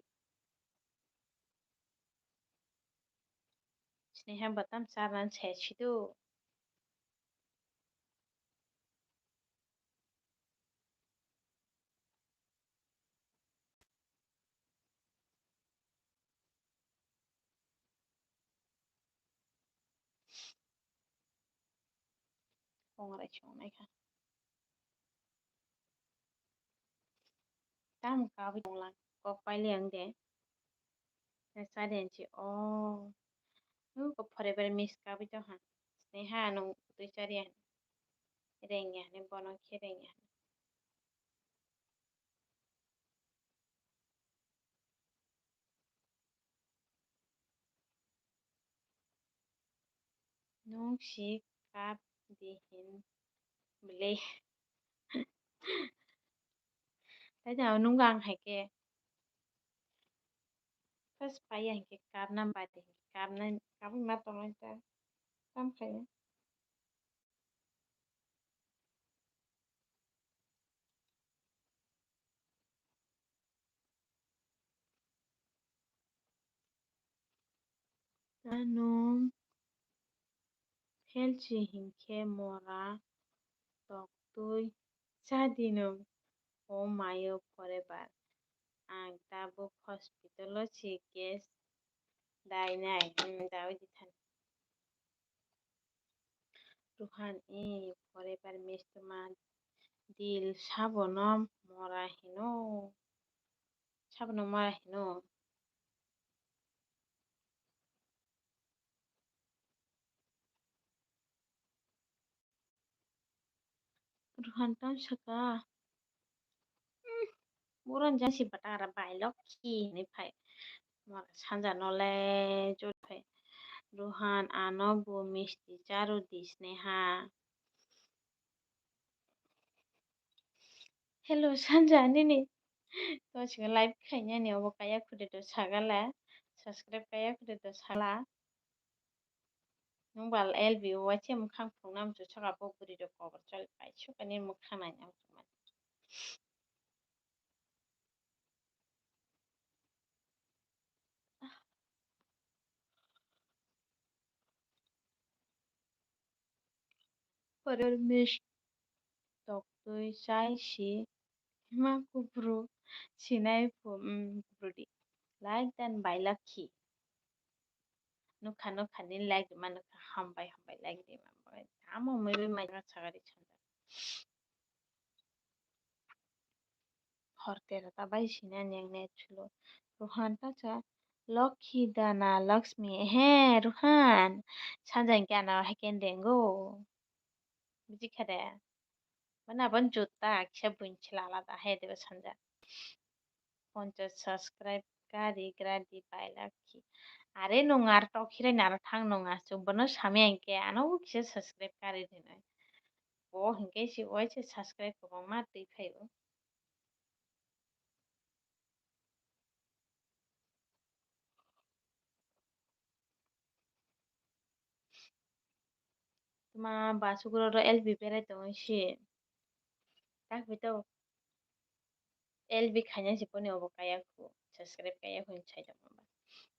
Sneha batam charnani se sido. Kongrai chongnai kha. Tam kabui tonglang kok paili ang de. Chadi ang si o. Nuko forever miss kabui tong ha. Sneha nung twi chari ang. Rengya ni bono khe rengya. Nung si kap di hin bwlwi. Tai da nung ang hai khe. First paiya hinkhe kapna bade hinkhe kapna kapwi ma tongnai ta tam khaina. Ano phelchi hinkhe mora toktwi chadi nwng o mayo forever. Ang tabuk hospital o si case dainai, hmm, dawi di thani. Ruhan e forever mistma dil sabono mora hino. Sabono mora hino. Ruhan tang saka. Hmm, buron jang si batara bai lok ki hinwi phai. Mora sanja nole jot phai. Ruhan ano bo misti charu di Sneha. Hello sanja nini. To singa live khainani obo kaya khude to sagala. Subscribe kaya khude to sagala. Nwng bal L B o waisa mwkhang phunuknani chuchak abo bwrwi rok kobor choli pai sukani mwkhang naina muchungmani. Pore miss toktwi chai si ma kubru sinai phu, um, kubru di. Like dan bai lakhi. Nukha, nukha, nini like rima nukha, hambai, hambai, like rima. Tamo mui bai mai ma sagari chanda. Hor tera ta bai sina neng ne chulo. Ruhan ta cha, Lokhi dana Lakshmi. He, Ruhan. Sanja hingke ana hai ken dengo. Buji kha de. Mana bon juta kisa bunchi lala da he deba sanja. Ponchas subscribe kari gradi pailakhi. Are nung ar tok hirai naro thang nung asuk bono sami angke ano kisa subscribe kari rinai. Bo hingke si waisa subscribe kwbangma twi phaio. Tuma basukro ro L B berai tongwi si. Tak bito L B khaina si poni obo kaya khu, subscribe kaya khu sai tongma ba.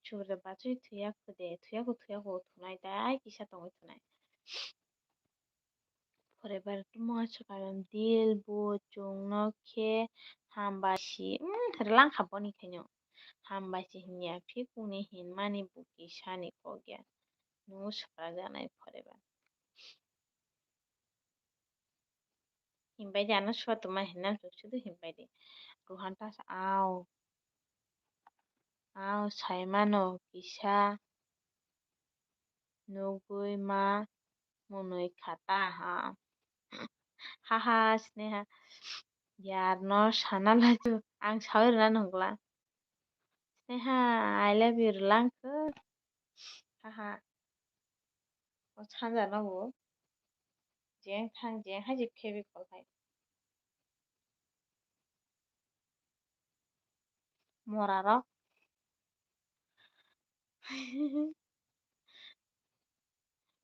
Subra basui thuya khu de, thuya khu, thuya khu, thunai dai kisa tongwi thunai. Forever tuma swkang dil bo chwngno khe hambai si, mm, rwlang kha boni khaino. Hambai si hinya, phikungni hinmani bo kisani kok ya. Nungo swprak janai forever. Himbai di ano sua tuma hinna sudu himbai di. Ruhan ta sa au. Au saimano kisa nugui ma munui khata ha. Haha, Sneha. Yar no sana laju. Ang sawi rwna nungla. Sneha, I love you rwlang kho. Haha. O sanja no bo. Jeng thang jeng hai je Fevicol hai. Mora rok.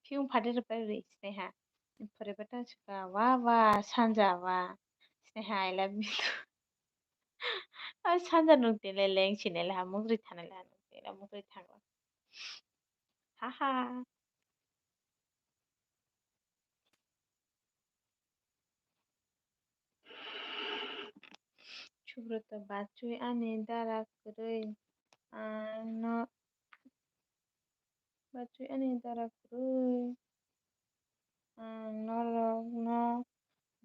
Phiyung phade rwpai rwi Sneha. Phore bata suka wa wa sanja wa. Sneha, I love you too. Ai sanja nung tele leng sinele ha mugri thanele ha nung tele mugri thangla. Haha. Subrata bachwi ani dara kwrwi ang no, bachwi ani dara kwrwi ang norok no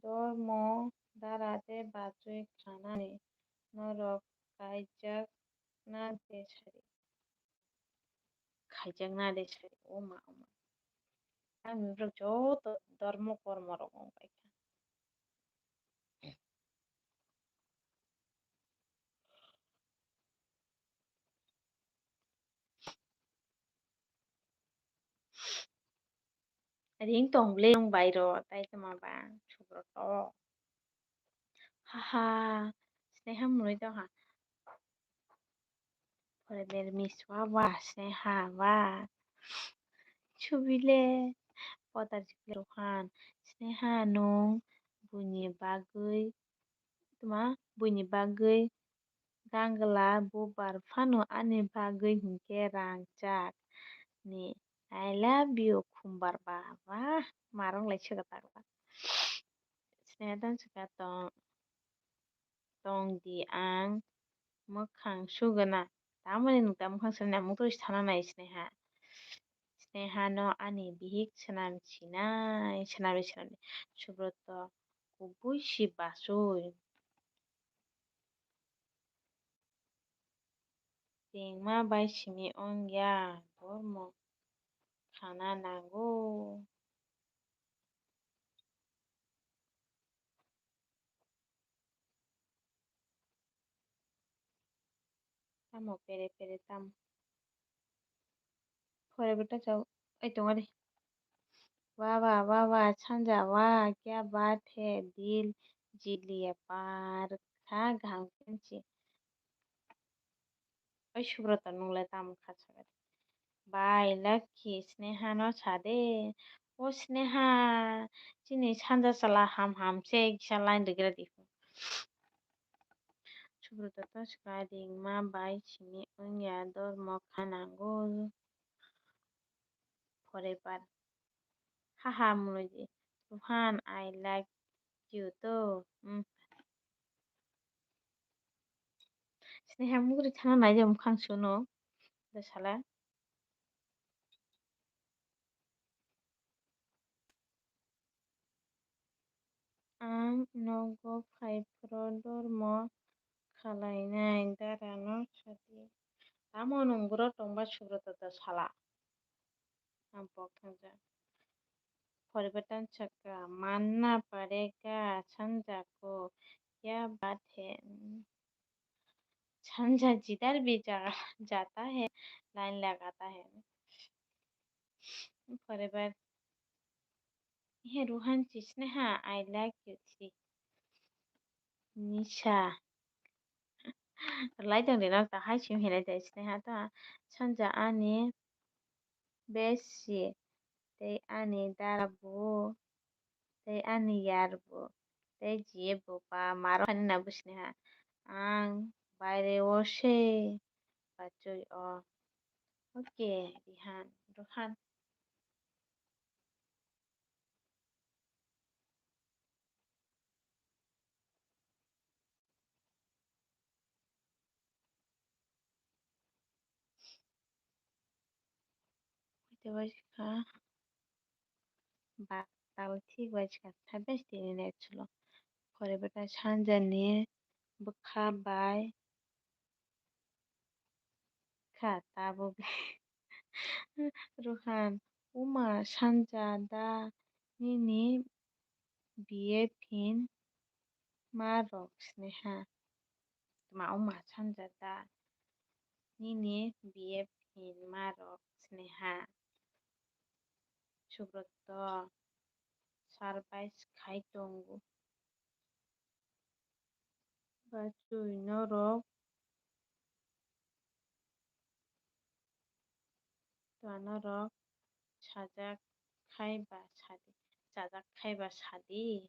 dormo dara de bachwi khanani norok kaijak na de sari. Khaijak na de sari, o ma, o ma. Ang borok joto dormo kormo rok wng pai kha. Ring tong ble wng bai ro, tai toma ba, subro to. Haha, Sneha mwnwi tong ha. Pore ber miswa wa, Sneha wa. Chubile, potar chubile Rohan. Sneha nung buini bagwi, tuma buini bagwi gangla bubar phano ani bagwi hinkhe rangchak ni. I love you khumbar ba. Wah, marwng lai se kwtal ba. Sneha tong swkang tong, tong di ang mwkhang sugwna. Tamoni nwng ta mwkhang sugwna, mwtui sana nai Sneha. Sneha no ani bihik swnam sinai, swnamwi swnamwi. Subroto kubui si bachwi. Tengma bai simi wng ya, dormo khana nango. Tamo pere pere tamo. Pore bwta chao. Ai tongo de. Wa wa wa wa sanja wa kya baat hai dil jit liya par kha gaham khe si. Oi Subrata nung le tamo kha sagai. Bai, Lucky, Sneha no sa de. O Sneha, chini sanja chwla ham ham se kisa line rigra di. Subrata ta swkang ringma bai simi wngya, dormo kha nango forever. Haha, Munuji. Ruhan, I like you too. Hmm. Sneha mugri thana naijak mukhang suno. Da sala. Ang nogo phai phuru dormo khwlainai dara no sadi. Tamo nwng bwrwi tongba Subrata da sala. Ang pok thangjak. Poribartan sakha, manna parega sanja ko, kya baat hai? Sanja jidhar bhi ja-, jata hai, line lagata hai. Poribar, he Ruhan chisne ha, I like you three. Nisa. Lai tong di nok ta hai sim hinai jai sini ha ta. Sanja ani besi tei ani dara bu tei ani yar bu tei jiye bu pa maro hani na busini ha. Ang baire o se bachoi o. Oke, Rihan, Ruhan. Tei bai kha ba tal thik bai kha tha bes tini net sulo. Pore bwtha sanjani bwkha bai kha tabuk. Ruhan, uma sanja da nini biye phin ma rok sneha. Tma uma sanja da nini biye phin ma rok sneha. Subrata surprise khai tongo. Bachoi norok twa norok sajak khai ba sadi, sajak khai ba sadi.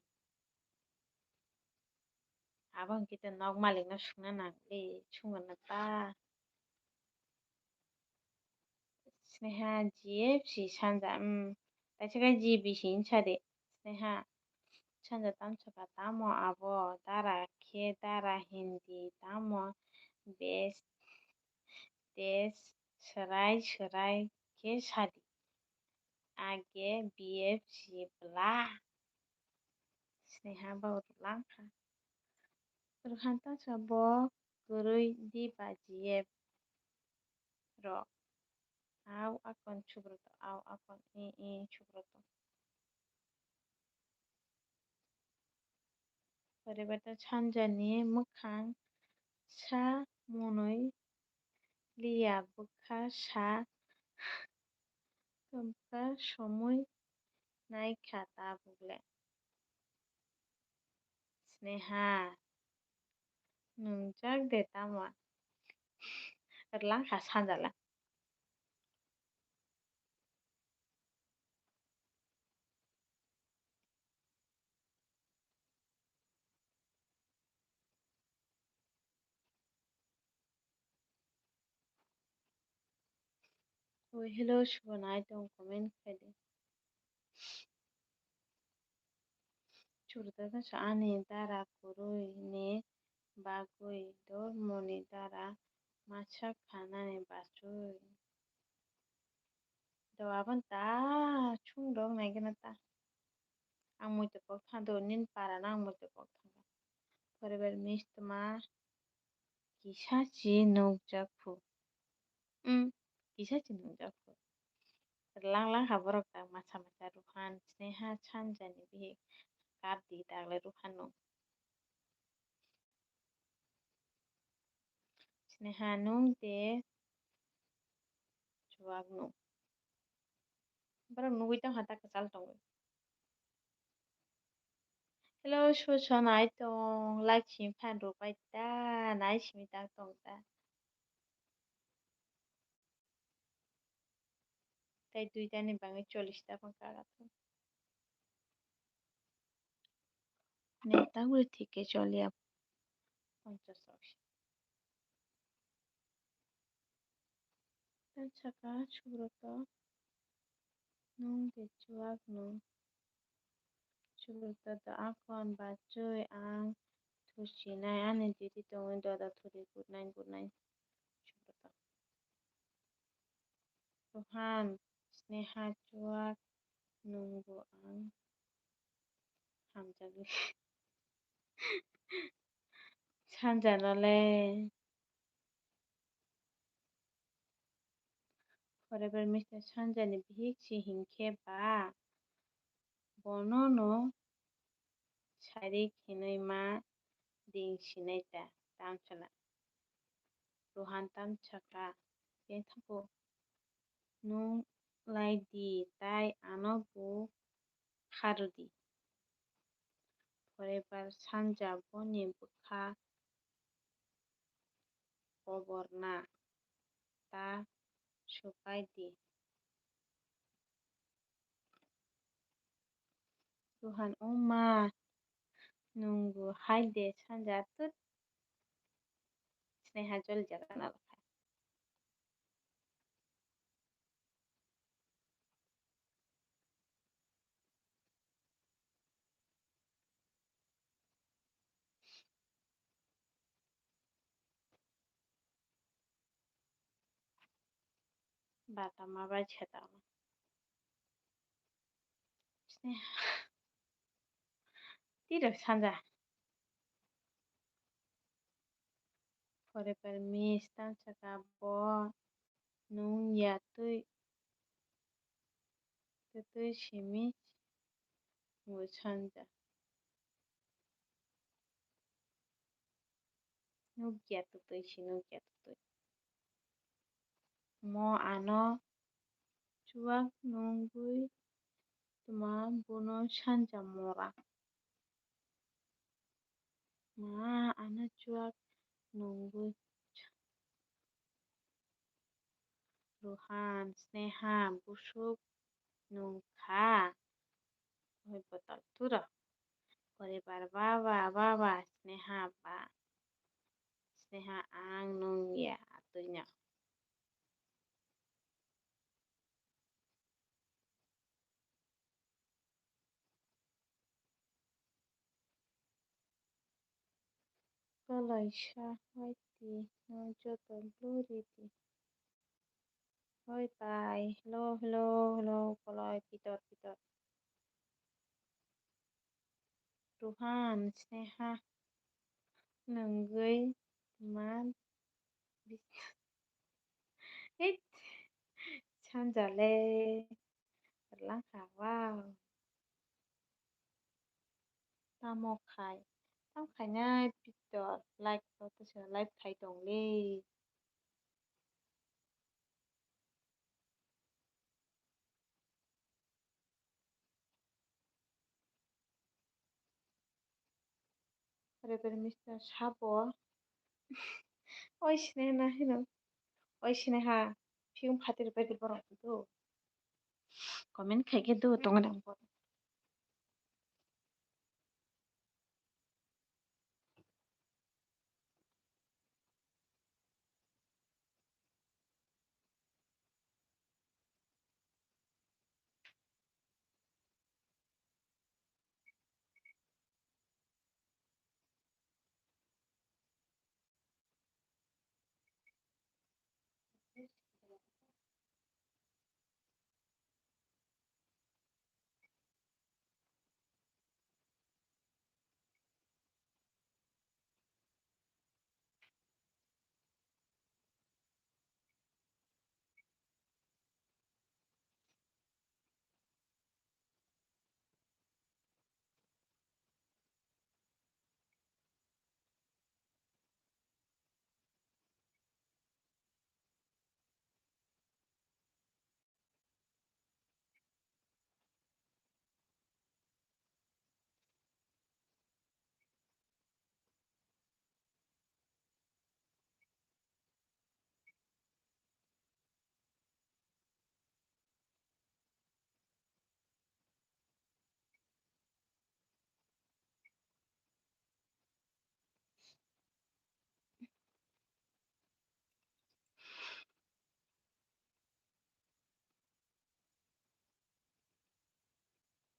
Abo hwnkhe to nok malikno swngna nang le, swngna ta. Sneha, G F C sanja, um, kaisa khe G B C hinsa de. Sneha, sanja tamsa kha tamo abo, dara khe dara hindi, tamo bes, des, swrai, swrai khe sadi. Age B F C bwla. Sneha ba rwlang kha. Rwkhan ta sa bo kwrwi di ba G F rok. Au akon Subrata, au akon i i Subrata. Pore bata sanjani mwkhang sa monoi liya bwkha sa tongkha somoi naikha tabuk le. Sneha, nungjak de tamo? Rwlang kha sanjala. Oi, hello, Shubha, nai tong comment khai di. Churda ka sa ani dara kwrwi ni bagwi dormo ni dara masa khanani bachwi. Do abon ta chung dok nai gana ta. Ang muitu kok thang do, nin para na ang muitu kok thang. Poribar mistma kisa si nukjak phu. Um, kisa si nukjak phu. Lang lang ha borok ta masa masa Ruhan, Sneha, Sanjani bihik kap di tagle Ruhan no. Sneha nung de chuak nung. Borok nugui tong ha ta kwchal tongwi. Hello, Suso nai tong, like simi phan rwpai ta, nai simi tak tong ta. tei duitani bagwi chollish ta phano kara thung. Neta guri thik khe choliya ponchas rok se. Tei saka Subroto, nwng de chuak nwng. Subroto, do akon bachoi ang thusinai, ani duty tongwi doda thuri, good night, good night. Subroto. Rohan, Sneha, chuak nwngbo ang hamjakli. Sanja no le. Forever Mister Sanja ni bihik si hinkhe ba bono no sari khinwi ma ding sinai ta, tamsala. Rohan tamsaka, tei thago nwng lai di, tai ano bo kharwdi. Forever Sanja boni bwkha koborna ta sukai di. Rohan, o ma, nwngbo hai de Sanja tut. Sneha jol jaga na lakha. Bata ma bai cheta. Sneha. Tiro Sanja. Forever Miss tamsaka bo nwng ya twi, twi simi ngu Sanja. Nukya twtwi si, nukya twtwi. Mo ano chuak nungwi tma bono Sanja mora. Ma ano chuak nungwi. Rohan, Sneha, busuk nungkha. Oi botol turo. Forever baba, baba, Sneha ba. Sneha ang nung ya atwino. Kalaisa waiti no joto blue ridi. Hoi pai, hello, hello, hello, koloi, pitor, pitor. Rohan, Sneha, nungwi man bis-, it, Sanja le, rwlangkha, wow. Tamo khai, tamo khainai pitor, like, like khai tong le. Reverend Mister Sabo. Oi sine na hino. Oi sine ha. Phiyung phatir bai di borok do. Comment khai khe do tongo nang bo.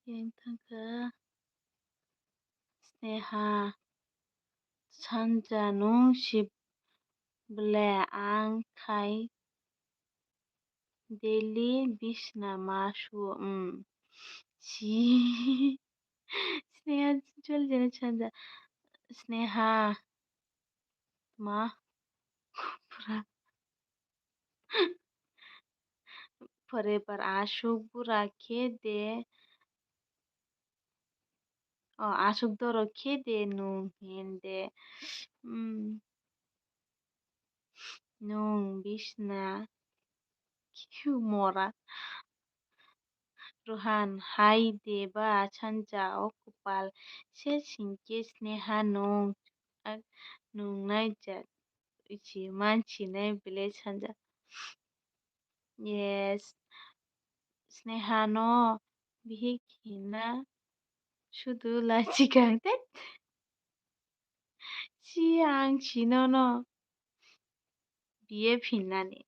Yang thangkha Sneha, sanja nung si ble ang khai daily bisna ma su, um. Si. Sneha, chol jene sanja. Sneha, ma, pura. Forever aswk bura khe de, o, aswk dorok khe de nwng hin de, um, nwng bisna khiu mora. Rohan, hai de ba sanja o kwpal se singkhe Sneha nwng, nwng nai ja. Ichi manchi nai belai sanja. Yes. Sneha no bihik hinna sudu la chikang te. Si ang si no no. Biye phinnani.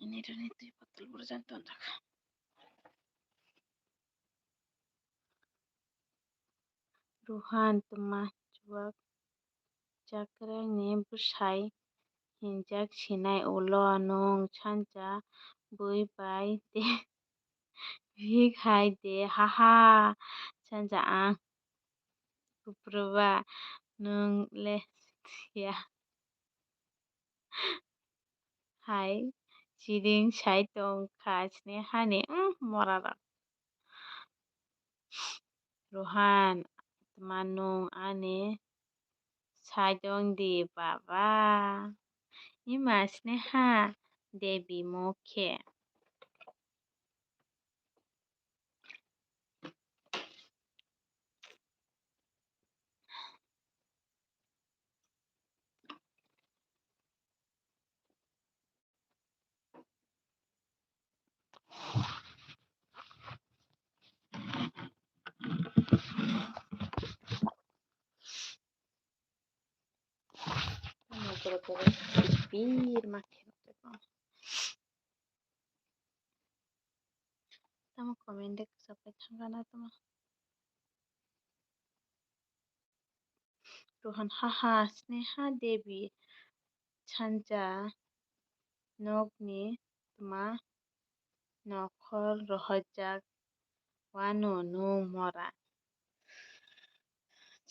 Ini doni twi botol burjak tonjak. Rohan, twma chuwak chakrangni bwsai hinjak sinai ulo nwng sanja bui bai de bihik hai de, haha, sanja ang kupruba nwng le ya. Hai, chiding sai tong kha Snehani, um, morarok. Rohan, tma nwng ani sai tong di baba. Ima Sneha Devi mokhe. Tamo comment de kwchap bai thangkha na tamo. Rohan, haha, Sneha Devi, sanja nokni tma nokhor rohorjak wano nwng mora.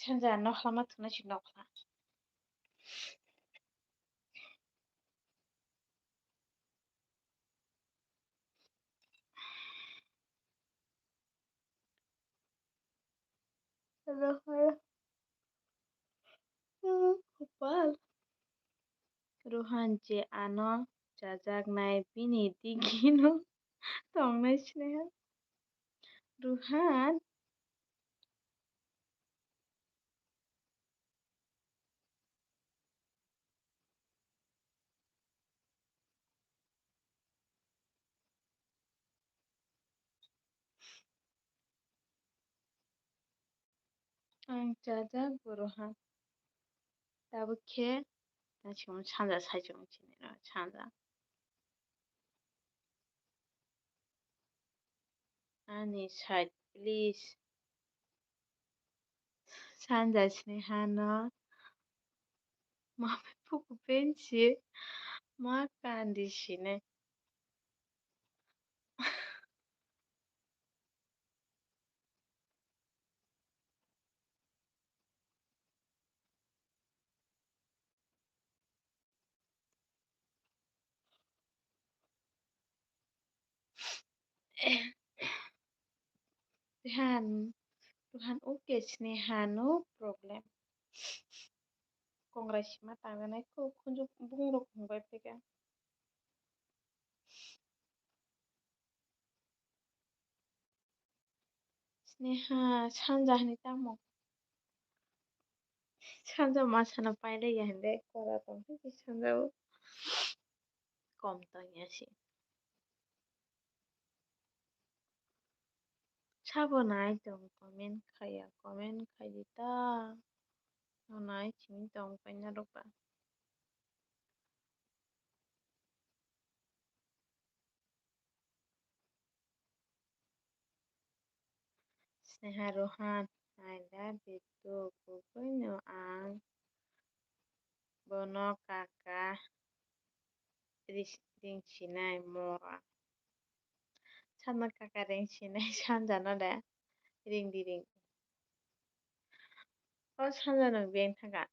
Sanja nokhla ma thwknai si nokhla. Rohan je ano chajaknai bini digino tongnai Sneha. Rohan. Ang chajak bo Rohan. Tabuk khe, sanja sai chong chini, sanja. Ani side, please. Sanja Sneha no. Mami puku pensi. Ma kandi sini. Rehan, Ruhan, okay, Sneha, no problem. Kongrai sima tangnai kho, khunju bungrok hungbai phaikha. Sneha, sanja hinwi tamo? Sanja masano pailaiya hinde, kora tongkhe sanja o. Kom tongya se. Sabo nai tong comment khaiya, comment khaidi ta. No nai simi tong paina rok ba. Sneha Rohan, I love you too. Kubuino ang bono kaka ris-, ring sinai mora. Sana kaka ring sinai sanjano de ring di ring. O sanjano beng thaka.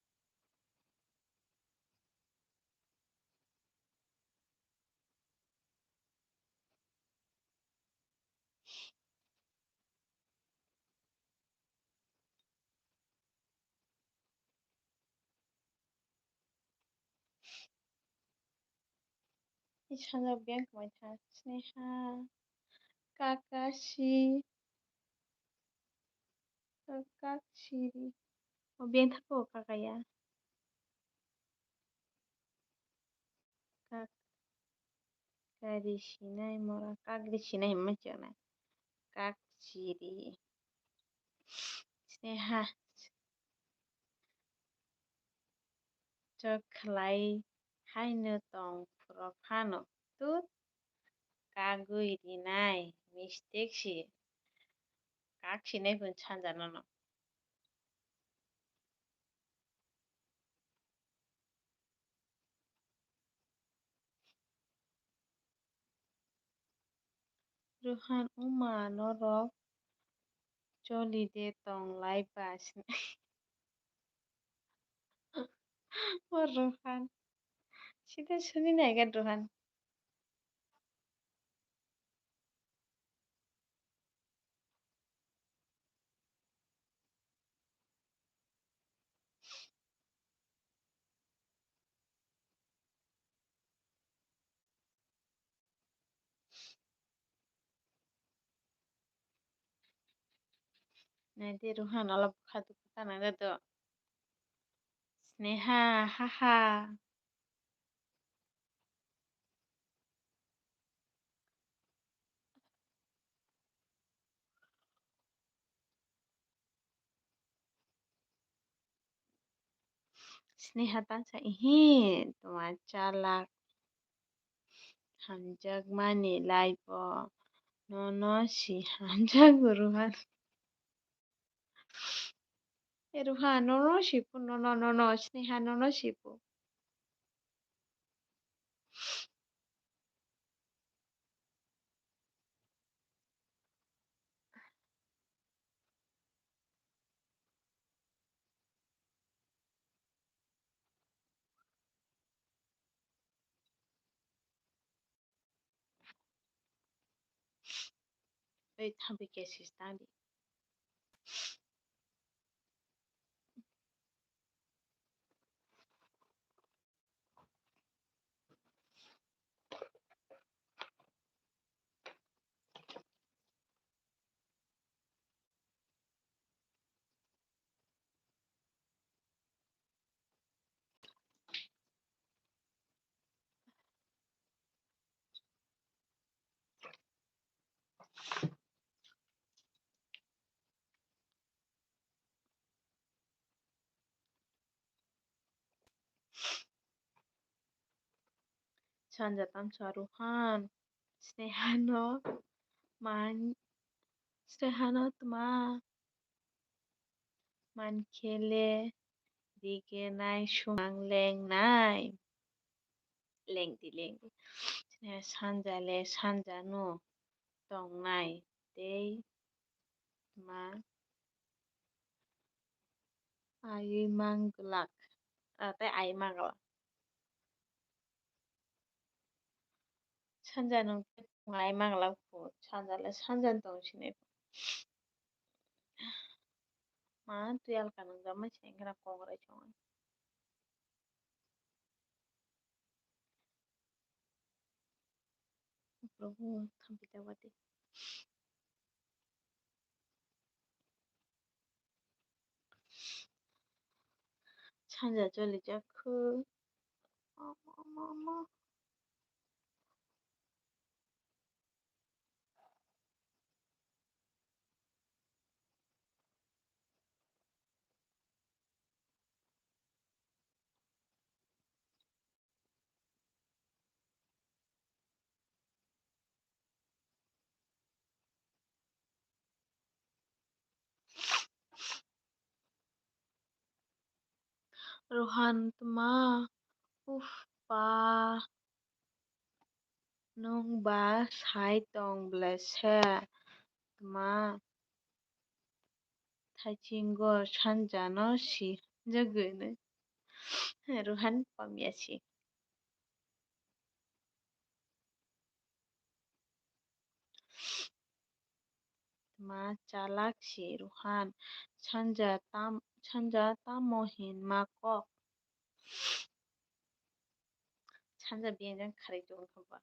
Isana beng mai tha Sneha. Kakashi. Kak siri. O beng thako kakaya. Kak kari sinai mora, kak ri sinai himma chana. Kak siri. Sneha. Chwk khlai haino tong phuru phano tut kagwi rinai mistake si kak sinai phun sanja nono. Rohan, wngma norok choli de tong lai ba sini. O Rohan. Sida suni naiga Rohan. Naidi Rohan ola bwkha dukhu ta nang do. Sneha, haha. Sneha tansa ihi tuma chalak hamjakmani laibo nono si hamjago Rohan. E Rohan, nono sipu, nono, nono, Sneha, nono sipu. Ei, thambi kesi tadi. Sanja tamsa Rohan, Snehano man, Snehano tma mankhe le rigenai sumang lengnai. Lengdi, lengdi. Sanja le sanja no tongnai tei ma aiwi mang glak, ah, tei ai mang glak. Sanja nung tei tong ai mang glak phu, sanja le sanja tong sinai phu. Ma twi alka nwngjak ma se wngkhe na kok rai chongo. Probu thampi da wadi. Sanja choli jak khu. Mama, mama. Rohan tma, uff pa, nwng ba sai tong ble se tma, thaichingor sanja no si jagwini. Rohan pamya si. Ma chalak si Rohan, sanja tam, sanja tamo hin ma kok. Sanja biyang jang kharwi tong kha ba.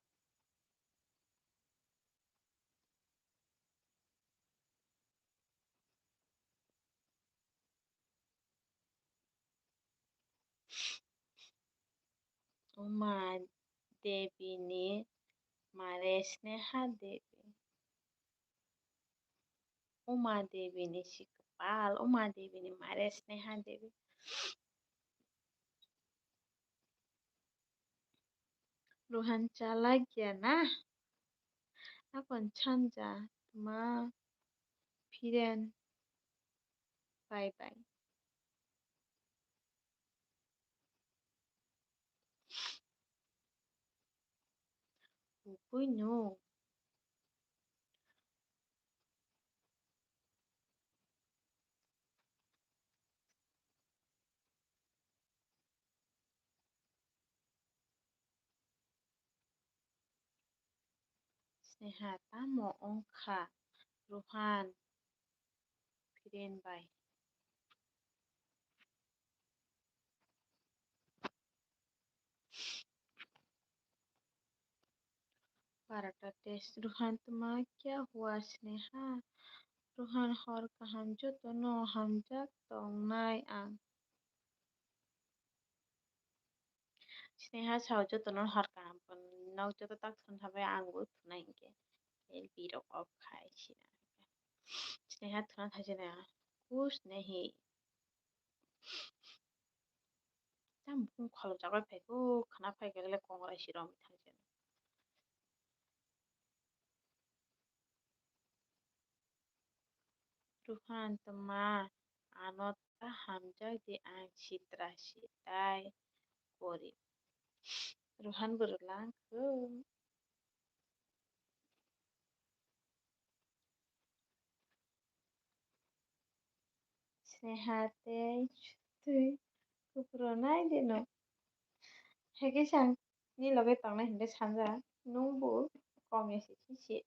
Uma Devi ni mare Sneha Devi. Uma Devi ni si kwpal, Uma Devi ni mare Sneha Devi. Rohan chalak ya na? Akon sanja tma phiren bye bye. Ukui no. Sneha tamo wngkha? Rohan phiren bai. Barota test. Rohan tma kya hua Sneha? Rohan hor kaham jotono hamjak tongnai ang. Sneha sao jotono hor kaham pon nok joto tak thun thabai ang bo thunai hinkhe. Elpi rok off khai sina. Sneha thuna thaisina. Kus nehi. Tam bung khalo jagai phaikhe khana phaikhe le kongrai si rom thang sina. Rohan tma ano ta hamjak di ang sitra si tai gorib. Rohan bwrwlang kho. Sneha tei twi kupro nai de no. Heke sang ni loge tongnai hingke sanja nung bo kom ya si si si.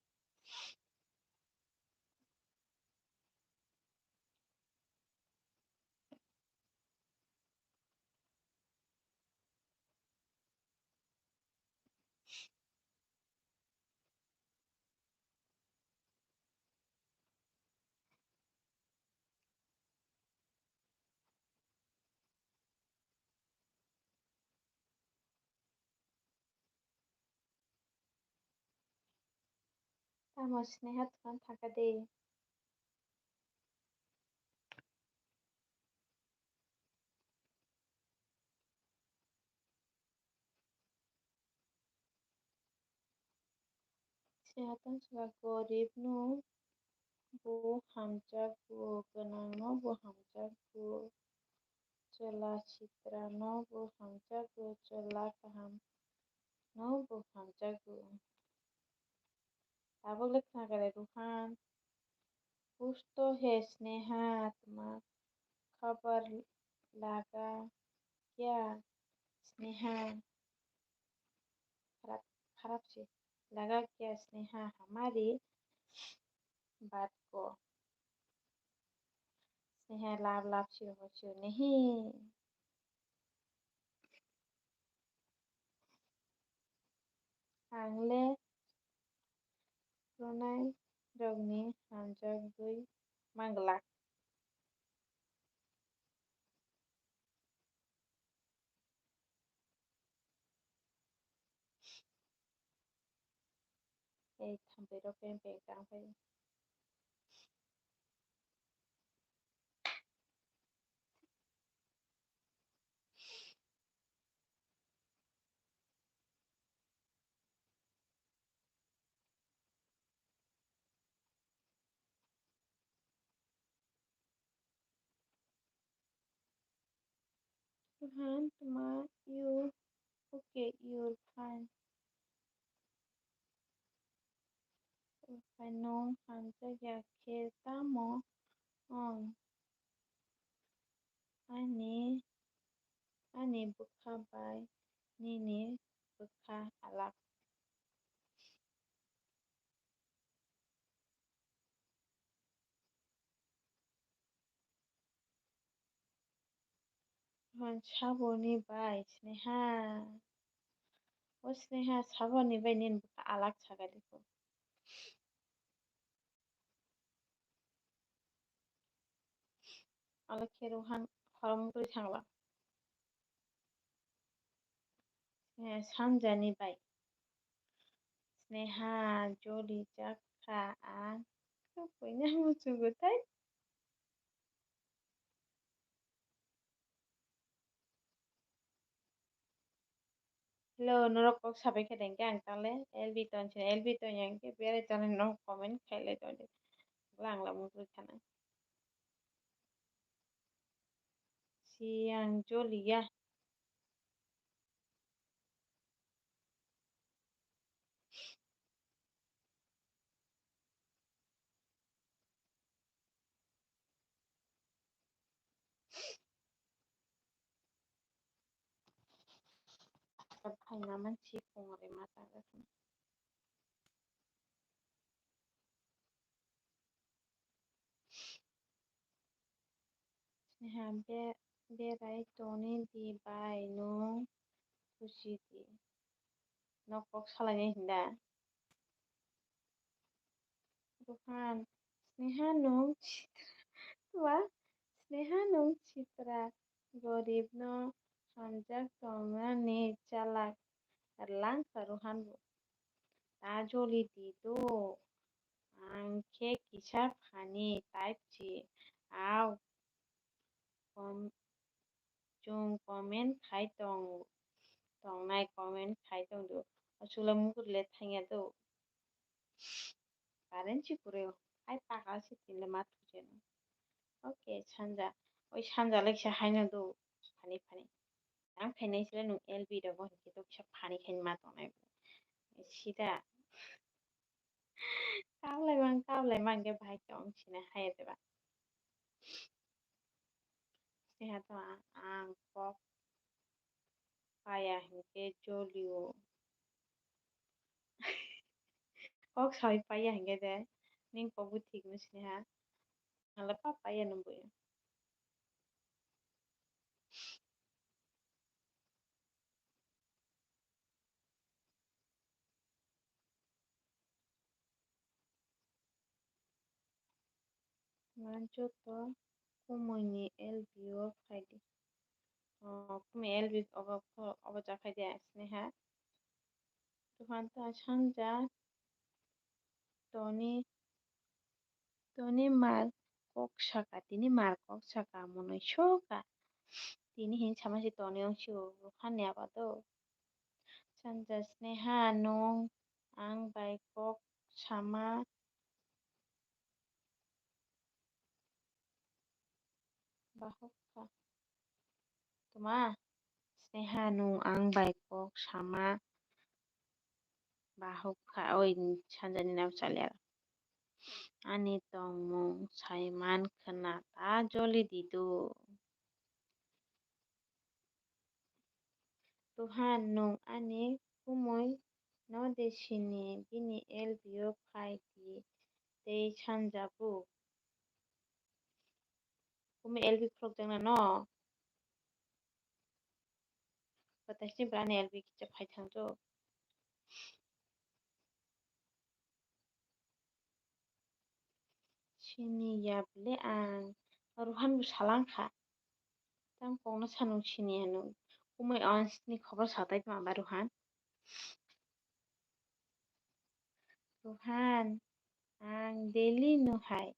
Tamo Sneha tong thaka de. Sneha tong saka gorib no bo hamjak bo, gwnang no bo hamjak bo, chwla sitra no bo hamjak bo, chwla kaham no bo hamjak bo. Tabuk le khna kare Ruhan. Kuch to hai Sneha, tma khabar laga kya Sneha? Kharap, kharap se laga kya Sneha hamari baat ko? Nehe lap lap siro siro nehe. Ang le ronai rokni hamjak dui manglak. Ei thampai rok peng peng tang phai. Rohan, tma you? Okay, you're fine. You're fine. Nwng hamjak ya khe tamo? Ong. Ani, ani bwkha bai nini bwkha alak. Rohan, saboni bai Sneha? O Sneha, saboni bai nini bwkha alak sagai di ko. Alak khe Rohan, horomtwi thangla. Eh, Sanjani bai. Sneha, joli jak kha ang. Khe buino muchungo tai. Hello, norok kok sabai khe dengkhe ang tale L B ton sini, L B ton yang khe berai tonwi norok comment khailai tongdi. Langla mukhui khana. Siyang joliya. Phaina mansi kongre mata gakha. Sneha, be-, berai toni di bai nwng khusi di. Nok kok salainai hinda. Rohan, Sneha nwng sitra. Twa, Sneha nwng sitra. Gorib no hamjak tongnani chalak. Langkha Rohan bo. Ta joli di do. Ang khe kisa phani type si. Au. Kom-, chwng comment khai tong, tongnai comment khai tong do. Aswkle mukut le thangya do. Current si kwrwi o. Hai paka se tinle ma thujeno. Okay, Sanja. Oi Sanja le kisa haino do. Phani phani. Ang phainai sile nwng L B rogo hinkhe to kisa phani khaini ma tongnai. Sida. Kablai mang, kablai mang khe bahai tong sini hai diba. Sneha to ang, ang kok paya hinkhe jolio. Kok sawi paya hinkhe de, ning kok bo thik no Sneha. Ang le pa paya no bo ya. Joto kumui ni L B o phai di. O, kumui L B obo, obo ja phai di Sneha. Duhan ta Sanja toni, toni mar kok saka, tini mar kok saka, monoi soka. Tini hin sama si toni ong si o, hani aba do. Sanja Sneha nwng ang bai kok sama bahuk kha. Tuma Sneha nwng ang bai kok sama bahuk kha. Oi Sanjani nang salia. Ani tongmung saiman khwna ta joli di do. Duhan nwng ani kumui no de sini, bini L B o phai di tei Sanja bo. Kumui L B khulukjakna no. Kwtaisni bwrani L B kisa phai thangto. Sini ya bwle ang. Ruhan bo salang kha. Tang kokno sanung sini ya nung. Kumui Ons ni khobor satai tma ba Ruhan. Ruhan, ang daily no hai.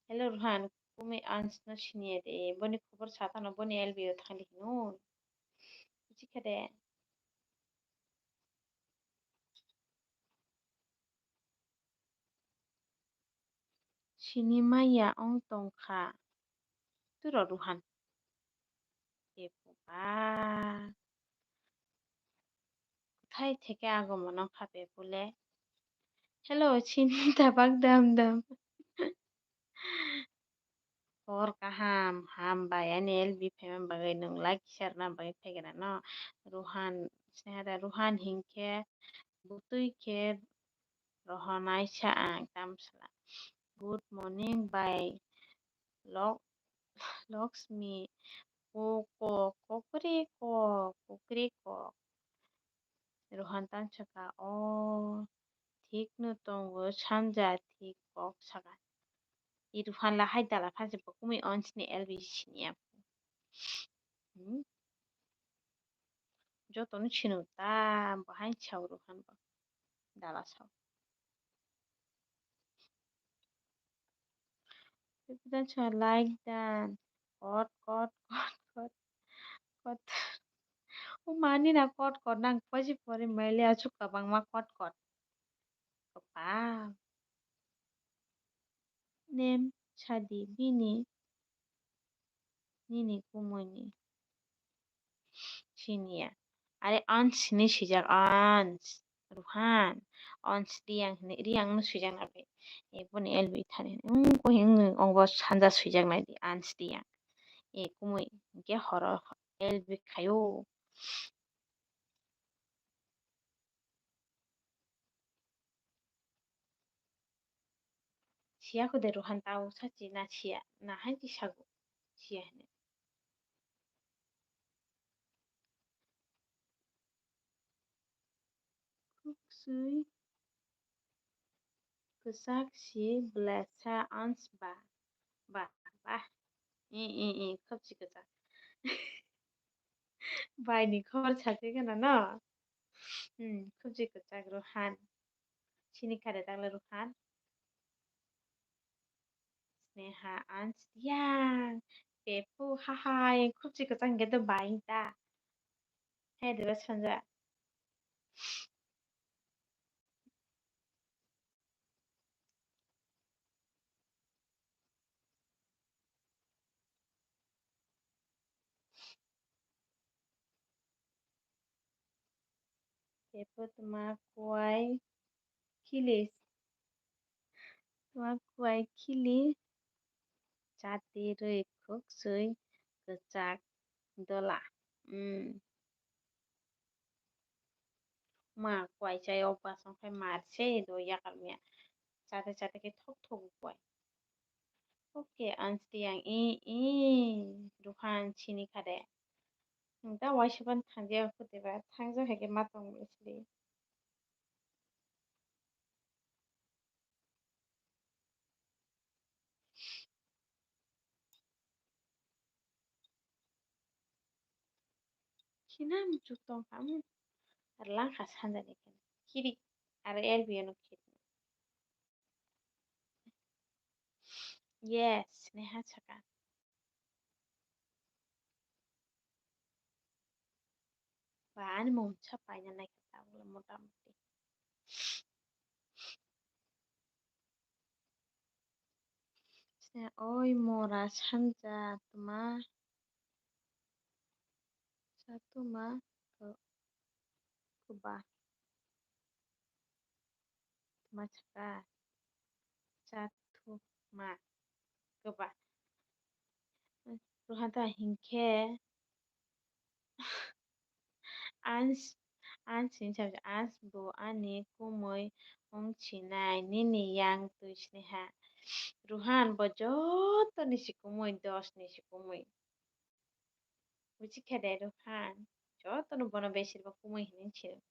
Hello Ruhan, kumui Ons no sini ya de. Boni khobor satano, boni L B o thangli hino. Buji kha de. Sini maya ong tong kha. Turo Ruhan. E baba. Kothai theke agomon ong kha bebule. Hello, sini tabak dam dam. Hor kaham, hambai, ani L B phaima bagwi nwng like share na bagwi phaikha no. Ruhan, Sneha da Ruhan hinkhe butwi khe rohornai sa ang tamsla. Good morning bai Lok-, Loksmi. Ko, ko, kokri ko, kokri ko. Rohan tang saka, o thik no tongo, sanja thik kok saka. I Rohan lahai dala phansi bo kumui Ons ni L B sini ya. Hmm? Joto no sino ta, bahai sao Rohan bo. Dala sao. Like dan. Kot, kot, kot, kot, kot. O mani na kot, kot nang poji pori maile achuk kabangma kot, kot. Kopal. Nem sadi bini nini kumui ni. Siniya. Are Ons hinwi swijak, Ons. Ruhan. Ons Riyang hinwi, Riyang no swijak nai. E boni L B thani. Wng, ko hing, wng, wng, bo sanja swijak nai di, Ons Riyang. E kumui, hingke horo L B khaio. Siya kho de Rohan tao sachi na siya, na hai ti sago siya hene. Khuksui kwchak si bwlasa Ons ba, ba, ba. I, i, i, khopsi kwchak. Bai ni khor sachi gana no? Hmm, khopsi kwchak Rohan. Sini kha de takle Rohan. Sneha, Ons Riyang, Pepu, hahai, khopsi kwchang hingke do bai ta. Hai de ba sanja. Pepu tma kuai khili. Tma kuai khili chati rwi khuksui kwchak dola. Hmm. Ma kuai chai o basong khai mar se do yakar mia. Chate chate khe thok thok kuai. Oke, Ons Riyang i, i, Rohan sini kha de. Nwng ta waisa ban thangja kho de ba, thangja hai khe ma tong sili. Khina muchuk tong kha, hmm. Ar lang kha sanja ni khe. Khiri, ar L B no khiri. Yes, Sneha saka. Ba, ani mungsa paina naikha tabukle motamuti. Sneha, oi mora sanja tma. Chatuma khe-, kwba. Tuma saka. Chathuma kwba. Rohan ta hinkhe Ans, Ans hinwi sa, Ans bo ani kumui wng sinai, nini yang twi Sneha. Ruhan bo joto ni si kumui, dos ni si kumui. Buji kha de Ruhan? Joto no bono besir bo kumui hinui sino.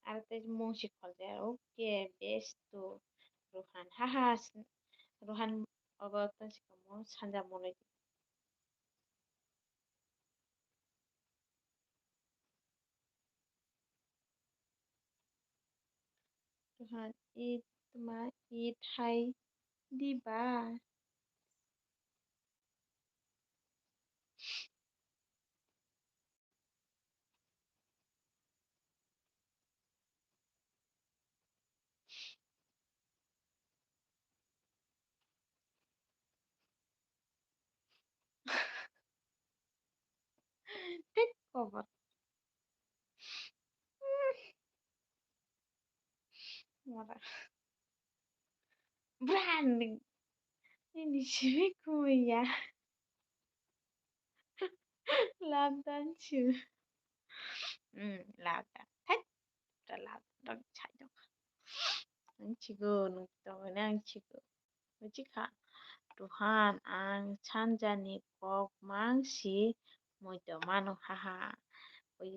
Aro tei mung si khol de, okay, best to Ruhan. Ha ha, Ruhan obo to si kamo sanja monoi. Tuhan, it ma, it hai di ba. Tek kobo. Mora. Brand. Ini simi kuya. Labdan chu. Hmm, labdan. Thai. Labdan rok chai dong. Ang chigo, nung tong ang chigo. Buji kha, Ruhan, ang sanjani kok mang si muitu mano, haha. Ui,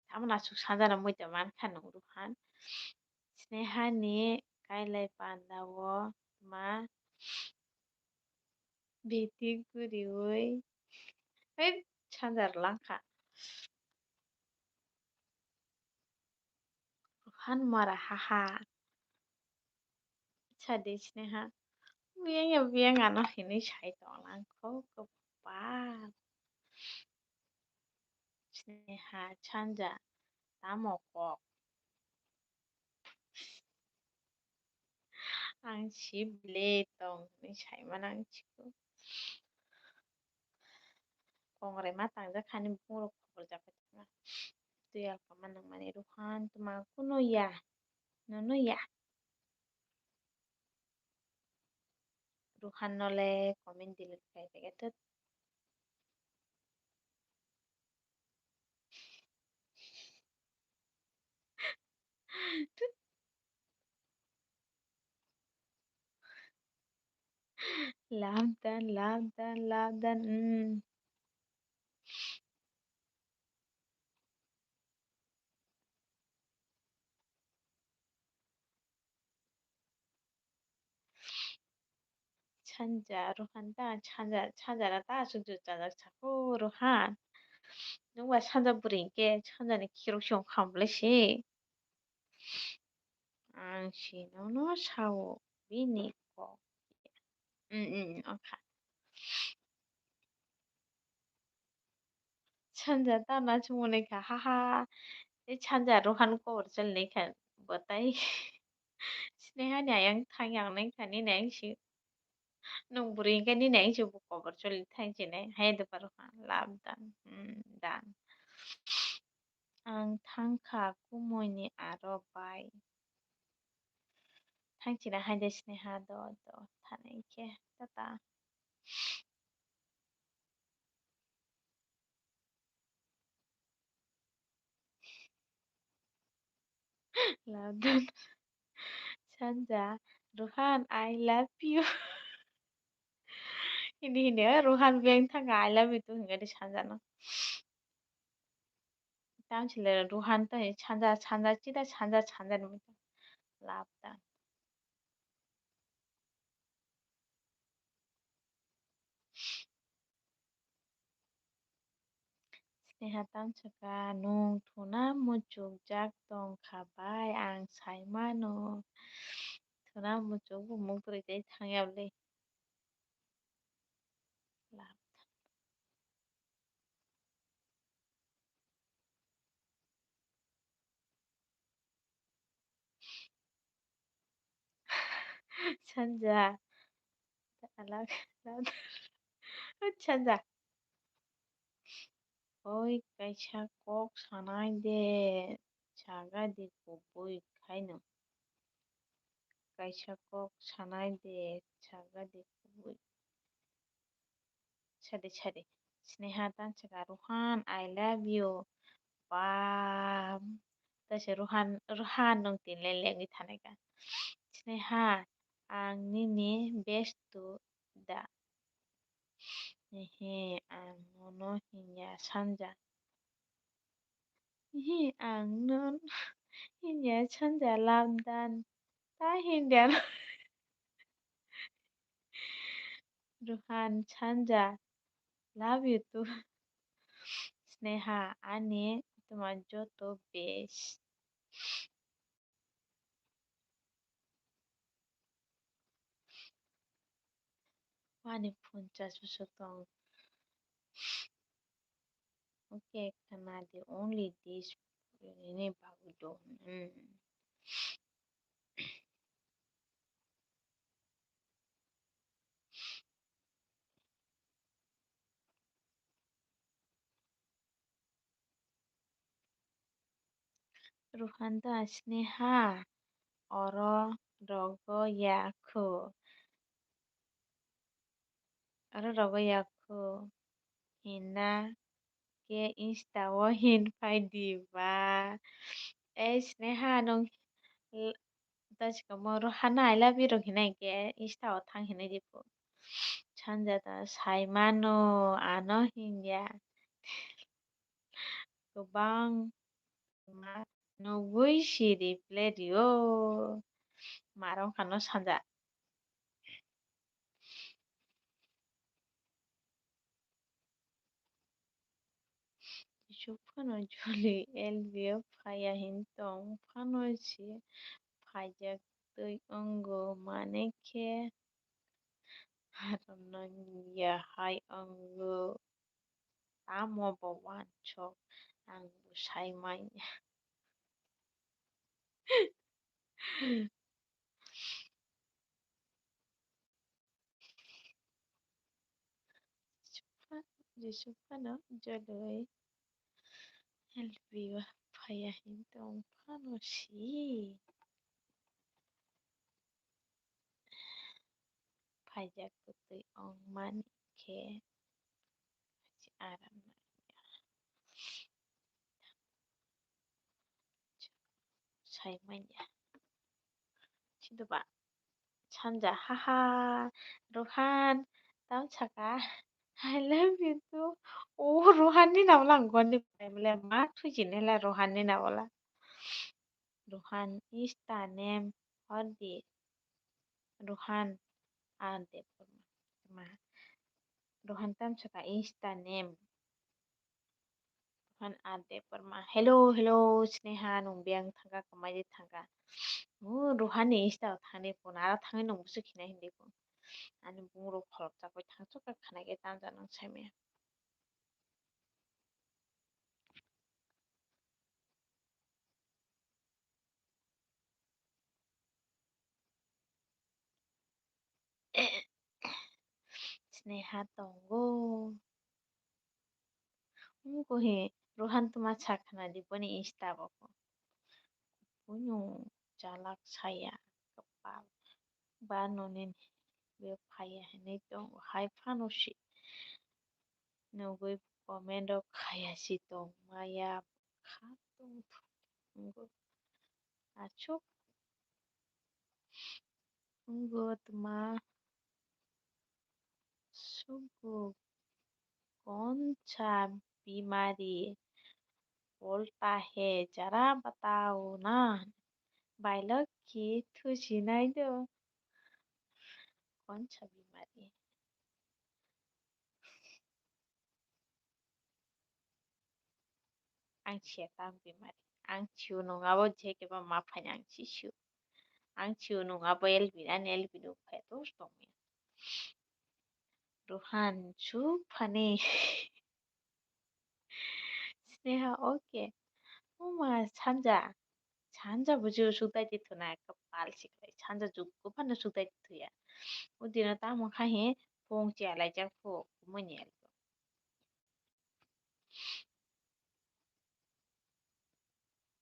tamo aswk sanjana muitu man kha nwng, Ruhan? Sneha ni kailai panda o ma beti guriui, hei, sanja rwlang kha. Ruhan mora, haha. Sadi Sneha. Biyang ya biyang ano hinui sai tonglang kho kwbak. Sneha sanja tamo kok. Ang si bile tong hinui sai mano ang siko. Kongrai ma tangjak hani bukhuk rok khobor japai tongma. Twi alka ma nang mani Ruhan tuma kuno ya. Nono ya. Ruhan no le comment delete khai tege tut. Labdan, labdan, labdan. Mm. Sanja Ruhan ta, sanja, sanja ra ta aswk jwk chajak sako Ruhan. Nwng ba sanja bwrwi hinkhe sanja ni khirok se wng kha bwlai se. Ang si nono sao bini kok. Mm, mm, wngkha. Sanja tana chumui kha, haha. Tei sanja Ruhan kobor choli nai kha, bwtai. Sneha ni ayang thang yang nai kha, nini ayang si. Nwng bwrwi hinkhe nini ayang si bo kobor choli thang si nai. Hai de paro kha, love dan. Hmm, dan. Ang thang kha kumui ni aro bai. Thang china hai de Sneha do, do, thanai khe, tata. Ladan. Sanja, Ruhan, I love you. Hindi, hindi, eh, Ruhan beng thang, I love you tu hinga di Sanja no. Tang chile Ruhan to sanja, sanja, chida sanja, sanja ni muitu. Love tang. Sneha tang saka nung thuna muchuk jak tong kha bai ang sai mano. Thuna muchuk bo muk twi tei thang ya le. Sanja. Alak. Sanja. Oi, kaisa kok sanai de, saga di kubui khaino. Kaisa kok sanai de, saga di kubui. Sadi, sadi. Sneha tang saka, "Ruhan, I love you." Ba, ta se Ruhan, Ruhan nung tin le lengwi thanai ka. Sneha, ang nini best to da. Ehe, ang nono hinya sanja. Ehe, ang nono hinya sanja labdan. Ta hindia. Ruhan sanja. Love you too. Sneha, ani tuma joto best. Wani phone charge bwswk tong. Okay, khana di only this ini bagwi do. Hmm. Ruhan da Sneha oro rogo ya khu. Oro rogo ya khu. Hinna khe Insta o hin phai di ba. Ei Sneha nwng l-, ta sikamo Ruhan I love you rok hinai khe Insta o thang hinai di bo. Sanja ta sai mano ano hinya. Kwbang ma nugwi si reply rio. Marong khano sanja. Jesuk phano joli L B o phaiya hin tong phano si phaijak twi wngo mane khe arono ya hai wngo. Tamo bo wansok ang bo sai manya. Jesuk phano joloi L B o phaiya hin tong phano si. Phaijak kwtwi wngmani khe aram nangya. Sai manya. Sido ba sanja, haha, Rohan, tam saka, I love you too. O Rohan ni namo lang goni pai mole ma thuji nela Rohan ni namo la. Rohan is the name of the Rohan are the ma. Rohan tam saka is the name. Rohan are the ma. Hello, hello, Sneha, nung biyang thangka, kamai di thangka. Mu Rohan ni Insta o thangni phone, ara thangni nung busu khina hindi phone. Ani bung rok kholok chakoi thang chukka khana ke tam janang sai me. Sneha tongo. Wngkhe Rohan tuma sakhnadi boni Insta o. Kuphungo chalak saya kwpal ba nonini be phaiya hinwi tongo hai phano si nugwi comment rok khaya si tongmaya kha tongthok wngkha. Aswk wngwi tongma sugo konsa bimari bolta hai jara batao na bailok ki thusi nai do konsa bimari. Ang siya tang bimari. Ang siu nung abo je keba ma phani ang si siu. Ang siu nung abo Elvin, ani Elvin nung phai tor tong ya. Rohan su phani. Sneha, okay. Uma sanja. Sanja buju sudai di thuna kapal siklai. Sanja jukku phano sudai di thuya. Udina tamo kha he pong chia lai jak phu kumuni.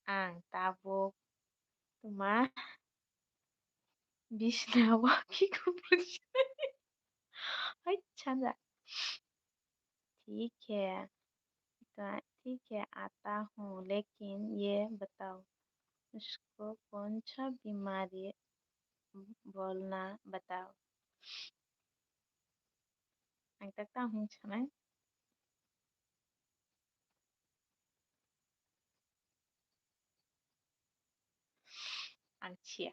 Ang tabuk tuma bisna o ki kubur hai sanja. ठीक है, ठीक है, आता हूँ, लेकिन ये बताओ, उसको कौन सा बीमारी बोलना बताओ. Ang tak tamo hwn sanai. Ang siya.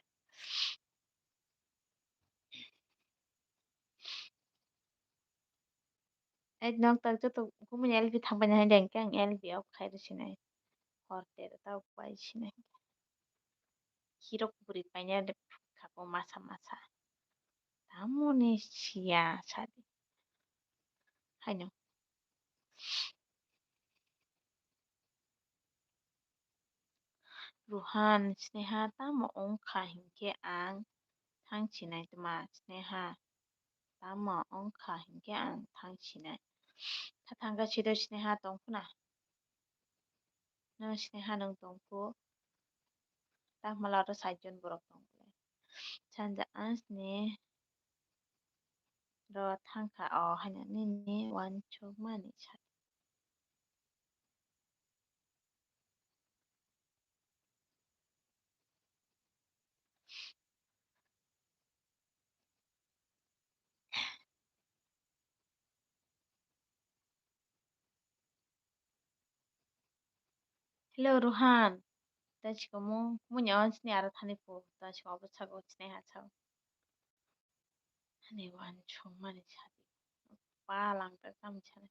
Ek nok tak joto kumui L B thang paina hai deng khe ang L B off khai rw sinai. Hor ter ta pai sinai. Hirok bwrwi paina de khago masa masa. Tamoni siya sadi. Haino. Ruhan, Sneha tamo wngkha hinkhe ang thang sinai tma? Sneha tamo wngkha hinkhe ang thang sinai. Tha thangkha sido Sneha tongphuna. Nwng Sneha nwng tongphu. Takmala oro sait jon borok tong. Sanja asni ro thangkha o haino nini uansukmani sa. Hello, Rohan. Tachikomo, muni on sini ara thani po. Tachikomo abo sago sini ha sao. Ani wan chong mani sadi. Palang ta kam chana.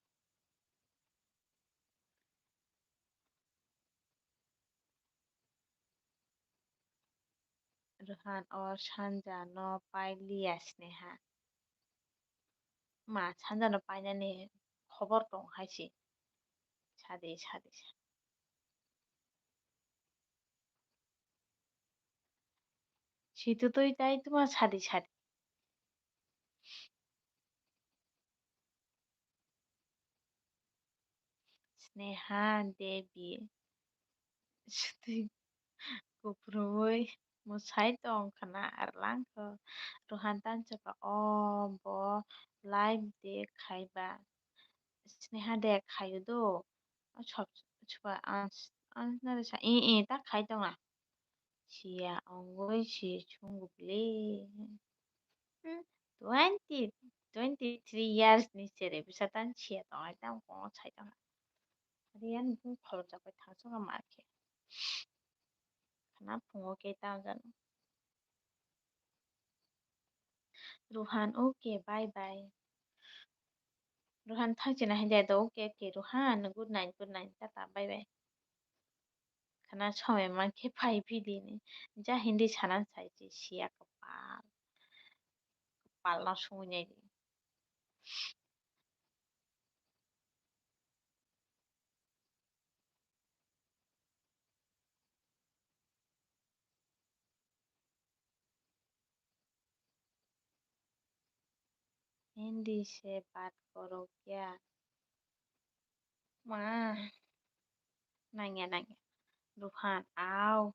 Rohan o sanja no pai liya Sneha. Ma sanja no painani khobor tong hai se. Sadi, sadi, sadi. Situtwi tai tuma sadi sadi. Sneha Devi. Sutwi kuphurwi mwsai tong khna arlangkho. Rohan tanchukha o bo live de khaiba. Sneha de khaio do. O sop suba ans ans nare sa i i ta khai tonga. Siya ongoi si chungu bili. Hmm, twenty, twenty three years ni sere bisa tan siya tonga tam ko sai tonga. Riyan bu kholo japai thang sunga ma khe. Khana phungo khe ta jano. Ruhan, okay, bye bye. Ruhan thang china hai jai do, okay, okay, Ruhan, good night, good night, tata, bye bye. Khana somoi man khe phai phidi ni. Ja Hindi sana sai chi siya kapal. Kapal no sungwi nai di. Hindi se baat karo kya? Ma, nangya, nangya. Ruhan, ao.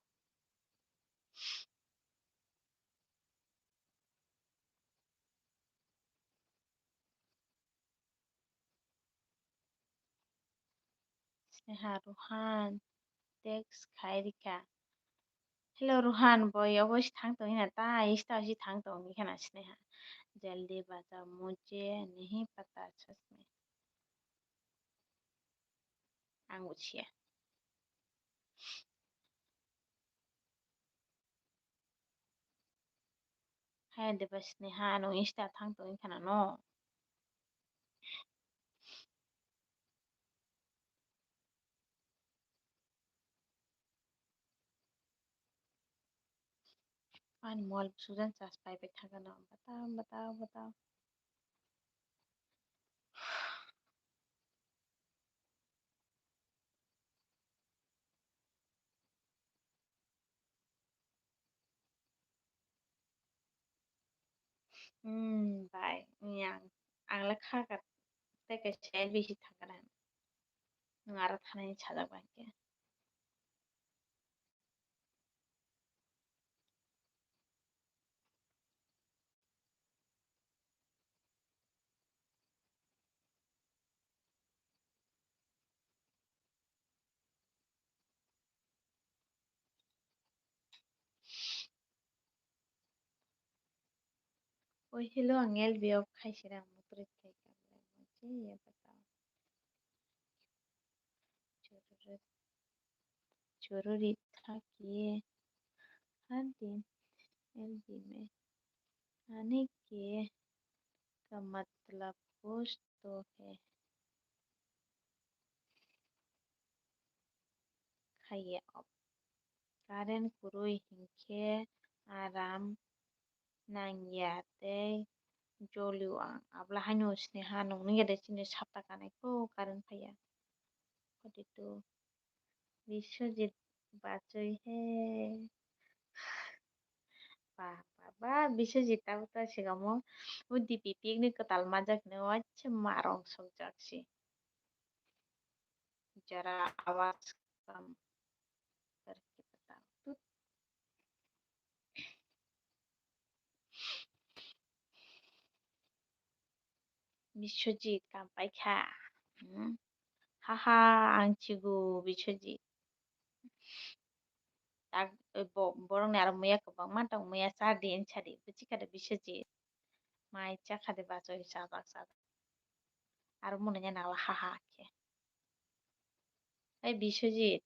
Sneha, Ruhan, text khai rikha. Hello, Ruhan, boi, obo si thang tong hina ta, ista si thang tong hina Sneha. Jaldi bata, mujhe nahi pata sach mein. Ang bujiya. Hai de ba Sneha, ano insta thang tong khana no. Ani mol sujan chas pai pai thang khana, bata, bata, bata. Hmm, bai, yang, ang le kha ka, tei kaisa L B C thang kana. Nwng aro thanai sajak bai khe. Hello, ang L B o khai sirang mukrit khai kamle mujhe ye batao. Chururi, chururi tha kiye har din L B mein aane ke ka matlab kuch to hai. Khaiya off. Current kwrwi hinkhe aram nangya tei jolio ang. Abla haino Sneha nwng nungya de chini sapta kanai kho current phaiya. Forty two. Biswajit bachwi he. Ba, ba, ba, Biswajit tabuk ta sigamo. O D P picnic kwtal majak hinwi waisa ma rong sokjak si. Jara awaz kam karke bata. Tut. Biswajit kam paikha. Hmm. Haha, ang chigo Biswajit. Tak, eh, bo-, borokni aro muya kwbangma tong, muya chadi, ani sadi, buji kha de Biswajit. Mai cha kha de bachoi, chajak, chajak. Aro mwnwi ya nangla, haha khe. Ai Biswajit,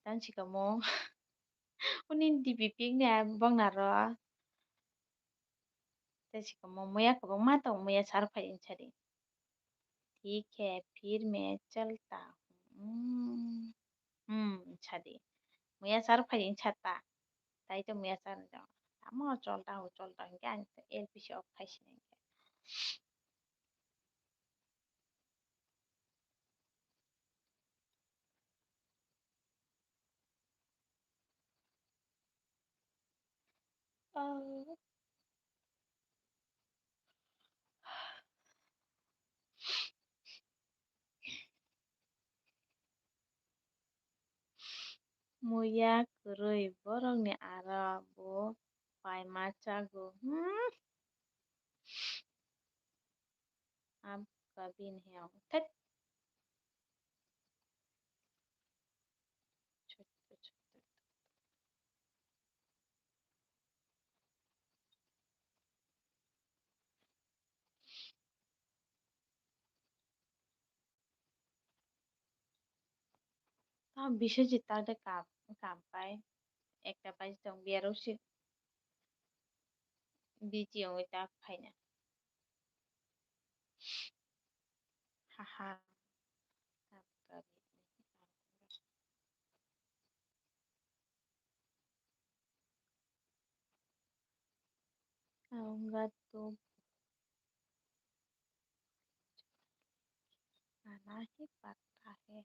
tang sikamo. Uni D P picnic ni bongna ro. Tei sikamo muya kwbangma tong, muya sar phai insadi. ठीक है, फिर मैं चलता हूँ. Hmm, insadi. Muya sar phai insata. Tai to muya sar jong. Tamo cholta ho, cholta ho. Hinkhe ang L P C off khai sinai hinkhe. Oh. Muya kwrwi borokni aro bo pai ma chago. Hmm. Am kabin he ang. Thek. Tamo Biswajit ta de kam, kam pai. Ekta bai tong biya rok si. Busy wngwi ta phaina. Haha. Aunga tu ana hi pata hai.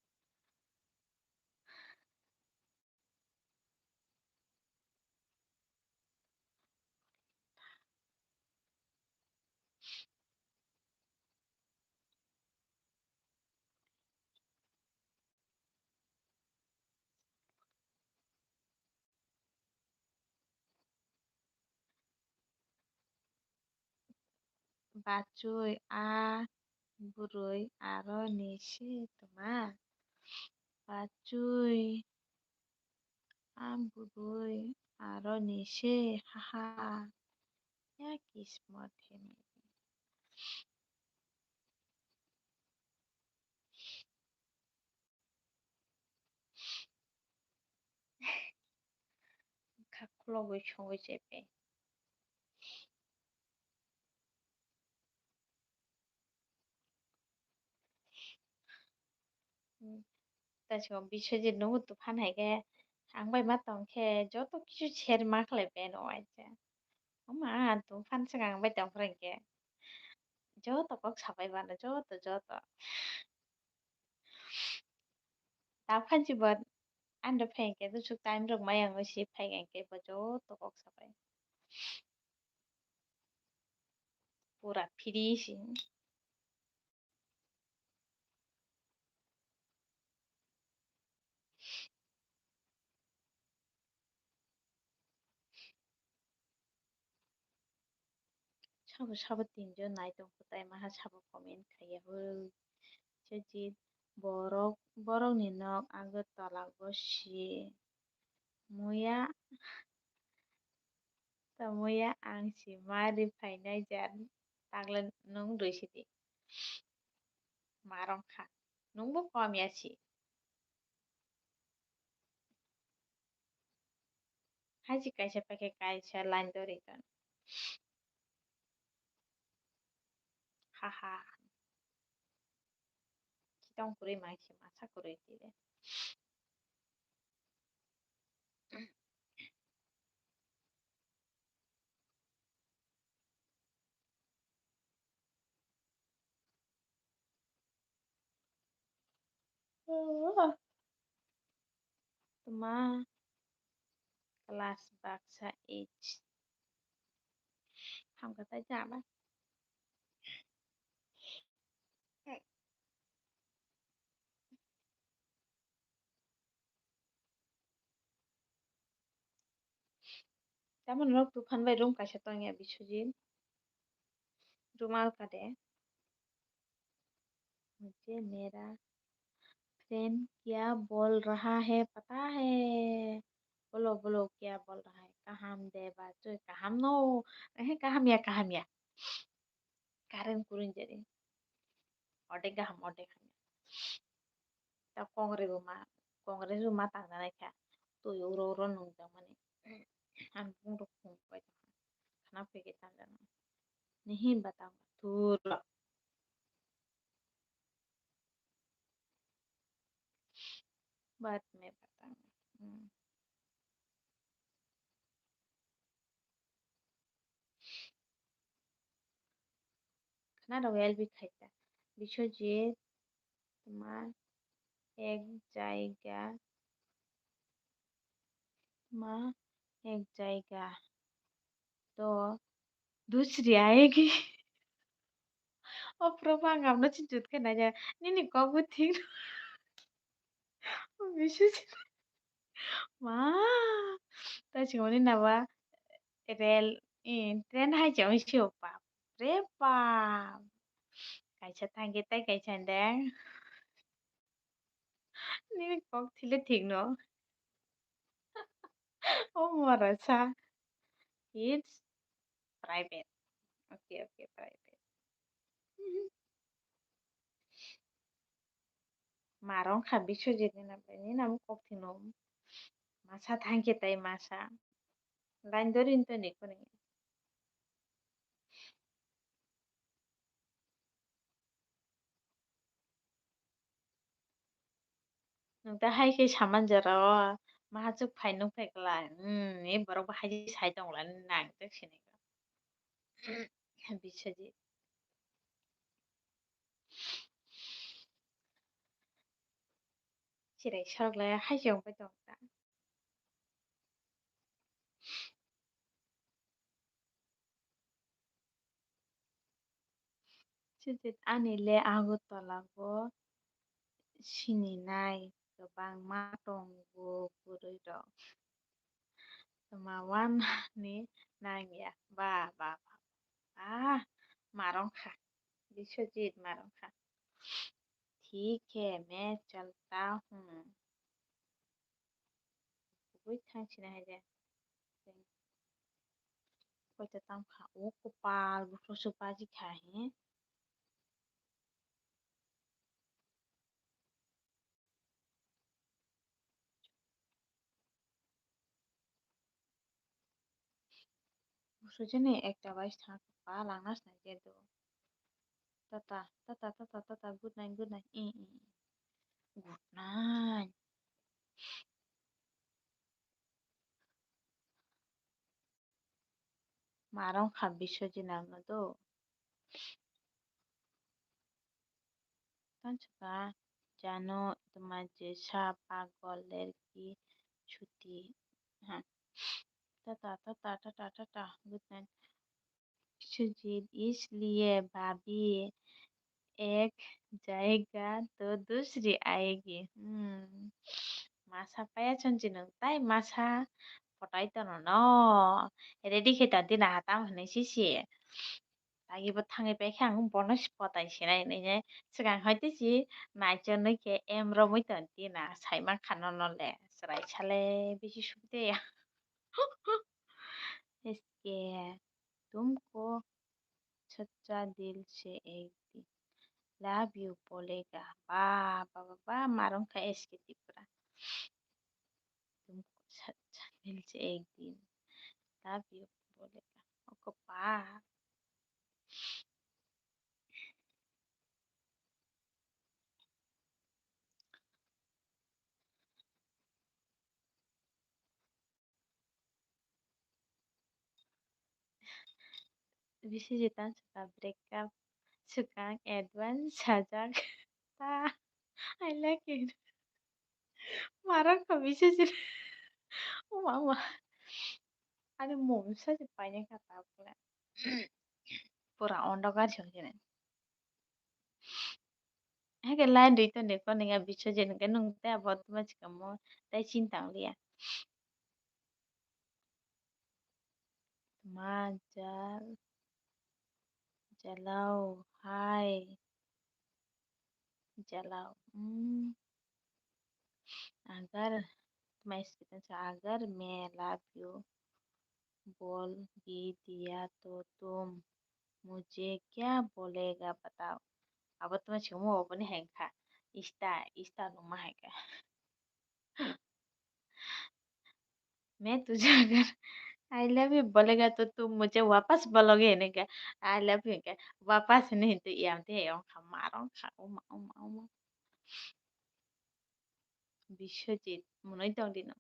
Bachwi a bwrwi aro ni se tongma. Bachwi a bwrwi aro ni se, haha. Ya kismot hai mere. Kha khulogwi songwi chepei. Hmm. Tei simo Biswajit nungo tufan hai khe, ang bai ma tong khe joto kisu share ma khlai pai no aisa. Oma, tufan swkang bai tong phra hinkhe. Joto kok sabai mano, joto, joto. Ta phansi bo ando phai hinkhe, dusuk time rok maya wngwi si phai hinkhe bo joto kok sabai. Pura free si. Sabo sabo tinjon nai tong kho tai maha sabo comment khaiya hoi. Chajit borok, borok ni nok Agartala o si muya. Tamo ya ang si mari phainai jar. Takle nwng rwi sidi. Marong kha. Nwngbo kom ya si. Haji kaisa paikhe kaisa line dori ton. Haha. Chitong kwrwi mangsi masa kwrwi tide. Tma class baksa H. Hamkha tai jaba. Tamo norok tufan bai room kaisa tongya Biswajit. Room alka de. Mujhe mera friend kya bol raha hai pata hai? Bolo, bolo, kya bol raha hai? Kaham de ba choi? Kaham no. Eh, kaham ya, kaham ya. Current kurun jari. Ordek gaham, ordek hamya. Ta kongre bo ma, kongre bo ma tang nanai kha. Twi uro uro nungjak mani. Ang bung rok khum pai tong kha. Khana phi khe tang jana. Nihi batang thur. Baad mein batang. Hmm. Khana rok help khai ta. Biswajit, tma ek jaiga, tma ek jaiga to dusri aayegi. O proba ang apno chinchut khe naija. Nini kok bo thik. Biswajit. Ma, ta chwngmani naba rel, eh, train hai se ong sio, bap re bap. Kaisa thangkhe tai kaisa deng. Nini kok thile thik no. O mora sa. It's private. Okay, okay, private. Marong kha Biswajit ni nang bai ni namo kok thino. Masa thangkhe tai masa. Line dori ni to ni kuni. Nwng ta hai khe saman jora o, mahachwk phai nung phai kwlai. Hmm, e borok bo hai sai tong lai nang jak sini. Biswajit. Chirai sorok lai hai se ongpai tong ta. Sijit ani le Agartala o sininai kwbangma tongo bwrwi rok. Tma wanani nangya. Ba, ba, ba, ba. Ah, marong kha. Biswajit marong kha. ठीक है, मैं चलता हूँ। Kubui thang sina hai de. Koi ta tang kha. O kopal, buphro su baji kha he. Busu jani ekta bai sa pa langna sinai je do. Tata, tata, tata, tata, good night, good night. Eh, eh, eh. Good night. Marong kha Biswajit nangno do. Tanchika jano itma jesa pagol lerki chuti. Ha. Tata, tata, tata, tata. Good night. Biswajit, isliye bhabhi ek jayega to dusri ayegi. Hmm. Masa paya chonchi nung tai masa potai tono no. Ready khe ta dina hatam hwnwi sisi. Tagi bo thangwi pai khe ang bono si potai sinai hinwi swkang hai tei si naichomwi khe em romwi ton dina sai mankha nono le chwrai sale bisi sukde ya. ये तुमको सच्चा दिल से एक दिन love you बोलेगा। Ba, ba, ba, ba, marong kha S K Tripura. तुमको सच्चा दिल से एक दिन लव यू बोलेगा। Oko ba. Biswajit ang swkang breakup swkang advance sajak ta. I like it. Marok kha Biswajit. Uma, uma. Ani mumsa se paine kha ta pura. Pura ondokar song sini. Hake line dui ton de kon ninga Biswajit hingke nung tei abo tuma chikamo tei chini tang liya. Majal, jalao, hai, jalao. Hmm. Agar, tuma iskitan sa, agar main love you बोल ही दिया तो तुम मुझे क्या बोलेगा बताओ। Abo tuma chikamo obo ni hai kha. Ista, ista numa hai kha. मैं तुझे अगर I love you बोलेगा तो तुम मुझे वापस बोलोगे hini kha. I love you kha. Wapas hini hintu yam te yong kha marong kha. Uma, uma, uma. Biswajit, mwnwi tong di no.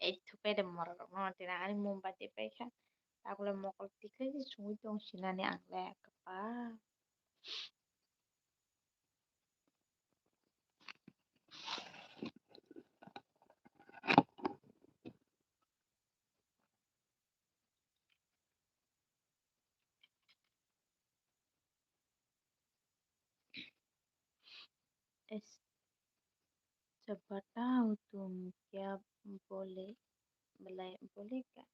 Ei, thupai de morok rok no, tina ani mombati pai kha. Tabole mokol tikhai se sungwi tong sinani ang le kapa. Is, अच्छा बताओ तुम क्या बोले, बोले, बोले क्या?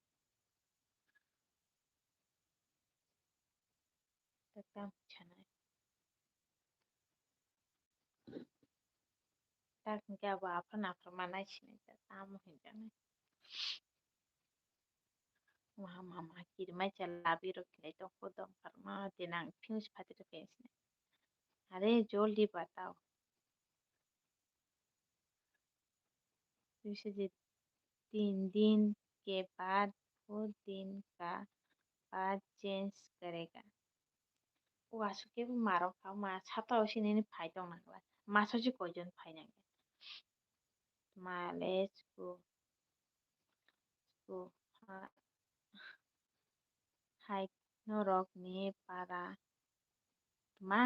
Tamo sanai. Tak hingke abo aphano aphano manai sinai ta tamo hinjanai. Mama, mama, kirmai cha labi rok khlai tong kho dong pharma de nang finish phati rok khe sinai. Are joldi batao. Biswajit, तीन दिन के बाद वो दिन का बात चेंज करेगा। O aswk khe bo marok kha ma sata o sinini phai tong nang la. Maso se koijon phai nang khe. Male sku, sku ha, hai norok ni para ma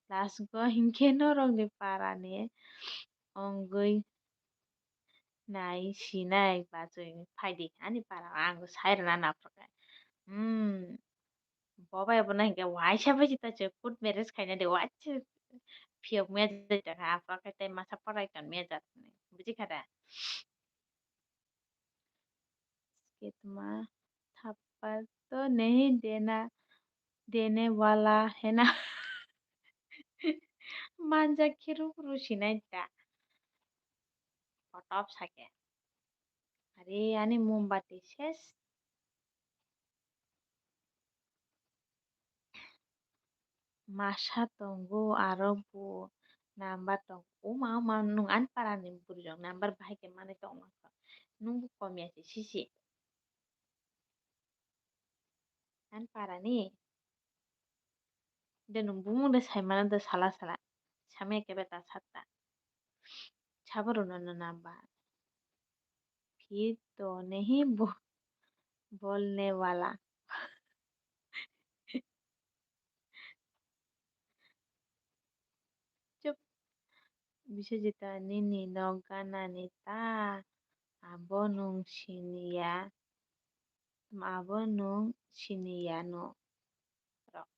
last go hinkhe norok ni para ni ongoi nai sinai bachoi phaidi ani para ang sai rwna naphrokai. Hmm. Bo bai bo na hinkhe waisa bai jita che court marriage khaina de waisa phiyok meja jita kha aphro khe tei masa porai ton meja buji kha da. Kitma thappar to nahi dena, dene wala hai na. Manja khiru khuru sinai da. Potop sake. Are ani mombati ses. Masa tongo aro bo number tongo. Oma, oma, nwng ani para ni bwrwi rok number bahai khe manwi tongma kha. Nwng bo kom ya se sisi. Ani para ni. De nwng bumung de sai mano de sala sala. Samya kebe ta satta. Sabo rwno no number. फिर तो नहीं बो-, बोलने वाला। Chup. Biswajita nini nok ganani ta abo nwng siniya, abo nwng siniya no. Rok.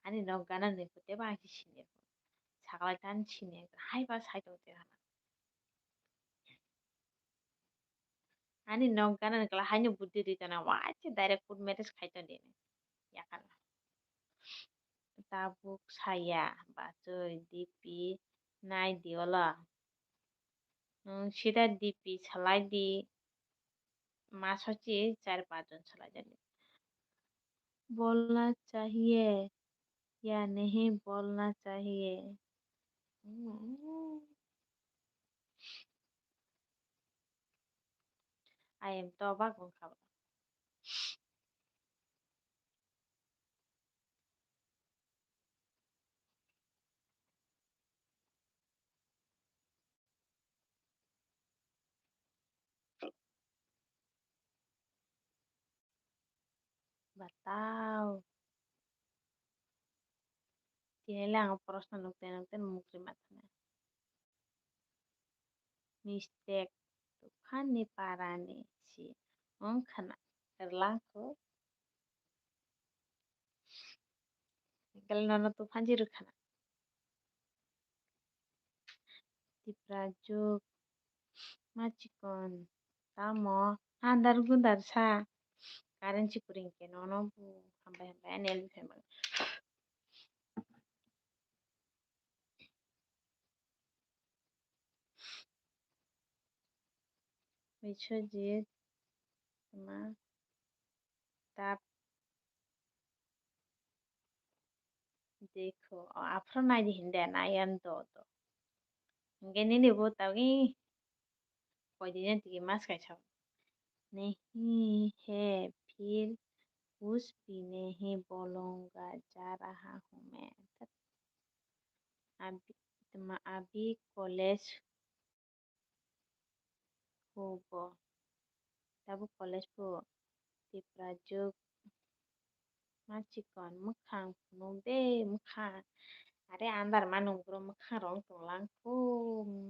Ani nok gana ni pute ba si sini. Sakla tan sini. Hai ba sai to te hana. Ani nok gana ni kala hai ni buddi di tana wa che direct court marriage khai to di. Yakala. Tabuk saya ba choi dipi nai di ola. Nwng sida D P salai di, ma sochi char panch jon salai jani. Bolna chahiye ya nahi bolna chahiye? I am tobak wngkha. Batao. Tini le ang proshno nukte nukte mukri ma thangna. Mistake. Tuphan ni para ni si wngkhana erlangkho. Kal nono tuphan ji rwkhana. Tiprajuk ma chikon tamo andar gundar sa. Current chikuri hinkhe nono bo hambai hambai ani L B phaima. Biswajit ma tap. Dekho, o, aphuru nai di hinde, nai yan do do. Hingke nini bo tagi koi din tigi mas kai sao. Nahi hai phir kuch bhi nahi bolunga, ja raha hoon main. Abhi, tuma, abhi college Hugo. Tabuk college bo Tiprajuk ma chikon mwkhang phunuk de mwkhang. Are andar ma nung bro mwkhang rong tonglang phu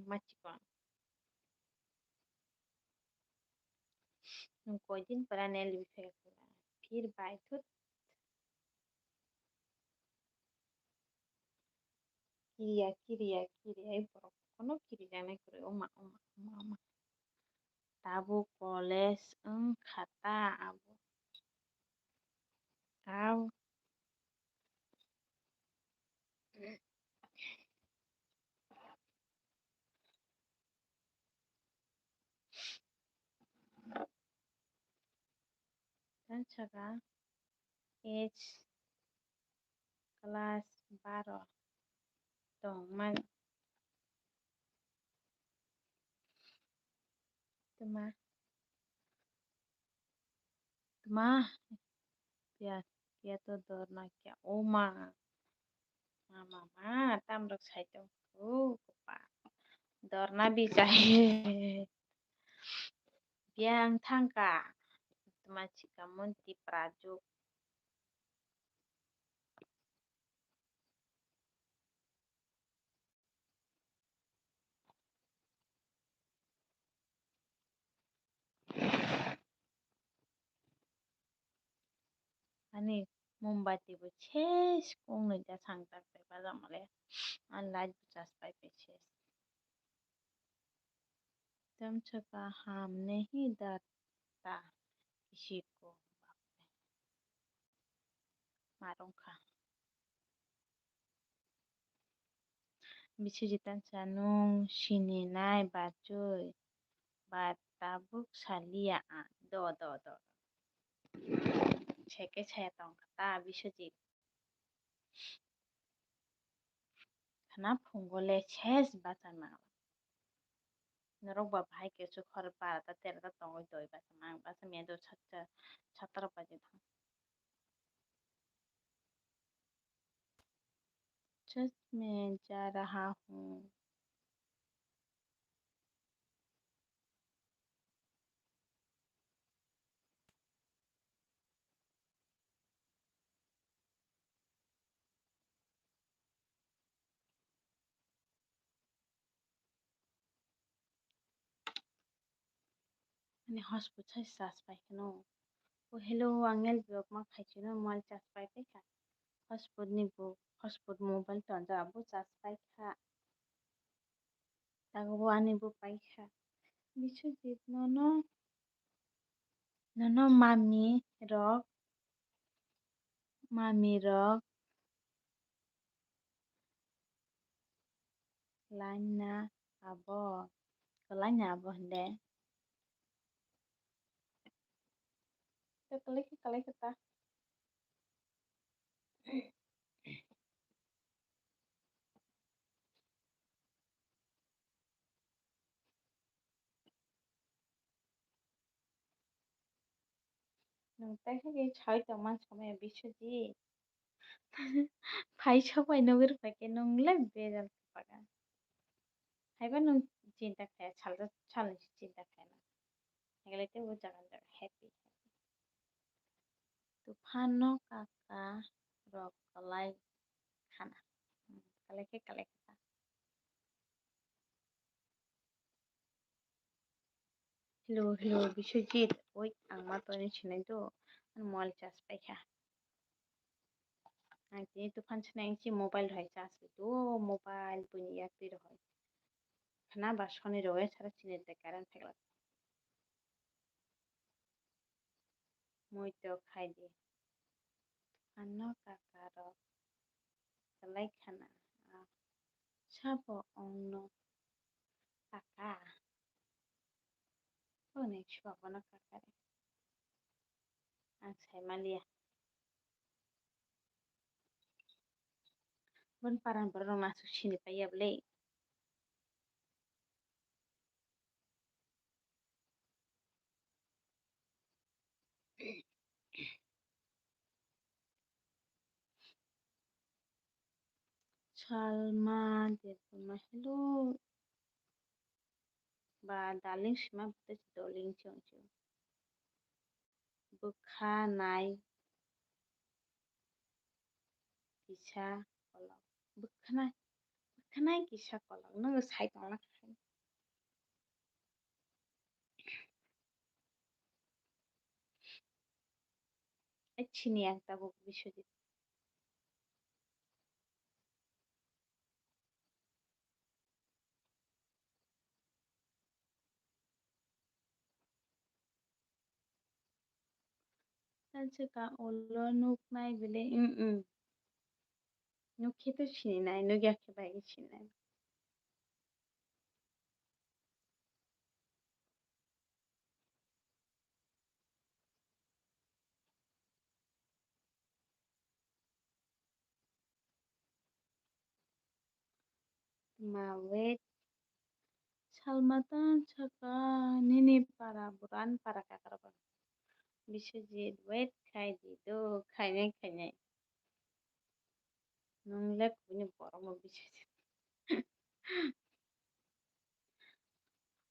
ma chikon. Nwng koi din pora nel bifek phir bai thut. Kiriya, kiriya, kiriya, ei borok kono kirijaknai kwrwi, oma, oma, oma, oma. Tabuk college wngkha ta abo. Abo. Tei saka age class baro tongmani. Tma, tma, ya, ya to dorna kya, o ma, ma, ma, ma, tam rok sai tong, o, kopa, dorna bichai, biang thangka, tma chika mon Tiprajwk. Ani mombati bo ses kung nui da sang tak bai ba jama le. Ani light bo charge pai pai ses. Tamsa kaham nahi data kisi ko. Ma rwngkha. Biswajit Tansa, nwng sininai bachwi ba tabuk saliya a. Do, do, do. Seke saya tongkha ta Biswajit. Khna phungo le ses bachang nang. Norok ba bahai kesu khor bara ta tera ta tongwi doi bachang nang. Bachang miya do satra baje thang. सच में जा रहा हूँ। Ani hotspot sai charge pai kheno. O hello, ang L B ok ma khai chino mobile charge pai pai kha. Hotspot ni bo, hotspot mobile tonjak abo charge pai kha. Tago bo ani bo pai kha. Biswajit nono, nono mami rok, mami rok laina abo. Kwlai ni abo hwnde. Tei kwlai khe, kwlai khe ta. Nwng tei khe sai tongma somaya Biswajit. Phai sok bai nugwi rwphai khe nwng le bejal khe paga. Haiba nwng chinta khaya, salsa, salni se chinta khaya na. Haigle tei o jaga jaga happy. Tuphano kaka rok kwlai khana. Hmm, kwlai khe kwlai kha. Hello, hello, Biswajit. Oi, ang ma tongni sinai do. Ani mobile charge paikha. Ang tini tuphan sinai si mobile rok hai charge ri do. Mobile buini yak twi rok hai. Khna ba soni rok hai sara sini de current phegla. Moi to khai di. Ano kaka rok. Kwlai khana. Ah, sabo ongno kaka. Boni sua bono kaka re. Ang sai maliya. Bon paran borok rok aswk sini paiya bwle. Salma Debbarma, hello. Ba darling sima bwtwi si darling chwng chwng. Bwkha nai kisa kolok. Bwkha nai, bwkha nai kisa kolok. Nwng sai tongla kha. Ai, chini ang tabuk Biswajit. Tansa ka ulo nuknai bile, mm, mm. Nukhe to sininai, nukya khe bai sininai. Ma wait. Salma tang saka nini para buran para kakra ba. Biswajit wait khai di do, khainai khainai. Nwng le kubuni borok no Biswajit.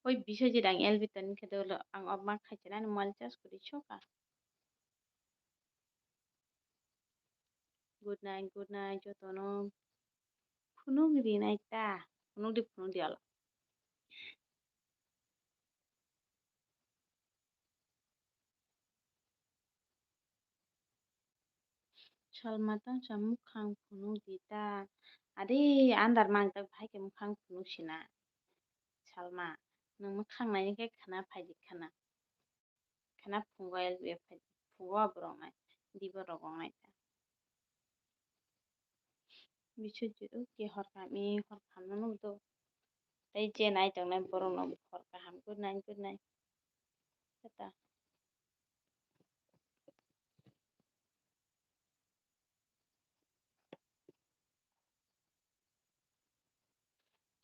Oi Biswajit ang L B toni khe dolo ang obma khai chinani mobile charge kuri soka. Good night, good night, jotono. Phunuk rinai ta, phunuk di, phunuk di olo. Salma tang sa mukhang phunuk di ta. Ade andar mang tak bahai khe mukhang phunuk sina. Salma, nwng mukhang naini khe khana phai di khana. Khana phungo L B F hai, phungo borok nai, dibo rok ong nai ta. Biswajit o ke hor kaham, i hor kaham no nuk do. Tei je nai tong nai borok no hor kaham, good night, good night. Khe ta.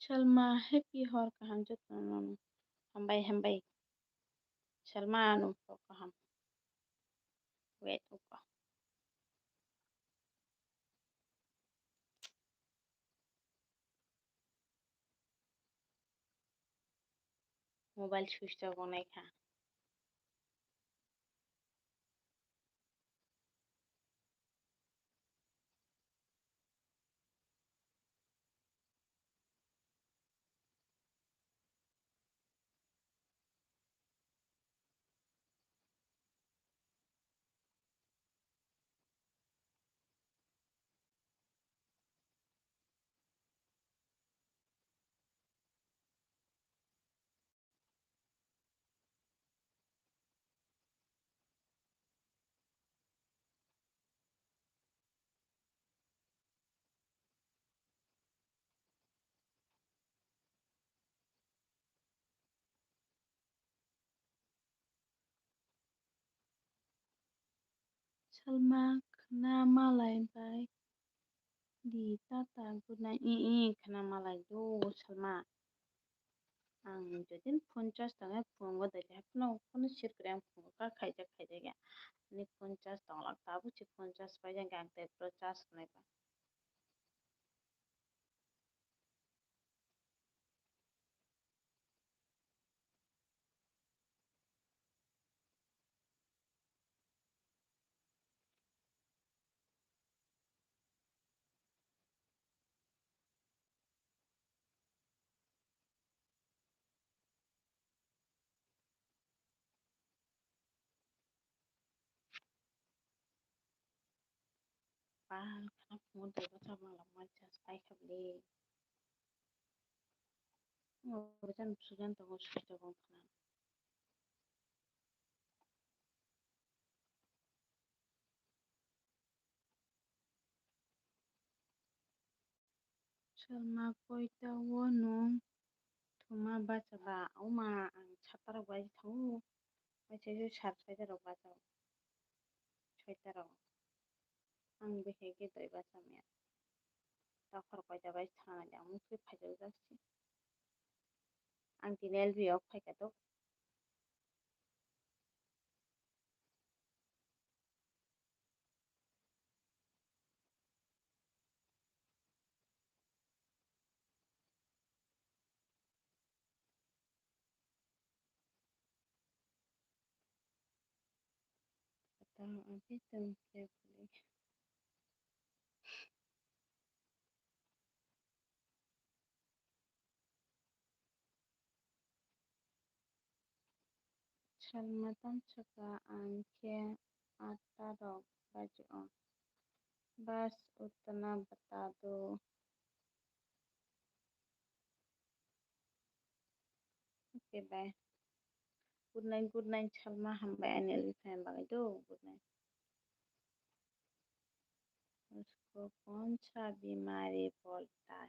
Salma, happy hor kaham jotono nono. Hambai, hambai. Salma, ano hor kaham. Wait, uko. Mobile switch off wngnai kha. Salma khna malai bai di tata good night. I, i, khna malai do Salma. Ang jodin phone charge tong phone go dai haphno phone sir kre ang phone ka khaijak khaijak ya. Ani phone charge tong lak tabuk si phone charge pai jang ang tei pro charge nai ba. Pal khana phungo daiba sa mala mai chas pai kha bele. Ngo jan sujan tongo sui tongo khana. Salma koita o nwng thuma bacha ba? Oma ang satta rok bai thango. Bai se sar soita rok bacha o. Soita rok. Ang bihai khe doi bacha maya. Dophar koita bai thangna di ang mungsa phaijak jak si. Ang tini L B o phaikha do. Patang abi tong khe bwlwi. Salma tong saka ang khe atta rok baji o. Bas utna bata do. Okay, bye. Good night, good night, Salma. Hambai ani L B fan bagwi do. Good night. उसको कौन सा बीमारी बोलता है?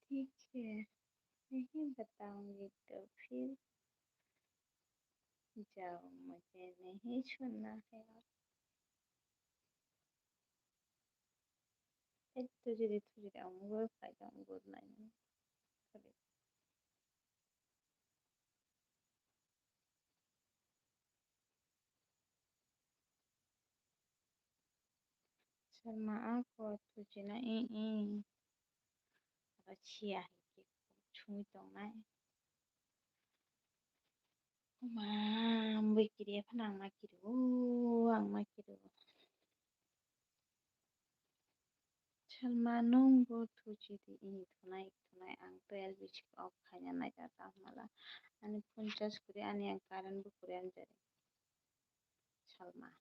ठीक है, नहीं बताऊंगी तो फिर जाओ, मुझे नहीं सुनना है। Ek tujidi tujidi ang mobile khaijak ang good night. Salma ako tujina i i. Aba siya hai khe chumui tongnai. Oma, bui kiri phano ang ma kiri o, ang ma kiri o. Salma nwng bo thuchi di, i thunai, thunai, ang twelve bisi off khaina naikha ta mala. Ani phone charge kwrwi, ani ang current bo kwrwi ani jari. Salma.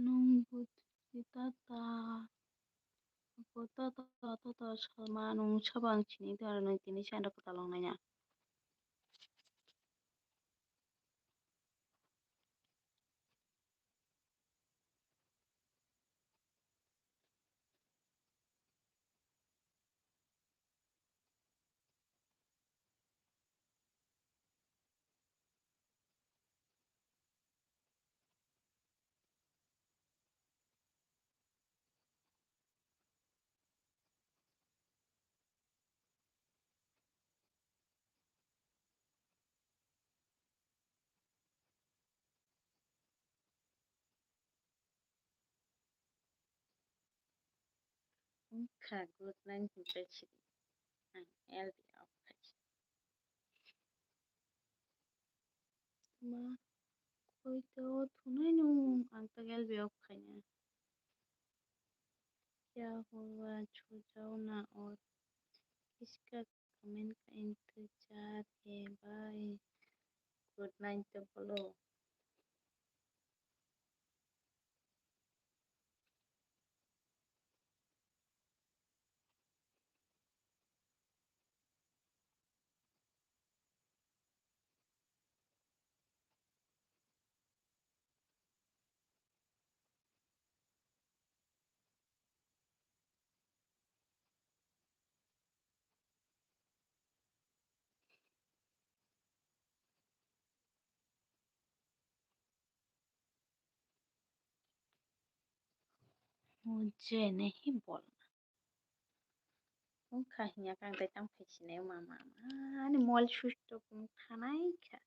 Nwng buji tata, abo tata, tata salma nwng sabo ang sini tongya, nwng tini sanda kwtal wngnai ya. Wngkha good night hinwi sidi. Ang L B off khai. Ma, koi to thunai nung, ang tak L B off khaina. Kya hua, chho jao na aur kiska comment ka intezar hai bhai. Good night to bolo. Mujhe nahi bolna. Wngkha hinya kang tai tang phai sinai ma ma ma ani mol switch off wng thanai kha.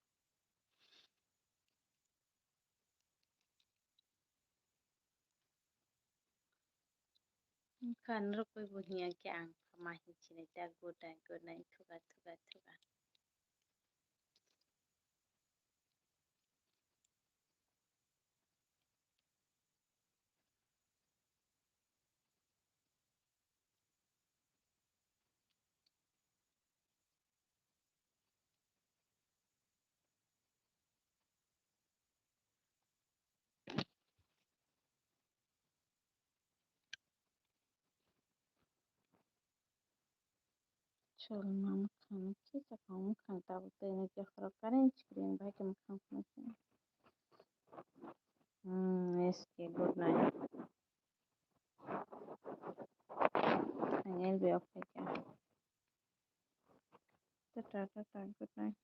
Wngkha norok koi bo hinya khe ang ma hin sinai ta good night good night thuka thuka thuka. Chwlwngma mwkhang khe chwkang mwkhang tabuk tei nai khe khorok current screen bai khe mwkhang phunukhe. Hmm, S K, good night. Ang L B off khaikha. Tata, tata, good night.